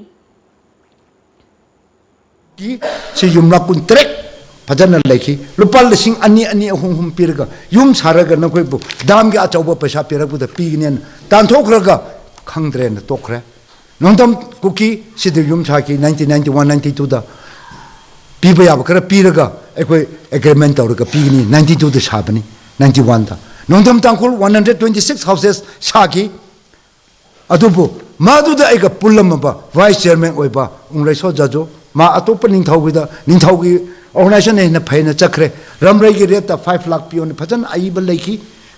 ꯀꯤ ꯁꯤ ꯌꯨꯝꯂꯛ ꯀꯨꯟꯇꯔꯦꯠ ꯐꯖꯅ ꯂꯩꯈꯤ꯫ ꯂꯨꯄꯥ ꯂꯤꯁꯤꯡ ꯑꯅꯤ, ꯑꯅꯤ, ꯑꯍꯨꯝ, ꯑꯍꯨꯝ ꯄꯤꯔꯒ ꯌꯨꯝ ꯁꯥꯔꯒ ꯅꯈꯣꯏꯕꯨ ꯗꯥꯝꯒꯤ ꯑꯆꯧꯕ ꯄꯩꯁꯥ ꯄꯤꯔꯛꯄꯗ ꯄꯤꯒꯅꯤ ꯍꯥꯏꯅ ꯇꯥꯟꯊꯣꯛꯈ꯭ꯔꯒ ꯈꯪꯗ꯭ꯔꯦꯅ ꯇꯣꯛꯈ꯭ꯔꯦ꯫ ꯅꯣꯡꯗꯝ ꯀꯨꯀꯤ ꯁꯤꯗ ꯌꯨꯝ ꯁꯥꯈꯤ nineteen ninety one ninety two ꯗ꯫ ꯄꯤꯕ ꯌꯥꯕ ꯈꯔ ꯄꯤꯔꯒ ꯑꯩꯈꯣꯏ agreement ꯇꯧꯔꯒ ꯄꯤꯒꯅꯤ, ninety two ꯗ ꯁꯥꯕꯅꯤ, ninety one ꯗ꯫ ꯅꯣꯡꯗꯝ ꯇꯥꯡꯈꯨꯜ one hundred twenty six houses ꯁꯥꯈꯤ꯫ ꯑꯗꯨꯕꯨ ꯃꯗꯨꯗ ꯑꯩꯒ ꯄꯨꯜꯂꯝꯃꯕ vice chairman ꯑꯣꯏꯕ ꯎꯪꯂꯩꯁꯣ ꯖꯥꯖꯣ, ꯃꯥ ꯑꯇꯣꯞꯄ ꯅꯤꯡꯊꯧꯒꯤꯗ, ꯅꯤꯡꯊꯧꯒꯤ organization ꯍꯦꯟꯅ ꯐꯩꯅ ꯆꯠꯈ꯭ꯔꯦ꯫ ꯔꯝꯔꯩꯒꯤ rate ꯇ five lakh ꯄꯤꯌꯣꯅ ꯐꯖꯅ ꯑꯏꯕ ꯂꯩꯈꯤ꯫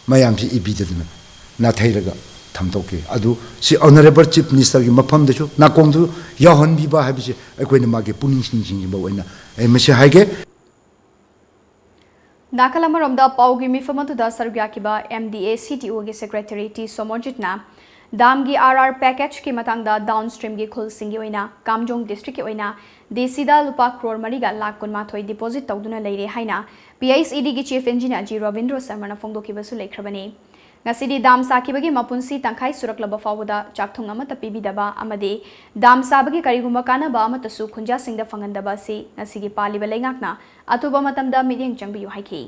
ꯃꯌꯥꯝꯁꯤ ꯏꯕꯤꯗꯗꯅ ꯅꯥꯊꯩꯔꯒ ꯊꯝꯗꯣꯛꯈꯤ꯫ ꯑꯗꯨ ꯁꯤ Honourable Chief Minister ꯒꯤ ꯃꯐꯝꯗꯁꯨ ꯅꯥꯀꯣꯡꯗꯨ ꯌꯥꯎꯍꯟꯕꯤꯕ ꯍꯥꯏꯕꯁꯤ ꯑꯩꯈꯣꯏꯅ ꯃꯥꯒꯤ ꯄꯨꯛꯅꯤꯡ ꯆꯤꯡꯁꯤꯟꯕ ꯑꯣꯏꯅ ꯑꯩ ꯃꯁꯤ ꯍꯥꯏꯒꯦ꯫ ꯅꯥꯀꯜ ꯑꯃꯔꯣꯝꯗ ꯄꯥꯎꯒꯤ ꯃꯤꯐꯝ ꯑꯗꯨꯗ ꯁꯔꯨꯛ ꯌꯥꯈꯤꯕ M D A C T O ꯒꯤ Secretary ꯇꯤ ꯁꯣꯃꯣꯔꯖꯤꯠꯅ ꯗꯥꯝꯒꯤ R R package ꯀꯤ ꯃꯇꯥꯡꯗ downstream ꯒꯤ ꯈꯨꯜꯁꯤꯡꯒꯤ ꯑꯣꯏꯅ ꯀꯥꯝꯖꯣꯡ district ꯀꯤ ꯑꯣꯏꯅ D C ꯗ ꯂꯨꯄꯥ ꯀ꯭ꯔꯣꯔ ꯃꯔꯤꯒ ꯂꯥꯈ ꯀꯨꯟꯃꯥꯊꯣꯏ deposit ꯇꯧꯗꯨꯅ ꯂꯩꯔꯦ ꯍꯥꯏꯅ P H E D ꯒꯤ Chief Engineer ꯖꯤ ꯔꯕꯤꯟꯗ꯭ꯔꯣ ꯁꯔꯃꯅ ꯐꯣꯡꯗꯣꯛꯈꯤꯕꯁꯨ ꯂꯩꯈ꯭ꯔꯕꯅꯤ꯫ ꯉꯁꯤꯗꯤ ꯗꯥꯝ ꯁꯥꯈꯤꯕꯒꯤ ꯃꯄꯨꯟꯁꯤ ꯇꯪꯈꯥꯏ ꯁꯨꯔꯛꯂꯕ ꯐꯥꯎꯕꯗ ꯆꯥꯛꯊꯨꯡ ꯑꯃꯠꯇ ꯄꯤꯕꯤꯗꯕ ꯑꯃꯗꯤ ꯗꯥꯝ ꯁꯥꯕꯒꯤ ꯀꯔꯤꯒꯨꯝꯕ ꯀꯥꯟꯅꯕ ꯑꯃꯠꯇꯁꯨ ꯈꯨꯟꯖꯥꯁꯤꯡꯗ ꯐꯪꯍꯟꯗꯕ ꯑꯁꯤ ꯉꯁꯤꯒꯤ ꯄꯥꯜꯂꯤꯕ ꯂꯩꯉꯥꯛꯅ ꯑꯊꯨꯕ ꯃꯇꯝꯗ ꯃꯤꯠꯌꯦꯡ ꯆꯪꯕꯤꯌꯨ ꯍꯥꯏꯈꯤ꯫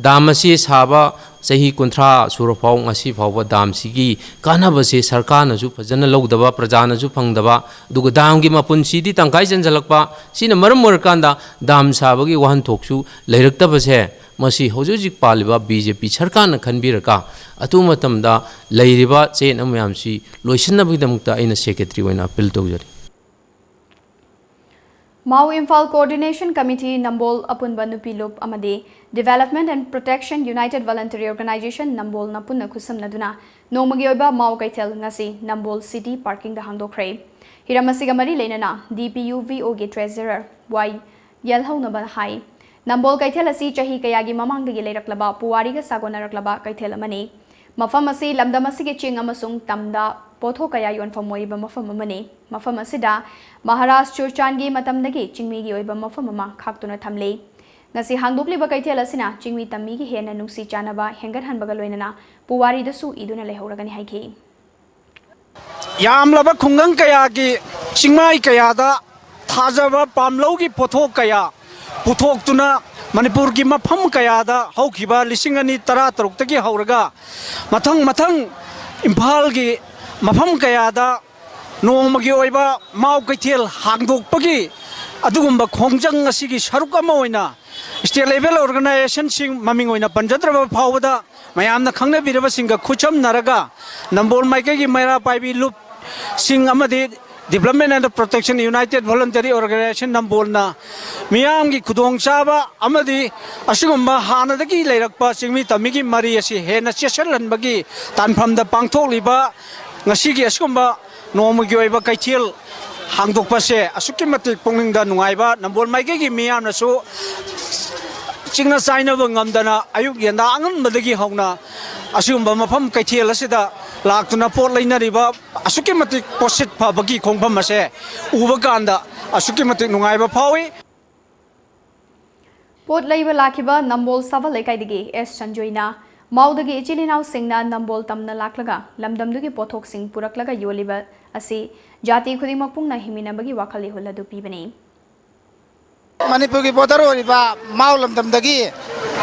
ꯗꯥꯝ ꯑꯁꯤ ꯁꯥꯕ ꯆꯍꯤ ꯀꯨꯟꯊ꯭ꯔꯥ ꯁꯨꯔꯐꯥꯎ ꯉꯁꯤ ꯐꯥꯎꯕ ꯗꯥꯝꯁꯤꯒꯤ ꯀꯥꯟꯅꯕꯁꯦ ꯁꯔꯀꯥꯔꯅꯁꯨ ꯐꯖꯅ ꯂꯧꯗꯕ, ꯄ꯭ꯔꯖꯥꯅꯁꯨ ꯐꯪꯗꯕ, ꯑꯗꯨꯒ ꯗꯥꯝꯒꯤ ꯃꯄꯨꯟꯁꯤꯗꯤ ꯇꯪꯈꯥꯏ ꯆꯟꯁꯤꯜꯂꯛꯄ, ꯁꯤꯅ ꯃꯔꯝ ꯑꯣꯏꯔꯀꯥꯟꯗ ꯗꯥꯝ ꯁꯥꯕꯒꯤ ꯋꯥꯍꯟꯊꯣꯛꯁꯨ ꯂꯩꯔꯛꯇꯕꯁꯦ ꯃꯁꯤ ꯍꯧꯖꯤꯛ ꯍꯧꯖꯤꯛ ꯄꯥꯜꯂꯤꯕ ꯕꯤ ꯖꯦ ꯄꯤ ꯁꯔꯀꯥꯔꯅ ꯈꯟꯕꯤꯔꯒ, ꯑꯊꯨꯕ ꯃꯇꯝꯗ ꯂꯩꯔꯤꯕ ꯆꯌꯦꯠꯅ ꯃꯌꯥꯝꯁꯤ ꯂꯣꯏꯁꯤꯟꯅꯕꯒꯤꯗꯃꯛꯇ ꯑꯩꯅ ꯁꯦꯀ꯭ꯔꯦꯇꯔꯤ ꯑꯣꯏꯅ ꯑꯄꯤꯜ ꯇꯧꯖꯔꯤ꯫ ꯃꯥꯎ ꯏꯝꯐꯥꯜ ꯀꯣꯑꯣꯔꯗꯤꯅꯦꯁꯟ ꯀꯃꯤꯇꯤ ꯅꯝꯕꯣꯜ ꯑꯄꯨꯟꯕ ꯅꯨꯄꯤ ꯂꯨꯞ ꯑꯃꯗꯤ Development and Protection United Voluntary Organization ꯅꯝꯕꯣꯜꯅ ꯄꯨꯟꯅ ꯈꯨꯠꯁꯝꯅꯗꯨꯅ ꯅꯣꯡꯃꯒꯤ ꯑꯣꯏꯕ ꯃꯥꯎ ꯀꯩꯊꯦꯜ ꯉꯁꯤ ꯅꯝꯕꯣꯜ ꯁꯤꯇꯤ ꯄꯥꯔꯀꯤꯡꯗ ꯍꯥꯡꯗꯣꯛꯈ꯭ꯔꯦ꯫ ꯍꯤꯔꯝ ꯑꯁꯤꯒ ꯃꯔꯤ ꯂꯩꯅꯅ ꯗꯤ ꯄꯤ ꯌꯨ ꯚꯤ ꯑꯣꯒꯤ ꯇ꯭ꯔꯦꯖꯔꯔ ꯋꯥꯏ ꯌꯦꯜꯍꯧꯅꯕꯅ ꯍꯥꯏ, ꯅꯝꯕꯣꯜ ꯀꯩꯊꯦꯜ ꯑꯁꯤ ꯆꯍꯤ ꯀꯌꯥꯒꯤ ꯃꯃꯥꯡꯗꯒꯤ ꯂꯩꯔꯛꯂꯕ ꯄꯨꯋꯥꯔꯤꯒ ꯁꯥꯒꯣꯟꯅꯔꯛꯂꯕ ꯀꯩꯊꯦꯜ ꯑꯃꯅꯤ꯫ ꯃꯐꯝ ꯑꯁꯤ ꯂꯝꯗꯝ ꯑꯁꯤꯒꯤ ꯆꯤꯡ ꯑꯃꯁꯨꯡ ꯇꯝꯗ ꯄꯣꯠꯊꯣꯛ ꯀꯌꯥ ꯌꯣꯟꯐꯝ ꯑꯣꯏꯔꯤꯕ ꯃꯐꯝ ꯑꯃꯅꯤ꯫ ꯃꯐꯝ ꯑꯁꯤꯗ ꯃꯍꯥꯔꯥꯖ ꯆꯨꯔꯆꯥꯟꯒꯤ ꯃꯇꯝꯗꯒꯤ ꯆꯤꯡꯃꯤꯒꯤ ꯑꯣꯏꯕ ꯃꯐꯝ ꯑꯃ ꯈꯥꯛꯇꯨꯅ ꯊꯝꯂꯤ꯫ ꯉꯁꯤ ꯍꯥꯡꯗꯣꯛꯂꯤꯕ ꯀꯩꯊꯦꯜ ꯑꯁꯤꯅ ꯆꯤꯡꯃꯤ ꯇꯝꯃꯤꯒꯤ ꯍꯦꯟꯅ ꯅꯨꯡꯁꯤ ꯆꯥꯟꯅꯕ ꯍꯦꯟꯒꯠꯍꯟꯕꯒ ꯂꯣꯏꯅꯅ ꯄꯨꯋꯥꯔꯤꯗꯁꯨ ꯏꯗꯨꯅ ꯂꯩꯍꯧꯔꯒꯅꯤ ꯍꯥꯏꯈꯤ꯫ ꯌꯥꯝꯂꯕ ꯈꯨꯡꯒꯪ ꯀꯌꯥꯒꯤ ꯆꯤꯡꯃꯥꯏ ꯀꯌꯥꯗ ꯊꯥꯖꯕ ꯄꯥꯝꯂꯧꯒꯤ ꯄꯣꯠꯊꯣꯛ ꯀꯌꯥ ꯄꯨꯊꯣꯛꯇꯨꯅ ꯃꯅꯤꯄꯨꯔꯒꯤ ꯃꯐꯝ ꯀꯌꯥꯗ ꯍꯧꯈꯤꯕ ꯂꯤꯁꯤꯡ ꯑꯅꯤ ꯇꯔꯥ ꯇꯔꯨꯛꯇꯒꯤ ꯍꯧꯔꯒ ꯃꯊꯪ ꯃꯊꯪ ꯏꯝꯐꯥꯜꯒꯤ ꯃꯐꯝ ꯀꯌꯥꯗ ꯅꯣꯡꯃꯒꯤ ꯑꯣꯏꯕ ꯃꯥꯎ ꯀꯩꯊꯦꯜ ꯍꯥꯡꯗꯣꯛꯄꯒꯤ ꯑꯗꯨꯒꯨꯝꯕ ꯈꯣꯡꯖꯪ ꯑꯁꯤꯒꯤ ꯁꯔꯨꯛ ꯑꯃ ꯑꯣꯏꯅ state level organizationꯁꯤꯡ, ꯃꯃꯤꯡ ꯑꯣꯏꯅ ꯄꯟꯖꯗ꯭ꯔꯕ ꯐꯥꯎꯕꯗ ꯃꯌꯥꯝꯅ ꯈꯪꯅꯕꯤꯔꯕꯁꯤꯡꯒ ꯈꯨꯠꯁꯝꯅꯔꯒ ꯅꯝꯕꯣꯜ ꯃꯥꯏꯀꯩꯒꯤ ꯃꯩꯔꯥ ꯄꯥꯏꯕꯤ ꯂꯨꯞꯁꯤꯡ ꯑꯃꯗꯤ Development and Protection United Voluntary Organization ꯅꯝꯕꯣꯜꯅ ꯃꯤꯌꯥꯝꯒꯤ ꯈꯨꯗꯣꯡꯆꯥꯕ ꯑꯃꯗꯤ ꯑꯁꯤꯒꯨꯝꯕ ꯍꯥꯟꯅꯗꯒꯤ ꯂꯩꯔꯛꯄ ꯆꯤꯡꯃꯤ ꯇꯝꯃꯤꯒꯤ ꯃꯔꯤ ꯑꯁꯤ ꯍꯦꯟꯅ ꯆꯦꯠꯁꯤꯜꯍꯟꯕꯒꯤ ꯇꯥꯟꯐꯝꯗ ꯄꯥꯡꯊꯣꯛꯂꯤꯕ ꯉꯁꯤꯒꯤ ꯑꯁꯤꯒꯨꯝꯕ ꯅꯣꯡꯃꯒꯤ ꯑꯣꯏꯕ ꯀꯩꯊꯦꯜ ꯍꯥꯡꯗꯣꯛꯄꯁꯦ ꯑꯁꯨꯛꯀꯤ ꯃꯇꯤꯛ ꯄꯨꯛꯅꯤꯡꯗ ꯅꯨꯡꯉꯥꯏꯕ, ꯅꯝꯕꯣꯜ ꯃꯥꯏꯀꯩꯒꯤ ꯃꯤꯌꯥꯝꯅꯁꯨ ꯆꯤꯡꯅ ꯆꯥꯏꯅꯕ ꯉꯝꯗꯅ ꯑꯌꯨꯛ ꯌꯦꯟꯗꯥ ꯑꯉꯟꯕꯗꯒꯤ ꯍꯧꯅ ꯑꯁꯤꯒꯨꯝꯕ ꯃꯐꯝ ꯀꯩꯊꯦꯜ ꯑꯁꯤꯗ ꯂꯥꯛꯇꯨꯅ ꯄꯣꯠ ꯂꯩꯅꯔꯤꯕ ꯑꯁꯨꯛꯀꯤ ꯃꯇꯤꯛ ꯄꯣꯠꯁꯤꯠ ꯐꯕꯒꯤ ꯈꯣꯡꯐꯝ ꯑꯁꯦ ꯎꯕ ꯀꯥꯟꯗ ꯑꯁꯨꯛꯀꯤ ꯃꯇꯤꯛ ꯅꯨꯡꯉꯥꯏꯕ ꯐꯥꯎꯏ꯫ ꯄꯣꯠ ꯂꯩꯕ ꯂꯥꯛꯈꯤꯕ ꯅꯝꯕꯣꯜ ꯁꯥꯕꯜ ꯂꯩꯀꯥꯏꯗꯒꯤ ꯑꯦꯁ ꯁꯟꯖꯣꯏꯅ ꯃꯥꯎꯗꯒꯤ ꯏꯆꯤꯜ ꯏꯅꯥꯎꯁꯤꯡꯅ ꯅꯝꯕꯣꯜ ꯇꯝꯅ ꯂꯥꯛꯂꯒ ꯂꯝꯗꯝꯗꯨꯒꯤ ꯄꯣꯠꯊꯣꯛꯁꯤꯡ ꯄꯨꯔꯛꯂꯒ ꯌꯣꯜꯂꯤꯕ ꯑꯁꯤ ꯖꯥꯇꯤ ꯈꯨꯗꯤꯡꯃꯛ ꯄꯨꯟꯅ ꯍꯤꯡꯃꯤꯟꯅꯕꯒꯤ ꯋꯥꯈꯜ ꯏꯍꯨꯜ ꯑꯗꯨ ꯄꯤꯕꯅꯤ꯫ ꯃꯅꯤꯄꯨꯔꯒꯤ border ꯑꯣꯏꯔꯤꯕ ꯃꯥꯎ ꯂꯝꯗꯝꯗꯒꯤ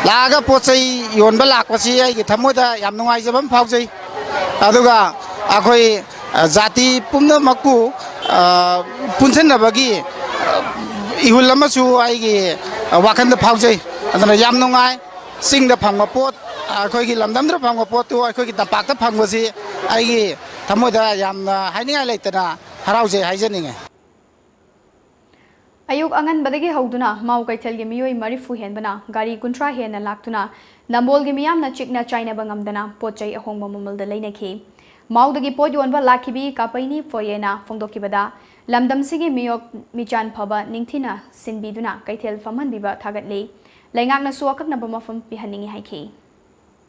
ꯂꯥꯛꯑꯒ ꯄꯣꯠ ꯆꯩ ꯌꯣꯟꯕ ꯂꯥꯛꯄꯁꯤ ꯑꯩꯒꯤ ꯊꯃꯣꯏꯗ ꯌꯥꯝ ꯅꯨꯡꯉꯥꯏꯖꯕ ꯑꯃ ꯐꯥꯎꯖꯩ꯫ ꯑꯗꯨꯒ ꯑꯩꯈꯣꯏ, ꯑ, ꯖꯥꯇꯤ ꯄꯨꯝꯅꯃꯛꯄꯨ, ꯑ, ꯄꯨꯟꯁꯤꯟꯅꯕꯒꯤ, ꯑ, ꯏꯍꯨꯜ ꯑꯃꯁꯨ ꯑꯩꯒꯤ, ꯑ, ꯋꯥꯈꯜꯗ ꯐꯥꯎꯖꯩ꯫ ꯑꯗꯨꯅ ꯌꯥꯝ ꯅꯨꯡꯉꯥꯏ꯫ ꯆꯤꯡꯗ ꯐꯪꯕ ꯄꯣꯠ, ꯑꯩꯈꯣꯏꯒꯤ ꯂꯝꯗꯝꯗ ꯐꯪꯕ ꯄꯣꯠꯇꯨ ꯑꯩꯈꯣꯏꯒꯤ ꯇꯝꯄꯥꯛꯇ ꯐꯪꯕꯁꯤ ꯑꯩꯒꯤ ꯊꯃꯣꯏꯗ ꯌꯥꯝꯅ ꯍꯥꯏꯅꯤꯡꯉꯥꯏ ꯂꯩꯇꯅ ꯍꯔꯥꯎꯖꯩ ꯍꯥꯏꯖꯅꯤꯡꯉꯤ꯫ ꯑꯌꯨꯛ ꯑꯉꯟꯕꯗꯒꯤ ꯍꯧꯗꯨꯅ ꯃꯥꯎ ꯀꯩꯊꯦꯜꯒꯤ ꯃꯤꯑꯣꯏ ꯃꯔꯤꯐꯨ ꯍꯦꯟꯕꯅ ꯒꯥꯔꯤ ꯀꯨꯟꯊ꯭ꯔꯥ ꯍꯦꯟꯅ ꯂꯥꯛꯇꯨꯅ ꯅꯝꯕꯣꯜꯒꯤ ꯃꯤꯌꯥꯝꯅ ꯆꯤꯛꯅ ꯆꯥꯏꯅꯕ ꯉꯝꯗꯅ ꯄꯣꯠ ꯆꯩ ꯑꯍꯣꯡꯕ ꯃꯃꯜꯗ ꯂꯩꯅꯈꯤ꯫ ꯃꯥꯎꯗꯒꯤ ꯄꯣꯠ ꯌꯣꯟꯕ ꯂꯥꯛꯈꯤꯕꯤ ꯀꯥꯄꯩꯅꯤ ꯐꯣꯌꯦꯅ ꯐꯣꯡꯗꯣꯛꯈꯤꯕꯗ, ꯂꯝꯗꯝꯁꯤꯒꯤ ꯃꯤꯑꯣꯛ ꯃꯤꯆꯥꯟ ꯐꯕ ꯅꯤꯡꯊꯤꯅ ꯁꯤꯟꯕꯤꯗꯨꯅ ꯀꯩꯊꯦꯜ ꯐꯝꯍꯟꯕꯤꯕ ꯊꯥꯒꯠꯂꯤ꯫ ꯂꯩꯉꯥꯛꯅꯁꯨ ꯑꯀꯛꯅꯕ ꯃꯐꯝ ꯄꯤꯍꯟꯅꯤꯡꯏ ꯍꯥꯏꯈꯤ꯫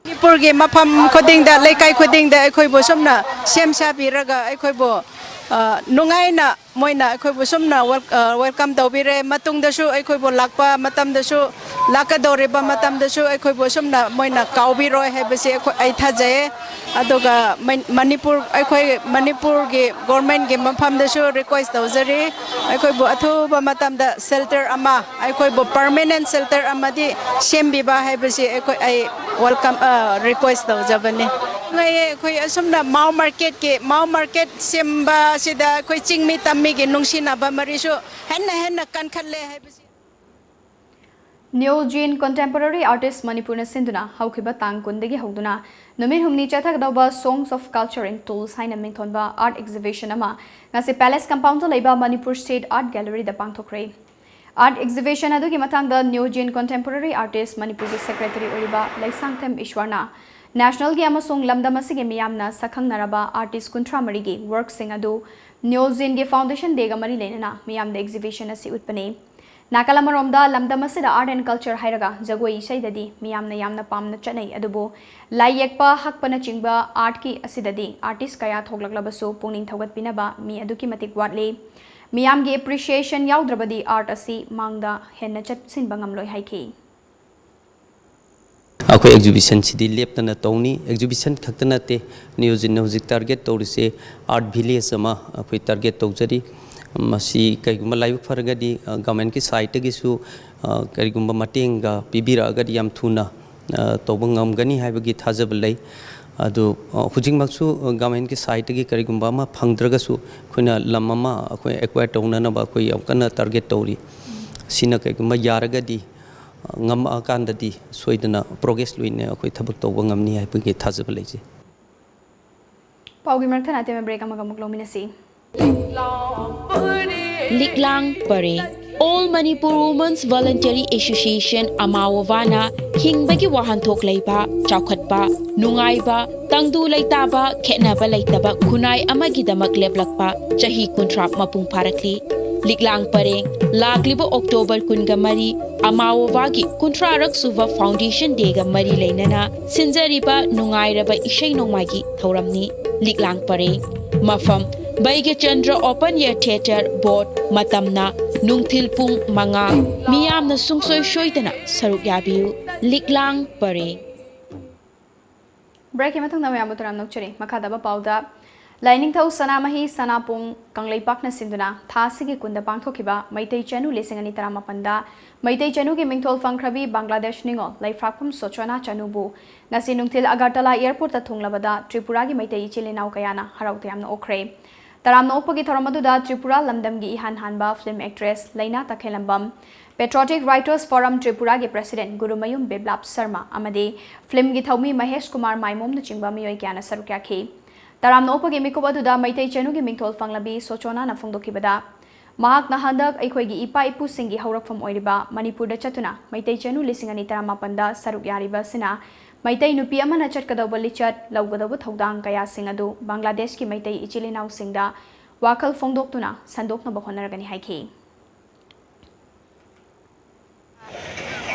ꯃꯅꯤꯄꯨꯔꯒꯤ ꯃꯐꯝ ꯈꯨꯗꯤꯡꯗ, ꯂꯩꯀꯥꯏ ꯈꯨꯗꯤꯡꯗ ꯑꯩꯈꯣꯏꯕꯨ ꯁꯨꯝꯅ ꯁꯦꯝ ꯁꯥꯕꯤꯔꯒ ꯑꯩꯈꯣꯏꯕꯨ, ꯑ, ꯅꯨꯡꯉꯥꯏꯅ ꯃꯣꯏꯅ ꯑꯩꯈꯣꯏꯕꯨ ꯁꯨꯝꯅ wel-, ꯑ, welcome ꯇꯧꯕꯤꯔꯦ꯫ ꯃꯇꯨꯡꯗꯁꯨ ꯑꯩꯈꯣꯏꯕꯨ ꯂꯥꯛꯄ ꯃꯇꯝꯗꯁꯨ, ꯂꯥꯛꯀꯗꯧꯔꯤꯕ ꯃꯇꯝꯗꯁꯨ ꯑꯩꯈꯣꯏꯕꯨ ꯁꯨꯝꯅ ꯃꯣꯏꯅ ꯀꯥꯎꯕꯤꯔꯣꯏ ꯍꯥꯏꯕꯁꯤ ꯑꯩꯈꯣꯏ, ꯑꯩ ꯊꯥꯖꯩꯌꯦ꯫ ꯑꯗꯨꯒ ꯃꯩ-, ꯃꯅꯤꯄꯨꯔ, ꯑꯩꯈꯣꯏ ꯃꯅꯤꯄꯨꯔꯒꯤ governmentꯀꯤ ꯃꯐꯝꯗꯁꯨ request ꯇꯧꯖꯔꯤ, ꯑꯩꯈꯣꯏꯕꯨ ꯑꯊꯨꯕ ꯃꯇꯝꯗ shelter ꯑꯃ, ꯑꯩꯈꯣꯏꯕꯨ permanent shelter ꯑꯃꯗꯤ ꯁꯦꯝꯕꯤꯕ ꯍꯥꯏꯕꯁꯤ ꯑꯩꯈꯣꯏ, ꯑꯩ welcome, ꯑ, request ꯇꯧꯖꯕꯅꯤ꯫ ꯅꯨꯡꯉꯥꯏꯌꯦ, ꯑꯩꯈꯣꯏ ꯑꯁꯨꯝꯅ ꯃꯥꯎ marketꯀꯤ, ꯃꯥꯎ market ꯁꯦꯝꯕ ꯑꯁꯤꯗ ꯑꯩꯈꯣꯏ ꯆꯤꯡꯃꯤ ꯇꯝꯃꯤꯒꯤ ꯅꯨꯡꯁꯤꯅꯕ ꯃꯔꯤꯁꯨ ꯍꯦꯟꯅ ꯍꯦꯟꯅ ꯀꯟꯈꯠꯂꯦ ꯍꯥꯏꯕꯁꯤ꯫ Neo Zin Contemporary Artist ꯃꯅꯤꯄꯨꯔꯅ ꯁꯤꯟꯗꯨꯅ ꯍꯧꯈꯤꯕ ꯇꯥꯡ ꯀꯨꯟꯗꯒꯤ ꯍꯧꯗꯨꯅ ꯅꯨꯃꯤꯠ ꯍꯨꯝꯅꯤ ꯆꯠꯊꯒꯗꯧꯕ Songs of Culture in Tools ꯍꯥꯏꯅ ꯃꯤꯡꯊꯣꯟꯕ art exhibition ꯑꯃ ꯉꯁꯤ Palace Compoundꯗ ꯂꯩꯕ Manipur State Art Galleryꯗ ꯄꯥꯡꯊꯣꯛꯈ꯭ꯔꯦ꯫ Art exhibition ꯑꯗꯨꯒꯤ ꯃꯇꯥꯡꯗ Neo Zin Contemporary Artist ꯃꯅꯤꯄꯨꯔꯒꯤ secretary ꯑꯣꯏꯔꯤꯕ ꯂꯩꯁꯥꯡꯊꯦꯝ ꯏꯁ꯭ꯋꯔꯅ nationalꯒꯤ ꯑꯃꯁꯨꯡ ꯂꯝꯗꯝ ꯑꯁꯤꯒꯤ ꯃꯤꯌꯥꯝꯅ ꯁꯛꯈꯪꯅꯔꯕ artist ꯀꯨꯟꯊ꯭ꯔꯥ ꯃꯔꯤꯒꯤ workꯁꯤꯡ ꯑꯗꯨ Neo Zinꯒꯤ foundation dayꯒ ꯃꯔꯤ ꯂꯩꯅꯅ ꯃꯤꯌꯥꯝꯗ exhibition ꯑꯁꯤ ꯎꯠꯄꯅꯤ꯫ ꯅꯥꯀꯜ ꯑꯃꯔꯣꯝꯗ ꯂꯝꯗꯝ ꯑꯁꯤꯗ art and culture ꯍꯥꯏꯔꯒ ꯖꯒꯣꯏ ꯏꯁꯩꯗꯗꯤ ꯃꯤꯌꯥꯝꯅ ꯌꯥꯝꯅ ꯄꯥꯝꯅ ꯆꯠꯅꯩ, ꯑꯗꯨꯕꯨ ꯂꯥꯏ ꯌꯦꯛꯄ ꯍꯛꯄꯅꯆꯤꯡꯕ artꯀꯤ ꯑꯁꯤꯗꯗꯤ artist ꯀꯌꯥ ꯊꯣꯛꯂꯛꯂꯕꯁꯨ ꯄꯨꯛꯅꯤꯡ ꯊꯧꯒꯠꯄꯤꯅꯕ ꯃꯤ ꯑꯗꯨꯛꯀꯤ ꯃꯇꯤꯛ ꯋꯥꯠꯂꯤ꯫ ꯃꯤꯌꯥꯝꯒꯤ appreciation ꯌꯥꯎꯗ꯭ꯔꯕꯗꯤ art ꯑꯁꯤ ꯃꯥꯡꯗ ꯍꯦꯟꯅ ꯆꯠꯁꯤꯟꯕ ꯉꯝꯂꯣꯏ ꯍꯥꯏꯈꯤ꯫ ꯑꯩꯈꯣꯏ exhibitionꯁꯤꯗꯤ ꯂꯦꯞꯇꯅ ꯇꯧꯅꯤ꯫ Exhibition ꯈꯛꯇ ꯅꯠꯇꯦ, Neo Zinꯅ ꯍꯧꯖꯤꯛ target ꯇꯧꯔꯤꯁꯦ art village ꯑꯃ ꯑꯩꯈꯣꯏ target ꯇꯧꯖꯔꯤ꯫ ꯃꯁꯤ ꯀꯩꯒꯨꯝꯕ ꯂꯥꯏꯕꯛ ꯐꯔꯒꯗꯤ, ꯑ, governmentꯀꯤ sideꯇꯒꯤꯁꯨ, ꯑ, ꯀꯔꯤꯒꯨꯝꯕ ꯃꯇꯦꯡꯒ ꯄꯤꯕꯤꯔꯛꯑꯒꯗꯤ ꯌꯥꯝ ꯊꯨꯅ, ꯑ, ꯇꯧꯕ ꯉꯝꯒꯅꯤ ꯍꯥꯏꯕꯒꯤ ꯊꯥꯖꯕ ꯂꯩ꯫ ꯑꯗꯨ, ꯑ, ꯍꯧꯖꯤꯛꯃꯛꯁꯨ, ꯑ, governmentꯀꯤ sideꯇꯒꯤ ꯀꯔꯤꯒꯨꯝꯕ ꯑꯃ ꯐꯪꯗ꯭ꯔꯒꯁꯨ ꯑꯩꯈꯣꯏꯅ ꯂꯝ ꯑꯃ ꯑꯩꯈꯣꯏ acquire ꯇꯧꯅꯅꯕ ꯑꯩꯈꯣꯏ ꯌꯥꯝ ꯀꯟꯅ target ꯇꯧꯔꯤ꯫ ꯁꯤꯅ ꯀꯩꯒꯨꯝꯕ ꯌꯥꯔꯒꯗꯤ, ꯉꯝꯃꯛꯑꯀꯥꯟꯗꯗꯤ ꯁꯣꯏꯗꯅ ꯄ꯭ꯔꯣꯒ꯭ꯔꯦꯁ ꯂꯣꯏꯅ ꯑꯩꯈꯣꯏ ꯊꯕꯛ ꯇꯧꯕ ꯉꯝꯅꯤ ꯍꯥꯏꯕꯒꯤ ꯊꯥꯖꯕ ꯂꯩꯖꯩ꯫ ꯄꯥꯎꯒꯤ ꯃꯔꯛ ꯊꯠꯅ ꯑꯇꯦꯟꯕ ꯕ꯭ꯔꯦꯛ ꯑꯃꯒ ꯑꯃꯨꯛ ꯂꯧꯃꯤꯟꯅꯁꯤ꯫ ꯂꯤꯛꯂꯥꯡ ꯄꯔꯦꯡ꯫ All Manipur Women's Voluntary Association ꯑꯃꯥꯋꯣꯕꯥꯅ ꯍꯤꯡꯕꯒꯤ ꯋꯥꯍꯟꯊꯣꯛ ꯂꯩꯕ, ꯆꯥꯎꯈꯠꯄ, ꯅꯨꯡꯉꯥꯏꯕ, ꯇꯪꯗꯨ ꯂꯩꯇꯥꯕ, ꯈꯦꯠꯅꯕ ꯂꯩꯇꯕ ꯈꯨꯟꯅꯥꯏ ꯑꯃꯒꯤꯗꯃꯛ ꯂꯦꯞꯂꯛꯄ ꯆꯍꯤ ꯀꯨꯟꯊ꯭ꯔꯥ ꯃꯄꯨꯡ ꯐꯥꯔꯛꯂꯤ꯫ ꯂꯤꯛꯂꯥꯡ ꯄꯔꯦꯡ, ꯂꯥꯛꯂꯤꯕ ꯑꯣꯛꯇꯣꯕꯔ ꯀꯨꯟꯒ ꯃꯔꯤ ꯑꯃꯥꯋꯣꯕꯥꯒꯤ ꯀꯨꯟꯊ꯭ꯔꯥꯔꯛ ꯁꯨꯕ ꯐꯥꯎꯟꯗꯦꯁꯟ ꯗꯦꯒ ꯃꯔꯤ ꯂꯩꯅꯅ ꯁꯤꯟꯖꯔꯤꯕ ꯅꯨꯡꯉꯥꯏꯔꯕ ꯏꯁꯩ ꯅꯣꯡꯃꯥꯏꯒꯤ ꯊꯧꯔꯝꯅꯤ꯫ ꯂꯤꯛꯂꯥꯡ ꯄꯔꯦꯡ꯫ ꯃꯐꯝ, ꯕꯩꯒ꯭ꯌꯆꯟꯗ꯭ꯔ ꯑꯣꯄꯟ ꯑꯦꯌꯔ ꯊꯤꯌꯦꯇꯔ ꯕꯣꯠ꯫ ꯃꯇꯝꯅ ꯅꯨꯡꯊꯤꯜ ꯄꯨꯡ ꯃꯉꯥ꯫ ꯃꯤꯌꯥꯝꯅ ꯁꯨꯡꯁꯣꯏ ꯁꯣꯏꯗꯅ ꯁꯔꯨꯛ ꯌꯥꯕꯤꯌꯨ꯫ ꯂꯤꯛꯂꯥꯡ ꯄꯔꯦꯡ꯫ ꯕ꯭ꯔꯦꯛꯀꯤ ꯃꯇꯨꯡꯗ ꯃꯌꯥꯝꯕꯨ ꯇꯔꯥꯝꯅ ꯑꯣꯛꯆꯔꯤ꯫ ꯃꯈꯥ ꯇꯥꯕ ꯄꯥꯎꯗ, ꯂꯥꯏꯅꯤꯡꯊꯧ ꯁꯅꯥꯃꯍꯤ ꯁꯅꯥꯄꯨꯡ ꯀꯪꯂꯩꯄꯥꯛꯅ ꯁꯤꯟꯗꯨꯅ ꯊꯥ ꯑꯁꯤꯒꯤ ꯀꯨꯟꯗ ꯄꯥꯡꯊꯣꯛꯈꯤꯕ ꯃꯩꯇꯩ ꯆꯅꯨ ꯂꯤꯁꯤꯡ ꯑꯅꯤ ꯇꯔꯥꯃꯥꯄꯟꯗ ꯃꯩꯇꯩ ꯆꯅꯨꯒꯤ ꯃꯤꯡꯊꯣꯜ ꯐꯪꯈ꯭ꯔꯕꯤ ꯕꯪꯒ꯭ꯂꯥꯗꯦꯁ ꯅꯤꯉꯣꯜ ꯂꯩꯐ꯭ꯔꯥꯛꯄꯝ ꯁꯣꯆꯣꯅꯥ ꯆꯅꯨꯕꯨ ꯉꯁꯤ ꯅꯨꯡꯊꯤꯜ ꯑꯒꯔꯇꯂꯥ ꯑꯦꯌꯔꯄꯣꯔꯠꯇ ꯊꯨꯡꯂꯕꯗ ꯇ꯭ꯔꯤꯄꯨꯔꯥꯒꯤ ꯃꯩꯇꯩ ꯏꯆꯤꯜ ꯏꯅꯥꯎ ꯀꯌꯥꯅ ꯍꯔꯥꯎ ꯇꯌꯥꯝꯅ ꯑꯣꯛꯈ꯭ꯔꯦ꯫ ꯇꯔꯥꯝꯅ ꯑꯣꯛꯄꯒꯤ ꯊꯧꯔꯝ ꯑꯗꯨꯗ ꯇ꯭ꯔꯤꯄꯨꯔꯥ ꯂꯝꯗꯝꯒꯤ ꯏꯍꯥꯟ ꯍꯥꯟꯕ ꯐꯤꯜꯝ ꯑꯦꯛꯇ꯭ꯔꯦꯁ ꯂꯩꯅꯥ ꯇꯈꯦꯜꯂꯝꯕꯝ, Patriotic Writers Forum ꯇ꯭ꯔꯤꯄꯨꯔꯥꯒꯤ ꯄ꯭ꯔꯦꯁꯤꯗꯦꯟꯠ ꯒꯨꯔꯨꯃꯌꯨꯝ ꯕꯤꯄ꯭ꯂꯥꯞ ꯁꯔꯃ ꯑꯃꯗꯤ ꯐꯤꯜꯝꯒꯤ ꯊꯧꯃꯤ ꯃꯍꯦꯁ ꯀꯨꯃꯥꯔ ꯃꯥꯏꯃꯣꯝꯅꯆꯤꯡꯕ ꯃꯤꯑꯣꯏ ꯀꯌꯥꯅ ꯁꯔꯨꯛ ꯌꯥꯈꯤ꯫ ꯇꯔꯥꯝꯅ ꯑꯣꯛꯄꯒꯤ ꯃꯤꯀꯨꯞ ꯑꯗꯨꯗ ꯃꯩꯇꯩ ꯆꯅꯨꯒꯤ ꯃꯤꯡꯊꯣꯜ ꯐꯪꯂꯕꯤ ꯁꯣꯆꯣꯅꯥꯅ ꯐꯣꯡꯗꯣꯛꯈꯤꯕꯗ, ꯃꯍꯥꯛꯅ ꯍꯟꯗꯛ ꯑꯩꯈꯣꯏꯒꯤ ꯏꯄꯥ ꯏꯄꯨꯁꯤꯡꯒꯤ ꯍꯧꯔꯛꯐꯝ ꯑꯣꯏꯔꯤꯕ ꯃꯅꯤꯄꯨꯔꯗ ꯆꯠꯇꯨꯅ ꯃꯩꯇꯩ ꯆꯅꯨ ꯂꯤꯁꯤꯡ ꯑꯅꯤ ꯇꯔꯥꯃꯥꯄꯟꯗ ꯁꯔꯨꯛ ꯌꯥꯔꯤꯕ ꯑꯁꯤꯅ ꯃꯩꯇꯩ ꯅꯨꯄꯤ ꯑꯃꯅ ꯆꯠꯀꯗꯧꯕ ꯂꯤꯆꯠ, ꯂꯧꯒꯗꯧꯕ ꯊꯧꯗꯥꯡ ꯀꯌꯥꯁꯤꯡ ꯑꯗꯨ ꯕꯪꯒ꯭ꯂꯥꯗꯦꯁꯀꯤ ꯃꯩꯇꯩ ꯏꯆꯤꯜ ꯏꯅꯥꯎꯁꯤꯡꯗ ꯋꯥꯈꯜ ꯐꯣꯡꯗꯣꯛꯇꯨꯅ ꯁꯟꯗꯣꯛꯅꯕ ꯍꯣꯠꯅꯔꯒꯅꯤ ꯍꯥꯏꯈꯤ꯫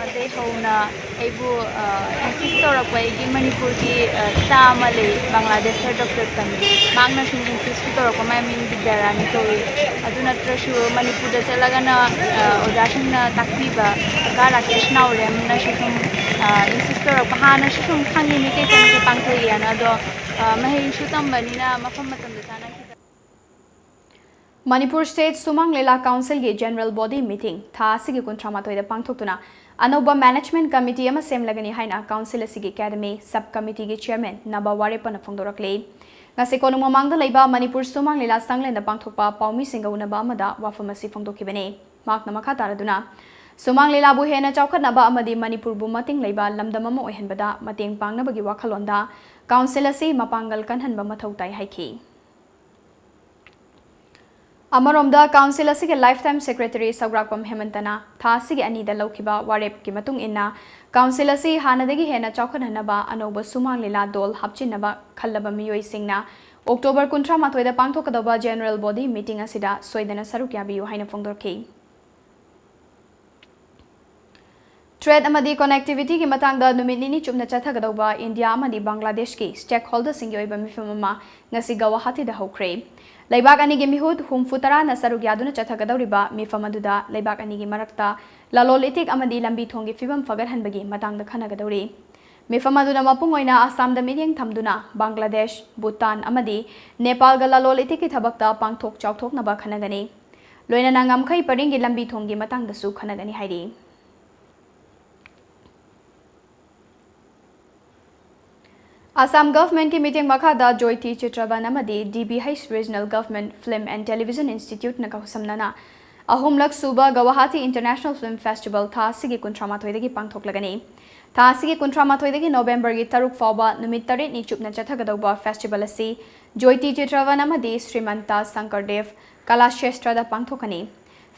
ꯑꯗꯩ ꯍꯧꯅ ꯑꯩꯕꯨ, ꯑ, insist ꯇꯧꯔꯛꯄ ꯑꯩꯒꯤ ꯃꯅꯤꯄꯨꯔꯒꯤ, ꯑ, ꯏꯇꯥ ꯑꯃ ꯂꯩ, ꯕꯪꯒ꯭ꯂꯥꯗꯦꯁꯇ ꯗꯣꯛꯇꯔ ꯇꯝꯃꯤ꯫ ꯃꯍꯥꯛꯅ ꯁꯨꯝ insist ꯇꯧꯔꯛꯄ, ꯃꯥꯏ ꯃꯤꯡ ꯕꯤꯗ꯭ꯌꯥꯔꯥꯅꯤ ꯀꯧꯏ꯫ ꯑꯗꯨ ꯅꯠꯇ꯭ꯔꯁꯨ ꯃꯅꯤꯄꯨꯔꯗ ꯆꯠꯂꯒꯅ, ꯑ, ꯑꯣꯖꯥꯁꯤꯡꯅ ꯇꯥꯛꯄꯤꯕ ꯀꯀꯥ ꯔꯥꯀꯦꯁ ꯅꯥꯎꯔꯦꯝꯅꯁꯨ ꯁꯨꯝ, ꯑ, insist ꯇꯧꯔꯛꯄ, ꯍꯥꯟꯅꯁꯨ ꯁꯨꯝ ꯈꯪꯉꯤ ꯃꯩꯇꯩ ꯆꯅꯨꯁꯦ ꯄꯥꯡꯊꯣꯛꯏꯅ, ꯑꯗꯣ, ꯑ, ꯃꯍꯩꯁꯨ ꯇꯝꯕꯅꯤꯅ ꯃꯐꯝ ꯃꯇꯝꯗ ꯆꯥꯅ ꯈꯤꯇꯪ ꯃꯅꯤꯄꯨꯔ ꯁ꯭ꯇꯦꯠ ꯁꯨꯃꯥꯡ ꯂꯤꯂꯥ ꯀꯥꯎꯟꯁꯤꯜꯒꯤ ꯖꯦꯅꯔꯦꯜ ꯕꯣꯗꯤ ꯃꯤꯇꯤꯡ ꯊꯥ ꯑꯁꯤꯒꯤ ꯀꯨꯟꯊ꯭ꯔꯥ ꯃꯥꯊꯣꯏꯗ ꯄꯥꯡꯊꯣꯛꯇꯨꯅ ꯑꯅꯧꯕ ꯃꯦꯅꯦꯖꯃꯦꯟꯠ ꯀꯃꯤꯇꯤ ꯑꯃ ꯁꯦꯝꯂꯒꯅꯤ ꯍꯥꯏꯅ ꯀꯥꯎꯟꯁꯤꯜ ꯑꯁꯤꯒꯤ ꯑꯦꯀꯥꯗꯃꯤ ꯁꯕ ꯀꯃꯤꯇꯤꯒꯤ ꯆꯤꯌꯔꯃꯦꯟ ꯅꯕ ꯋꯥꯔꯦꯞꯄꯅ ꯐꯣꯡꯗꯣꯔꯛꯂꯤ꯫ ꯉꯁꯤ ꯀꯣꯅꯨꯡ ꯃꯃꯥꯡꯗ ꯂꯩꯕ ꯃꯅꯤꯄꯨꯔ ꯁꯨꯃꯥꯡ ꯂꯤꯂꯥ ꯁꯪꯂꯦꯟꯗ ꯄꯥꯡꯊꯣꯛꯄ ꯄꯥꯎꯃꯤꯁꯤꯡꯒ ꯎꯅꯕ ꯑꯃꯗ ꯋꯥꯐꯝ ꯑꯁꯤ ꯐꯣꯡꯗꯣꯛꯈꯤꯕꯅꯤ꯫ ꯃꯍꯥꯛꯅ ꯃꯈꯥ ꯇꯥꯔꯗꯨꯅ, ꯁꯨꯃꯥꯡ ꯂꯤꯂꯥꯕꯨ ꯍꯦꯟꯅ ꯆꯥꯎꯈꯠꯅꯕ ꯑꯃꯗꯤ ꯃꯅꯤꯄꯨꯔꯕꯨ ꯃꯇꯤꯡ ꯂꯩꯕ ꯂꯝꯗꯝ ꯑꯃ ꯑꯣꯏꯍꯟꯕꯗ ꯃꯇꯦꯡ ꯄꯥꯡꯅꯕꯒꯤ ꯋꯥꯈꯜꯂꯣꯟꯗ ꯀꯥꯎꯟꯁꯤꯜ ꯑꯁꯤ ꯃꯄꯥꯡꯒꯜ ꯀꯟꯍꯟꯕ ꯃꯊꯧ ꯇꯥꯏ ꯍꯥꯏꯈꯤ꯫ ꯑꯃꯔꯣꯝꯗ, ꯀꯥꯎꯟꯁꯤꯜ ꯑꯁꯤꯒꯤ ꯂꯥꯏꯐ ꯇꯥꯏꯝ ꯁꯦꯀ꯭ꯔꯦꯇꯔꯤ ꯁꯧꯒ꯭ꯔꯥꯛꯄꯝ ꯍꯦꯃꯟꯇꯅ ꯊꯥ ꯑꯁꯤꯒꯤ ꯑꯅꯤꯗ ꯂꯧꯈꯤꯕ ꯋꯥꯔꯦꯞꯀꯤ ꯃꯇꯨꯡ ꯏꯟꯅ, ꯀꯥꯎꯟꯁꯤꯜ ꯑꯁꯤ ꯍꯥꯟꯅꯗꯒꯤ ꯍꯦꯟꯅ ꯆꯥꯎꯈꯠꯍꯟꯅꯕ ꯑꯅꯧꯕ ꯁꯨꯃꯥꯡ ꯂꯤꯂꯥ ꯗꯣꯜ ꯍꯥꯞꯆꯤꯟꯅꯕ ꯈꯜꯂꯕ ꯃꯤꯑꯣꯏꯁꯤꯡꯅ ꯑꯣꯛꯇꯣꯕꯔ ꯀꯨꯟꯊ꯭ꯔꯥ ꯃꯥꯊꯣꯏꯗ ꯄꯥꯡꯊꯣꯛꯀꯗꯧꯕ ꯖꯦꯅꯔꯦꯜ ꯕꯣꯗꯤ ꯃꯤꯇꯤꯡ ꯑꯁꯤꯗ ꯁꯣꯏꯗꯅ ꯁꯔꯨꯛ ꯌꯥꯕꯤꯌꯨ ꯍꯥꯏꯅ ꯐꯣꯡꯗꯣꯔꯛꯈꯤ꯫ ꯇ꯭ꯔꯦꯗ ꯑꯃꯗꯤ ꯀꯅꯦꯛꯇꯤꯚꯤꯇꯤꯒꯤ ꯃꯇꯥꯡꯗ ꯅꯨꯃꯤꯠ ꯅꯤꯅꯤ ꯆꯨꯞꯅ ꯆꯠꯊꯒꯗꯧꯕ ꯏꯟꯗꯤꯌꯥ ꯑꯃꯗꯤ ꯕꯪꯒ꯭ꯂꯥꯗꯦꯁꯀꯤ ꯁ꯭ꯇꯦꯛꯍꯣꯜꯗꯔꯁꯤꯡꯒꯤ ꯑꯣꯏꯕ ꯃꯤꯐꯝ ꯑꯃ ꯉꯁꯤ ꯒꯧꯍꯥꯇꯤꯗ ꯍꯧꯈ꯭ꯔꯦ꯫ ꯂꯩꯕꯥꯛ ꯑꯅꯤꯒꯤ ꯃꯤꯍꯨꯠ ꯍꯨꯝꯐꯨ ꯇꯔꯥꯅ ꯁꯔꯨꯛ ꯌꯥꯗꯨꯅ ꯆꯠꯊꯒꯗꯧꯔꯤꯕ ꯃꯤꯐꯝ ꯑꯗꯨꯗ ꯂꯩꯕꯥꯛ ꯑꯅꯤꯒꯤ ꯃꯔꯛꯇ ꯂꯂꯣꯜ ꯏꯇꯤꯛ ꯑꯃꯗꯤ ꯂꯝꯕꯤ ꯊꯣꯡꯒꯤ ꯐꯤꯕꯝ ꯐꯒꯠꯍꯟꯕꯒꯤ ꯃꯇꯥꯡꯗ ꯈꯟꯅꯒꯗꯧꯔꯤ꯫ ꯃꯤꯐꯝ ꯑꯗꯨꯗ ꯃꯄꯨꯡ ꯑꯣꯏꯅ ꯑꯁꯥꯝꯗ ꯃꯤꯠꯌꯦꯡ ꯊꯝꯗꯨꯅ ꯕꯪꯒ꯭ꯂꯥꯗꯦꯁ, ꯚꯨꯇꯥꯟ ꯑꯃꯗꯤ ꯅꯦꯄꯥꯜꯒ ꯂꯂꯣꯜ ꯏꯇꯤꯛꯀꯤ ꯊꯕꯛꯇ ꯄꯥꯡꯊꯣꯛ ꯆꯥꯎꯊꯣꯛꯅꯕ ꯈꯟꯅꯒꯅꯤ꯫ ꯂꯣꯏꯅꯅ ꯉꯝꯈꯩ ꯄꯔꯤꯡꯒꯤ ꯂꯝꯕꯤ ꯊꯣꯡꯒꯤ ꯃꯇꯥꯡꯗꯁꯨ ꯈꯟꯅꯒꯅꯤ ꯍꯥꯏꯔꯤ꯫ ꯑꯁꯥꯝ ꯒꯚꯔꯟꯃꯦꯟꯠꯀꯤ ꯃꯤꯠꯌꯦꯡ ꯃꯈꯥꯗ ꯖꯣꯏꯇꯤ ꯆꯤꯇ꯭ꯔꯕꯟ ꯑꯃꯗꯤ D B H regional government film and television ꯏꯟꯁꯇꯤꯇ꯭ꯌꯨꯠꯅ ꯈꯨꯠꯁꯝꯅꯅ ꯑꯍꯨꯝꯂꯛ ꯁꯨꯕ ꯒꯧꯍꯥꯇꯤ ꯏꯟꯇꯔꯅꯦꯁꯅꯦꯜ ꯐꯤꯜꯝ ꯐꯦꯁꯇꯤꯚꯦꯜ ꯊꯥ ꯑꯁꯤꯒꯤ ꯀꯨꯟꯊ꯭ꯔꯥ ꯃꯥꯊꯣꯏꯗꯒꯤ ꯄꯥꯡꯊꯣꯛꯂꯒꯅꯤ꯫ ꯊꯥ ꯑꯁꯤꯒꯤ ꯀꯨꯟꯊ꯭ꯔꯥ ꯃꯥꯊꯣꯏꯗꯒꯤ ꯅꯣꯚꯦꯝꯕꯔꯒꯤ ꯇꯔꯨꯛ ꯐꯥꯎꯕ ꯅꯨꯃꯤꯠ ꯇꯔꯦꯠꯅꯤ ꯆꯨꯞꯅ ꯆꯠꯊꯒꯗꯧꯕ ꯐꯦꯁꯇꯤꯚꯦꯜ ꯑꯁꯤ ꯖꯣꯏꯇꯤ ꯆꯤꯇ꯭ꯔꯕꯟ ꯑꯃꯗꯤ ꯁ꯭ꯔꯤꯃꯟꯇ ꯁꯪꯀꯔꯗꯦꯚ ꯀꯂꯥꯁꯦꯁꯇ꯭ꯔꯗ ꯄꯥꯡꯊꯣꯛꯀꯅꯤ꯫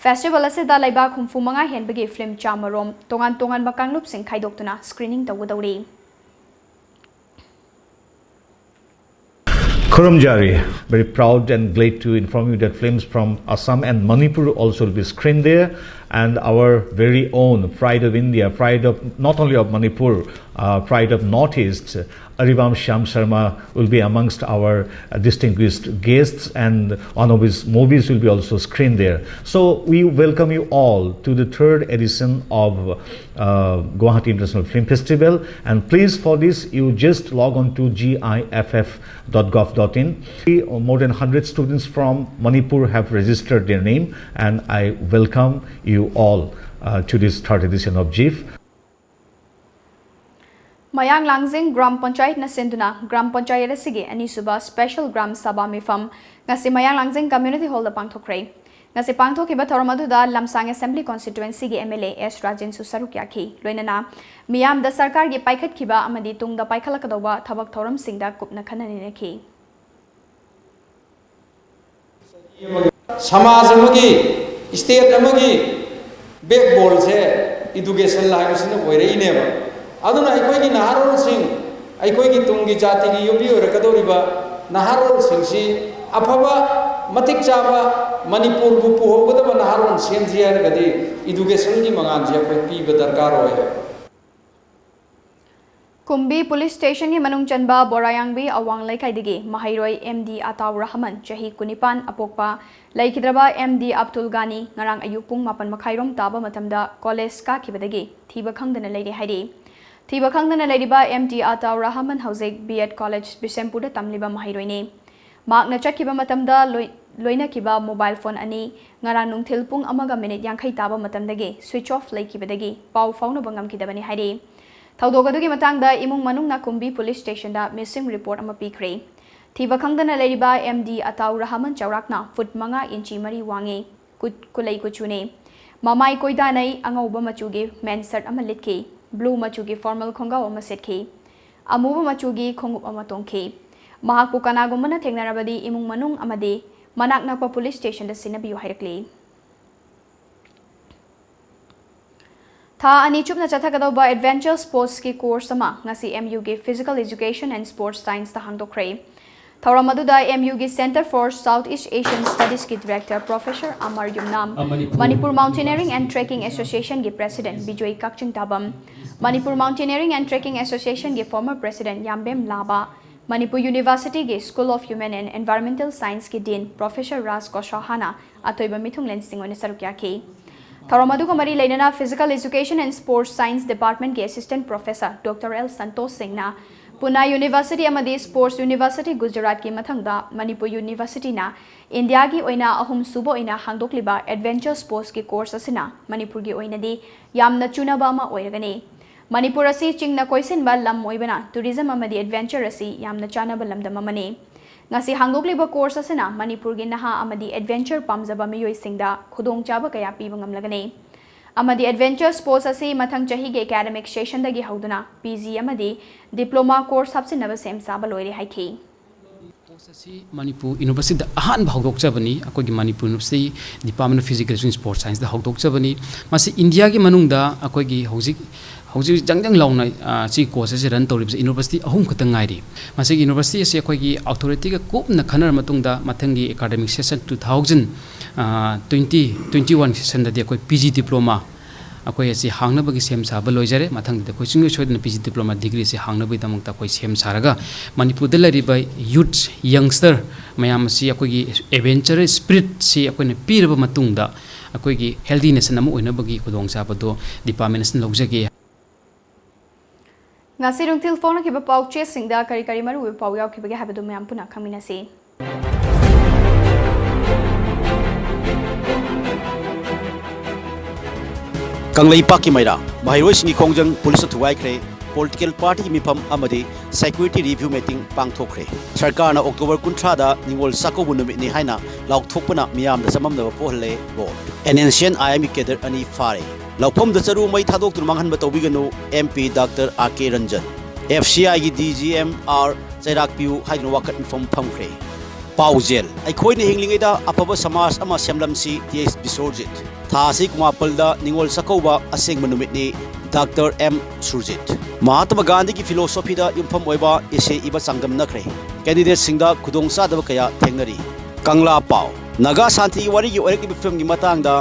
ꯐꯦꯁꯇꯤꯚꯦꯜ ꯑꯁꯤꯗ ꯂꯩꯕꯥꯛ ꯍꯨꯝꯐꯨ ꯃꯉꯥ ꯍꯦꯟꯕꯒꯤ ꯐꯤꯜꯝ ꯆꯥꯃꯔꯣꯝ ꯇꯣꯉꯥꯟ ꯇꯣꯉꯥꯟꯕ ꯀꯥꯡꯂꯨꯞꯁꯤꯡ ꯈꯥꯏꯗꯣꯛꯇꯨꯅ screening ꯇꯧꯒꯗꯧꯔꯤ꯫ Khurumjari, very proud and glad to inform you that films from Assam and Manipur also will be screened there, and our very own pride of India, pride of not only of Manipur, uh, pride of Northeast, Aribam Shyam Sharma will be amongst our uh, distinguished guests, and one of his movies will be also screened there. So we welcome you all to the third edition of uh, Guwahati International Film Festival. And please, for this, you just log on to giff.gov.in. More than one hundred students from Manipur have registered their name, and I welcome you all uh, to this third edition of GIF. ꯃꯌꯥꯡ ꯂꯥꯡꯖꯤꯡ gram ꯄꯟꯆꯥꯌꯠꯅ ꯁꯤꯟꯗꯨꯅ gram panchayat ꯑꯁꯤꯒꯤ ꯑꯅꯤꯁꯨꯕ special gram ꯁꯚꯥ ꯃꯤꯐꯝ ꯉꯁꯤ ꯃꯌꯥꯡ ꯂꯥꯡꯖꯤꯡ community ꯍꯣꯜꯗ ꯄꯥꯡꯊꯣꯛꯈ꯭ꯔꯦ꯫ ꯉꯁꯤ ꯄꯥꯡꯊꯣꯛꯈꯤꯕ ꯊꯧꯔꯝ ꯑꯗꯨꯗ ꯂꯝꯁꯥꯡ Assembly Constituencyꯒꯤ MLA S Rajenꯁꯨ ꯁꯔꯨꯛ ꯌꯥꯈꯤ꯫ ꯂꯣꯏꯅꯅ ꯃꯤꯌꯥꯝꯗ ꯁꯔꯀꯥꯔꯒꯤ ꯄꯥꯏꯈꯠꯈꯤꯕ ꯑꯃꯗꯤ ꯇꯨꯡꯗ ꯄꯥꯏꯈꯠꯂꯛꯀꯗꯧꯕ ꯊꯕꯛ ꯊꯧꯔꯝꯁꯤꯡꯗ ꯀꯨꯞꯅ ꯈꯟꯅ ꯅꯩꯅꯈꯤ꯫ ꯁꯃꯥꯖ ꯑꯃꯒꯤ, state ꯑꯃꯒꯤ backboneꯁꯦ education ꯍꯥꯏꯕꯁꯤꯅ ꯑꯣꯏꯔꯛꯏꯅꯦꯕ꯫ ꯑꯗꯨꯅ ꯑꯩꯈꯣꯏꯒꯤ ꯅꯍꯥꯔꯣꯜꯁꯤꯡ, ꯑꯩꯈꯣꯏꯒꯤ ꯇꯨꯡꯒꯤ ꯖꯥꯇꯤꯒꯤ ꯌꯨꯝꯕꯤ ꯑꯣꯏꯔꯛꯀꯗꯧꯔꯤꯕ ꯅꯍꯥꯔꯣꯜꯁꯤꯡꯁꯤ ꯑꯐꯕ, ꯃꯇꯤꯛ ꯆꯥꯕ ꯃꯅꯤꯄꯨꯔꯕꯨ ꯄꯨꯍꯧꯒꯗꯕ ꯅꯍꯥꯔꯣꯜ ꯁꯦꯝꯁꯤ ꯍꯥꯏꯔꯒꯗꯤ educationꯒꯤ ꯃꯉꯥꯜꯁꯦ ꯑꯩꯈꯣꯏ ꯄꯤꯕ ꯗꯔꯀꯥꯔ ꯑꯣꯏ꯫ ꯀꯨꯝꯕꯤ Police Stationꯒꯤ ꯃꯅꯨꯡ ꯆꯟꯕ ꯕꯣꯔꯥꯌꯥꯡꯕꯤ ꯑꯋꯥꯡ ꯂꯩꯀꯥꯏꯗꯒꯤ ꯃꯍꯩꯔꯣꯏ M D Ataur Rahman, ꯆꯍꯤ ꯀꯨꯟꯅꯤꯄꯥꯟ, ꯑꯄꯣꯛꯄ ꯂꯩꯈꯤꯗ꯭ꯔꯕ M D Abdul Ghani ꯉꯔꯥꯡ ꯑꯌꯨꯛ ꯄꯨꯡ ꯃꯥꯄꯟ ꯃꯈꯥꯏꯔꯣꯝ ꯇꯥꯕ ꯃꯇꯝꯗ college ꯀꯥꯈꯤꯕꯗꯒꯤ ꯊꯤꯕ ꯈꯪꯗꯅ ꯂꯩꯔꯦ ꯍꯥꯏꯔꯤ꯫ ꯊꯤꯕ ꯈꯪꯗꯅ ꯂꯩꯔꯤꯕ M D Ataur Rahman ꯍꯧꯖꯤꯛ B.Ed College ꯕꯤꯁꯦꯝꯄꯨꯔꯗ ꯇꯝꯂꯤꯕ ꯃꯍꯩꯔꯣꯏꯅꯤ꯫ ꯃꯍꯥꯛꯅ ꯆꯠꯈꯤꯕ ꯃꯇꯝꯗ ꯂꯣꯏ-, ꯂꯣꯏꯅꯈꯤꯕ mobile phone ꯑꯅꯤ ꯉꯔꯥꯡ ꯅꯨꯡꯊꯤꯜ ꯄꯨꯡ ꯑꯃꯒ minute ꯌꯥꯡꯈꯩ ꯇꯥꯕ ꯃꯇꯝꯗꯒꯤ switch off ꯂꯩꯈꯤꯕꯗꯒꯤ ꯄꯥꯎ ꯐꯥꯎꯅꯕ ꯉꯝꯈꯤꯗꯕꯅꯤ ꯍꯥꯏꯔꯤ꯫ ꯊꯧꯗꯣꯛ ꯑꯗꯨꯒꯤ ꯃꯇꯥꯡꯗ ꯏꯃꯨꯡ ꯃꯅꯨꯡꯅ ꯀꯨꯝꯕꯤ Police Stationꯗ missing report ꯑꯃ ꯄꯤꯈ꯭ꯔꯦ꯫ ꯊꯤꯕ ꯈꯪꯗꯅ ꯂꯩꯔꯤꯕ M D Ataur Rahman ꯆꯥꯎꯔꯥꯛꯅ ꯐꯨꯠ ꯃꯉꯥ ꯏꯟꯆꯤ ꯃꯔꯤ ꯋꯥꯡꯉꯤ꯫ ꯀꯨꯠ-, ꯀꯨꯂꯩ ꯀꯨꯆꯨꯅꯤ꯫ ꯃꯃꯥꯏ ꯀꯣꯏꯗꯥꯅꯩ, ꯑꯉꯧꯕ ꯃꯆꯨꯒꯤ men's shirt ꯑꯃ ꯂꯤꯠꯈꯤ, blue ꯃꯆꯨꯒꯤ formal ꯈꯣꯡꯒ꯭ꯔꯥꯎ ꯑꯃ ꯁꯦꯠꯈꯤ, ꯑꯃꯨꯕ ꯃꯆꯨꯒꯤ ꯈꯣꯡꯎꯞ ꯑꯃ ꯇꯣꯡꯈꯤ꯫ ꯃꯍꯥꯛꯄꯨ ꯀꯅꯥꯒꯨꯝꯕꯅ ꯊꯦꯡꯅꯔꯕꯗꯤ ꯏꯃꯨꯡ ꯃꯅꯨꯡ ꯑꯃꯗꯤ ꯃꯅꯥꯛ ꯅꯛꯄ Police Stationꯗ ꯁꯤꯟꯅꯕꯤꯌꯨ ꯍꯥꯏꯔꯛꯂꯤ꯫ ꯊꯥ ꯑꯅꯤ ꯆꯨꯞꯅ ꯆꯠꯊꯒꯗꯧꯕ Adventure Sportsꯀꯤ course ꯑꯃ ꯉꯁꯤ MUꯒꯤ Physical Education and Sports Scienceꯇ ꯍꯥꯡꯗꯣꯛꯈ꯭ꯔꯦ꯫ ꯊꯧꯔꯝ ꯑꯗꯨꯗ MUꯒꯤ Centre for South East Asian Studiesꯀꯤ Director Professor Amar Yumnam, Manipur Mountaineering and Trekking Associationꯒꯤ President Bijoy ꯀꯛꯆꯤꯡꯇꯥꯕꯝ, Manipur Mountaineering and Trekking Associationꯒꯤ former President ꯌꯥꯝꯕꯦꯝ ꯂꯥꯕꯥ, Manipur Universityꯒꯤ School of Human and Environmental Scienceꯀꯤ Dean Professor Raj Kushwahana ꯑꯊꯣꯏꯕ ꯃꯤꯊꯨꯡꯂꯦꯟꯁꯤꯡ ꯑꯣꯏꯅ ꯁꯔꯨꯛ ꯌꯥꯈꯤ꯫ ꯊꯧꯔꯝ ꯑꯗꯨꯒ ꯃꯔꯤ ꯂꯩꯅꯅ Physical Education and Sports Science Departmentꯀꯤ Assistant Professor Doctor L Santosh Singhꯅ Pune University ꯑꯃꯗꯤ Sports University Gujaratꯀꯤ ꯃꯊꯪꯗ ꯃꯅꯤꯄꯨꯔ Universityꯅ ꯏꯟꯗꯤꯌꯥꯒꯤ ꯑꯣꯏꯅ ꯑꯍꯨꯝꯁꯨꯕ ꯑꯣꯏꯅ ꯍꯥꯡꯗꯣꯛꯂꯤꯕ Adventure Sportsꯀꯤ course ꯑꯁꯤꯅ ꯃꯅꯤꯄꯨꯔꯒꯤ ꯑꯣꯏꯅꯗꯤ ꯌꯥꯝꯅ ꯆꯨꯅꯕ ꯑꯃ ꯑꯣꯏꯔꯒꯅꯤ꯫ ꯃꯅꯤꯄꯨꯔ ꯑꯁꯤ ꯆꯤꯡꯅ ꯀꯣꯏꯁꯤꯟꯕ ꯂꯝ ꯑꯣꯏꯕꯅ tourism ꯑꯃꯗꯤ adventure ꯑꯁꯤ ꯌꯥꯝꯅ ꯆꯥꯅꯕ ꯂꯝꯗꯝ ꯑꯃꯅꯤ꯫ ꯉꯁꯤ ꯍꯥꯡꯗꯣꯛꯂꯤꯕ ꯀꯣꯔꯁ ꯑꯁꯤꯅ ꯃꯅꯤꯄꯨꯔꯒꯤ ꯅꯍꯥ ꯑꯃꯗꯤ ꯑꯦꯗꯚꯦꯟꯆꯔ ꯄꯥꯝꯖꯕ ꯃꯤꯑꯣꯏꯁꯤꯡꯗ ꯈꯨꯗꯣꯡꯆꯥꯕ ꯀꯌꯥ ꯄꯤꯕ ꯉꯝꯂꯒꯅꯤ꯫ ꯑꯃꯗꯤ ꯑꯦꯗꯚꯦꯟꯆꯔ ꯁ꯭ꯄꯣꯔꯠꯁ ꯑꯁꯤ ꯃꯊꯪ ꯆꯍꯤꯒꯤ ꯑꯦꯀꯥꯗꯃꯤꯛ ꯁꯦꯁꯟꯗꯒꯤ ꯍꯧꯗꯨꯅ ꯄꯤ ꯖꯤ ꯑꯃꯗꯤ ꯗꯤꯄ꯭ꯂꯣꯃꯥ ꯀꯣꯔꯁ ꯍꯥꯞꯆꯤꯟꯅꯕ ꯁꯦꯝ ꯁꯥꯕ ꯂꯣꯏꯔꯦ ꯍꯥꯏꯈꯤ꯫ ꯀꯣꯔꯁ ꯑꯁꯤ ꯃꯅꯤꯄꯨꯔ ꯌꯨꯅꯤꯚꯔꯁꯤꯇꯤꯗ ꯑꯍꯥꯟꯕ ꯍꯧꯗꯣꯛꯆꯕꯅꯤ꯫ ꯑꯩꯈꯣꯏꯒꯤ Manipur university Department of Physical Education Sports Scienceꯗ ꯍꯧꯗꯣꯛꯆꯕꯅꯤ꯫ ꯃꯁꯤ ꯏꯟꯗꯤꯌꯥꯒꯤ ꯃꯅꯨꯡꯗ ꯑꯩꯈꯣꯏꯒꯤ ꯍꯧꯖꯤꯛ ꯍꯧꯖꯤꯛ ꯍꯧꯖꯤꯛ ꯖꯪ ꯖꯪ ꯂꯥꯎꯅ, ꯑ, ꯁꯤꯒꯤ ꯀꯣꯔꯁ ꯑꯁꯤ ꯔꯟ ꯇꯧꯔꯤꯕꯁꯤ ꯌꯨꯅꯤꯚꯔꯁꯤꯇꯤ ꯑꯍꯨꯝ ꯈꯛꯇ ꯉꯥꯏꯔꯤ꯫ ꯃꯁꯤꯒꯤ ꯌꯨꯅꯤꯚꯔꯁꯤꯇꯤ ꯑꯁꯤ ꯑꯩꯈꯣꯏꯒꯤ ꯑꯣꯊꯣꯔꯤꯇꯤꯒ ꯀꯨꯞꯅ ꯈꯟꯅꯔ ꯃꯇꯨꯡꯗ ꯃꯊꯪꯒꯤ ꯑꯦꯀꯥꯗꯃꯤꯛ ꯁꯦꯁꯟ two thousand, ꯑ, twenty twenty-one ꯁꯦꯁꯟꯗꯗꯤ ꯑꯩꯈꯣꯏ ꯄꯤ ꯖꯤ ꯗꯤꯄ꯭ꯂꯣꯃꯥ ꯑꯩꯈꯣꯏ ꯑꯁꯤ ꯍꯥꯡꯅꯕꯒꯤ ꯁꯦꯝ ꯁꯥꯕ ꯂꯣꯏꯖꯔꯦ꯫ ꯃꯊꯪꯗꯗꯤ ꯑꯩꯈꯣꯏ ꯁꯨꯡꯁꯣꯏ ꯁꯣꯏꯗꯅ ꯄꯤ ꯖꯤ ꯗꯤꯄ꯭ꯂꯣꯃꯥ ꯗꯤꯒ꯭ꯔꯤꯁꯤ ꯍꯥꯡꯅꯕꯒꯤꯗꯃꯛꯇ ꯑꯩꯈꯣꯏ ꯁꯦꯝ ꯁꯥꯔꯒ ꯃꯅꯤꯄꯨꯔꯗ ꯂꯩꯔꯤꯕ ꯌꯨꯠꯁ, ꯌꯪꯁꯇꯔ ꯃꯌꯥꯝ ꯑꯁꯤ ꯑꯩꯈꯣꯏꯒꯤ ꯑꯦꯗꯚꯦꯟꯆꯔ ꯁ꯭ꯄꯤꯔꯤꯠꯁꯤ ꯑꯩꯈꯣꯏꯅ ꯄꯤꯔꯕ ꯃꯇꯨꯡꯗ ꯑꯩꯈꯣꯏꯒꯤ ꯍꯦꯜꯗꯤ ꯅꯦꯁꯟ ꯑꯃ ꯑꯣꯏꯅꯕꯒꯤ ꯈꯨꯗꯣꯡꯆꯥꯕꯗꯣ ꯗꯤꯄꯥꯔꯠꯃꯦꯟ ꯑꯁꯤꯅ ꯂꯧꯖꯒꯦ꯫ ꯉꯁꯤ ꯅꯨꯡꯊꯤꯜ ꯐꯣꯡꯅꯈꯤꯕ ꯄꯥꯎꯆꯦꯁꯤꯡꯗ ꯀꯔꯤ ꯀꯔꯤ ꯃꯔꯨꯑꯣꯏꯕ ꯄꯥꯎ ꯌꯥꯎꯈꯤꯕꯒꯦ ꯍꯥꯏꯕꯗꯨ ꯃꯌꯥꯝ ꯄꯨꯟꯅ ꯈꯪꯃꯤꯟꯅꯁꯤ꯫ ꯀꯪꯂꯩꯄꯥꯛꯀꯤ ꯃꯩꯔꯥ, ꯃꯍꯩꯔꯣꯏꯁꯤꯡꯒꯤ ꯈꯣꯡꯖꯪ ꯄꯨꯂꯤꯁꯅ ꯊꯨꯒꯥꯏꯈ꯭ꯔꯦ꯫ ꯄꯣꯂꯤꯇꯤꯀꯦꯜ ꯄꯥꯔꯇꯤꯒꯤ ꯃꯤꯐꯝ ꯑꯃꯗꯤ ꯁꯦꯀ꯭ꯌꯨꯔꯤꯇꯤ ꯔꯤꯚ꯭ꯌꯨ ꯃꯤꯇꯤꯡ ꯄꯥꯡꯊꯣꯛꯈ꯭ꯔꯦ꯫ ꯁꯔꯀꯥꯔꯅ ꯑꯣꯛꯇꯣꯕꯔ ꯀꯨꯟꯊ꯭ꯔꯥꯗ ꯅꯤꯉꯣꯜ ꯆꯥꯛꯀꯧꯕ ꯅꯨꯃꯤꯠꯅꯤ ꯍꯥꯏꯅ ꯂꯥꯎꯊꯣꯛꯄꯅ ꯃꯤꯌꯥꯝꯗ ꯆꯃꯝꯅꯕ ꯄꯣꯛꯍꯜꯂꯦ꯫ ꯕꯣꯔꯗ ꯑꯦꯟ ꯑꯦꯟ ꯁꯤ ꯑꯦꯟ ꯑꯥꯏ ꯑꯦꯝꯒꯤ ꯀꯦꯗꯔ ꯑꯅꯤ ꯐꯥꯔꯦ꯫ ꯂꯧꯐꯝꯗ ꯆꯔꯨ ꯃꯩ ꯊꯥꯗꯣꯛꯇꯨꯅ ꯃꯥꯡꯍꯟꯕ ꯇꯧꯕꯤꯒꯅꯨ, ꯑꯦꯝ ꯄꯤ ꯗꯥꯛꯇꯔ ꯑꯥꯔ ꯀꯦ ꯔꯟꯖꯟ꯫ ꯑꯦꯐ ꯁꯤ ꯑꯥꯏꯒꯤ ꯗꯤ ꯖꯤ ꯑꯦꯝ ꯑꯥꯔ ꯆꯩꯔꯥꯛ ꯄꯤꯌꯨ ꯍꯥꯏꯗꯨꯅ ꯋꯥꯀꯠ ꯃꯤꯐꯝ ꯐꯝꯈ꯭ꯔꯦ꯫ ꯄꯥꯎꯖꯦꯜ: ꯑꯩꯈꯣꯏꯅ ꯍꯤꯡꯂꯤꯉꯩꯗ ꯑꯐꯕ ꯁꯃꯥꯖ ꯑꯃ ꯁꯦꯝꯂꯝꯁꯤ, ꯇꯤ ꯑꯩꯆ ꯕꯤꯁꯣꯔꯖꯤꯠ꯫ ꯊꯥ ꯑꯁꯤ ꯀꯨꯟꯃꯥꯄꯜꯗ ꯅꯤꯉꯣꯜ ꯆꯥꯛꯀꯧꯕ ꯑꯁꯦꯡꯕ ꯅꯨꯃꯤꯠꯅꯤ, ꯗꯥꯛꯇꯔ ꯑꯦꯝ ꯁꯨꯔꯖꯤꯠ꯫ ꯃꯍꯥꯇꯃꯥ ꯒꯥꯟꯙꯤꯒꯤ ꯐꯤꯂꯣꯁꯣꯐꯤꯗ ꯌꯨꯝꯐꯝ ꯑꯣꯏꯕ ꯏꯁꯦ ꯏꯕ ꯆꯥꯡꯗꯝꯅꯈ꯭ꯔꯦ꯫ ꯀꯦꯟꯗꯤꯗꯦꯠꯁꯤꯡꯗ ꯈꯨꯗꯣꯡꯆꯥꯗꯕ ꯀꯌꯥ ꯊꯦꯡꯅꯔꯤ꯫ ꯀꯪꯂꯥ ꯄꯥꯎ: ꯅꯥꯒꯥ ꯁꯥꯟꯇꯤꯒꯤ ꯋꯥꯔꯤꯒꯤ ꯑꯣꯏꯔꯛꯂꯤꯕ ꯐꯤꯕꯝꯒꯤ ꯃꯇꯥꯡꯗ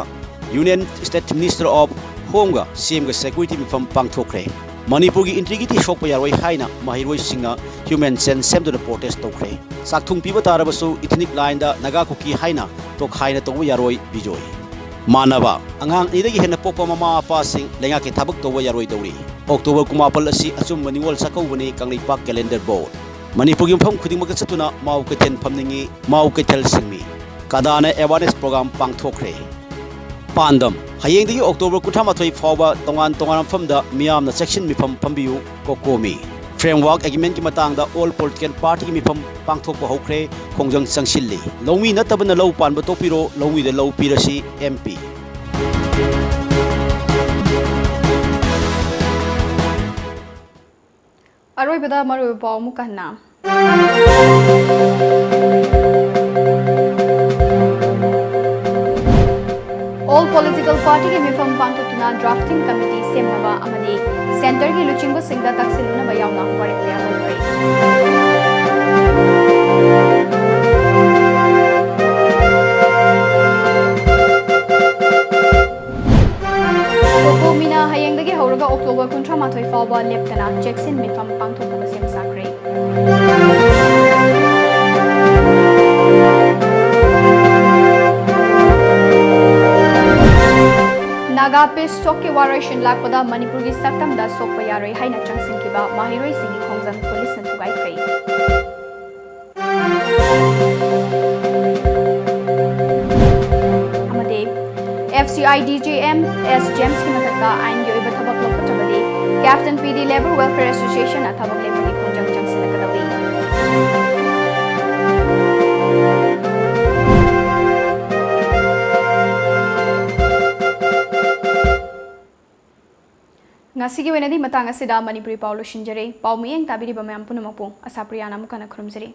Union State Minister of Homeꯒ ꯁꯤ ꯑꯦꯝꯒ ꯁꯦꯀ꯭ꯌꯨꯔꯤꯇꯤ ꯃꯤꯐꯝ ꯄꯥꯡꯊꯣꯛꯈ꯭ꯔꯦ꯫ ꯃꯅꯤꯄꯨꯔꯒꯤ ꯏꯟꯇꯤꯒ꯭ꯔꯤꯇꯤ ꯁꯣꯛꯄ ꯌꯥꯔꯣꯏ ꯍꯥꯏꯅ ꯃꯍꯩꯔꯣꯏꯁꯤꯡꯅ ꯍ꯭ꯌꯨꯃꯦꯟ ꯆꯦꯟ ꯁꯦꯝꯗꯨꯅ ꯄ꯭ꯔꯣꯇꯦꯁ ꯇꯧꯈ꯭ꯔꯦ꯫ ꯆꯥꯛꯊꯨꯡ ꯄꯤꯕ ꯇꯥꯔꯕꯁꯨ ꯏꯊꯅꯤꯛ ꯂꯥꯏꯟꯗ ꯅꯥꯒꯥ ꯀꯨꯀꯤ ꯍꯥꯏꯅ ꯇꯣꯈꯥꯏꯅ ꯇꯧꯕ ꯌꯥꯔꯣꯏ, ꯕꯤꯖꯣꯏ꯫ ꯃꯥꯟꯅꯕ: ꯑꯉꯥꯡ ꯑꯅꯤꯗꯒꯤ ꯍꯦꯟꯅ ꯄꯣꯛꯄ ꯃꯃꯥ ꯃꯄꯥꯁꯤꯡ ꯂꯩꯉꯥꯛꯀꯤ ꯊꯕꯛ ꯇꯧꯕ ꯌꯥꯔꯣꯏꯗꯧꯔꯤ꯫ ꯑꯣꯛꯇꯣꯕꯔ ꯀꯨꯟꯃꯥꯄꯜ ꯑꯁꯤ ꯑꯆꯨꯝꯕ ꯅꯤꯉꯣꯜ ꯆꯥꯛꯀꯧꯕꯅꯤ, ꯀꯪꯂꯩꯄꯥꯛ ꯀꯦꯂꯦꯟꯗꯔ ꯕꯣꯔꯗ꯫ ꯃꯅꯤꯄꯨꯔꯒꯤ ꯃꯐꯝ ꯈꯨꯗꯤꯡꯃꯛꯇ ꯆꯠꯇꯨꯅ ꯃꯥꯎ ꯀꯩꯊꯦꯜ ꯐꯝꯅꯤꯡꯏ, ꯃꯥꯎ ꯀꯩꯊꯦꯜ ꯁꯤꯡꯃꯤ꯫ ꯀꯗꯥꯅ ꯑꯦꯋꯥꯔꯅꯦꯁ ꯄ꯭ꯔꯣꯒ꯭ꯔꯥꯝ ꯄꯥꯡꯊꯣꯛꯈ꯭ꯔꯦ꯫ ꯄꯥꯟꯗꯝ: ꯍꯌꯦꯡꯗꯒꯤ ꯑꯣꯛꯇꯣꯕꯔ ꯀꯨꯟꯊ꯭ꯔꯥ ꯃꯥꯊꯣꯏ ꯐꯥꯎꯕ ꯇꯣꯉꯥꯟ ꯇꯣꯉꯥꯟꯕ ꯃꯐꯝꯗ ꯃꯤꯌꯥꯝꯅ ꯆꯦꯛꯁꯤꯟ ꯃꯤꯐꯝ ꯐꯝꯕꯤꯌꯨ, ꯀꯣꯀꯣꯃꯤ꯫ Framework Agreement ꯀꯤ ꯃꯇꯥꯡꯗ all political party ꯒꯤ ꯃꯤꯐꯝ ꯄꯥꯡꯊꯣꯛꯄ ꯍꯧꯈ꯭ꯔꯦ꯫ ꯈꯣꯡꯖꯪ ꯆꯪꯁꯤꯜꯂꯤ꯫ ꯂꯧꯃꯤ ꯅꯠꯇꯕꯅ ꯂꯧ ꯄꯥꯟꯕ ꯇꯣꯛꯄꯤꯔꯣ, ꯂꯧꯃꯤꯗ ꯂꯧ ꯄꯤꯔꯁꯤ, M P꯫ ꯑꯔꯣꯏꯕꯗ ꯃꯔꯨꯑꯣꯏꯕ ꯄꯥꯎ ꯑꯃꯨꯛ ꯍꯟꯅ꯫ All political party ꯒꯤ ꯃꯤꯐꯝ ꯄꯥꯡꯊꯣꯛꯇꯨꯅ drafting committee ꯁꯦꯝꯅꯕ ꯑꯃꯗꯤ centre ꯒꯤ ꯂꯨꯆꯤꯡꯕꯁꯤꯡꯗ ꯇꯛꯁꯤꯜꯂꯨꯅꯕ ꯌꯥꯎꯅ ꯋꯥꯔꯦꯞ ꯀꯌꯥ ꯂꯧꯈ꯭ꯔꯦ꯫ COCOMI ꯅ ꯍꯌꯦꯡꯗꯒꯤ ꯍꯧꯔꯒ October ꯀꯨꯟꯊ꯭ꯔꯥ ꯃꯥꯊꯣꯏ ꯐꯥꯎꯕ ꯂꯦꯞꯇꯅ ꯆꯦꯛꯁꯤꯟ ꯃꯤꯐꯝ ꯄꯥꯡꯊꯣꯛꯅꯕ ꯁꯦꯝ ꯁꯥꯈ꯭ꯔꯦ꯫ Naga Peace Talk ꯀꯤ ꯋꯥꯔꯣꯏꯁꯤꯟ ꯂꯥꯛꯄꯗ ꯃꯅꯤꯄꯨꯔꯒꯤ ꯁꯛꯇꯝꯗ ꯁꯣꯛꯄ ꯌꯥꯔꯣꯏ ꯍꯥꯏꯅ ꯆꯪꯁꯤꯟꯈꯤꯕ ꯃꯍꯩꯔꯣꯏꯁꯤꯡꯒꯤ ꯈꯣꯡꯖꯪ ꯄꯨꯂꯤꯁꯅ ꯊꯨꯒꯥꯏꯈ꯭ꯔꯦ꯫ ꯑꯃꯗꯤ FCI DGM S James ꯀꯤ ꯃꯊꯛꯇ ꯑꯥꯏꯟꯒꯤ ꯑꯣꯏꯕ ꯊꯕꯛ ꯂꯧꯈꯠꯇ꯭ꯔꯕꯗꯤ CAPTENPD Labour Welfare Association ꯅ ꯊꯕꯛ ꯂꯦꯞꯄꯒꯤ ꯈꯣꯡꯖꯪ ꯆꯪꯁꯤꯜꯂꯛꯀꯗꯧꯔꯤ꯫ ꯉꯁꯤꯒꯤ ꯑꯣꯏꯅꯗꯤ ꯃꯇꯥꯡ ꯑꯁꯤꯗ ꯃꯅꯤꯄꯨꯔꯤ ꯄꯥꯎ ꯂꯣꯏꯁꯤꯟꯖꯔꯦ꯫ ꯄꯥꯎ ꯃꯤꯠꯌꯦꯡ ꯇꯥꯕꯤꯔꯤꯕ ꯃꯌꯥꯝ ꯄꯨꯝꯅꯃꯛꯄꯨ ꯑꯁꯥꯄ꯭ꯔꯤꯌꯥꯅ ꯑꯃꯨꯛ ꯍꯟꯅ ꯈꯨꯔꯨꯝꯖꯔꯤ꯫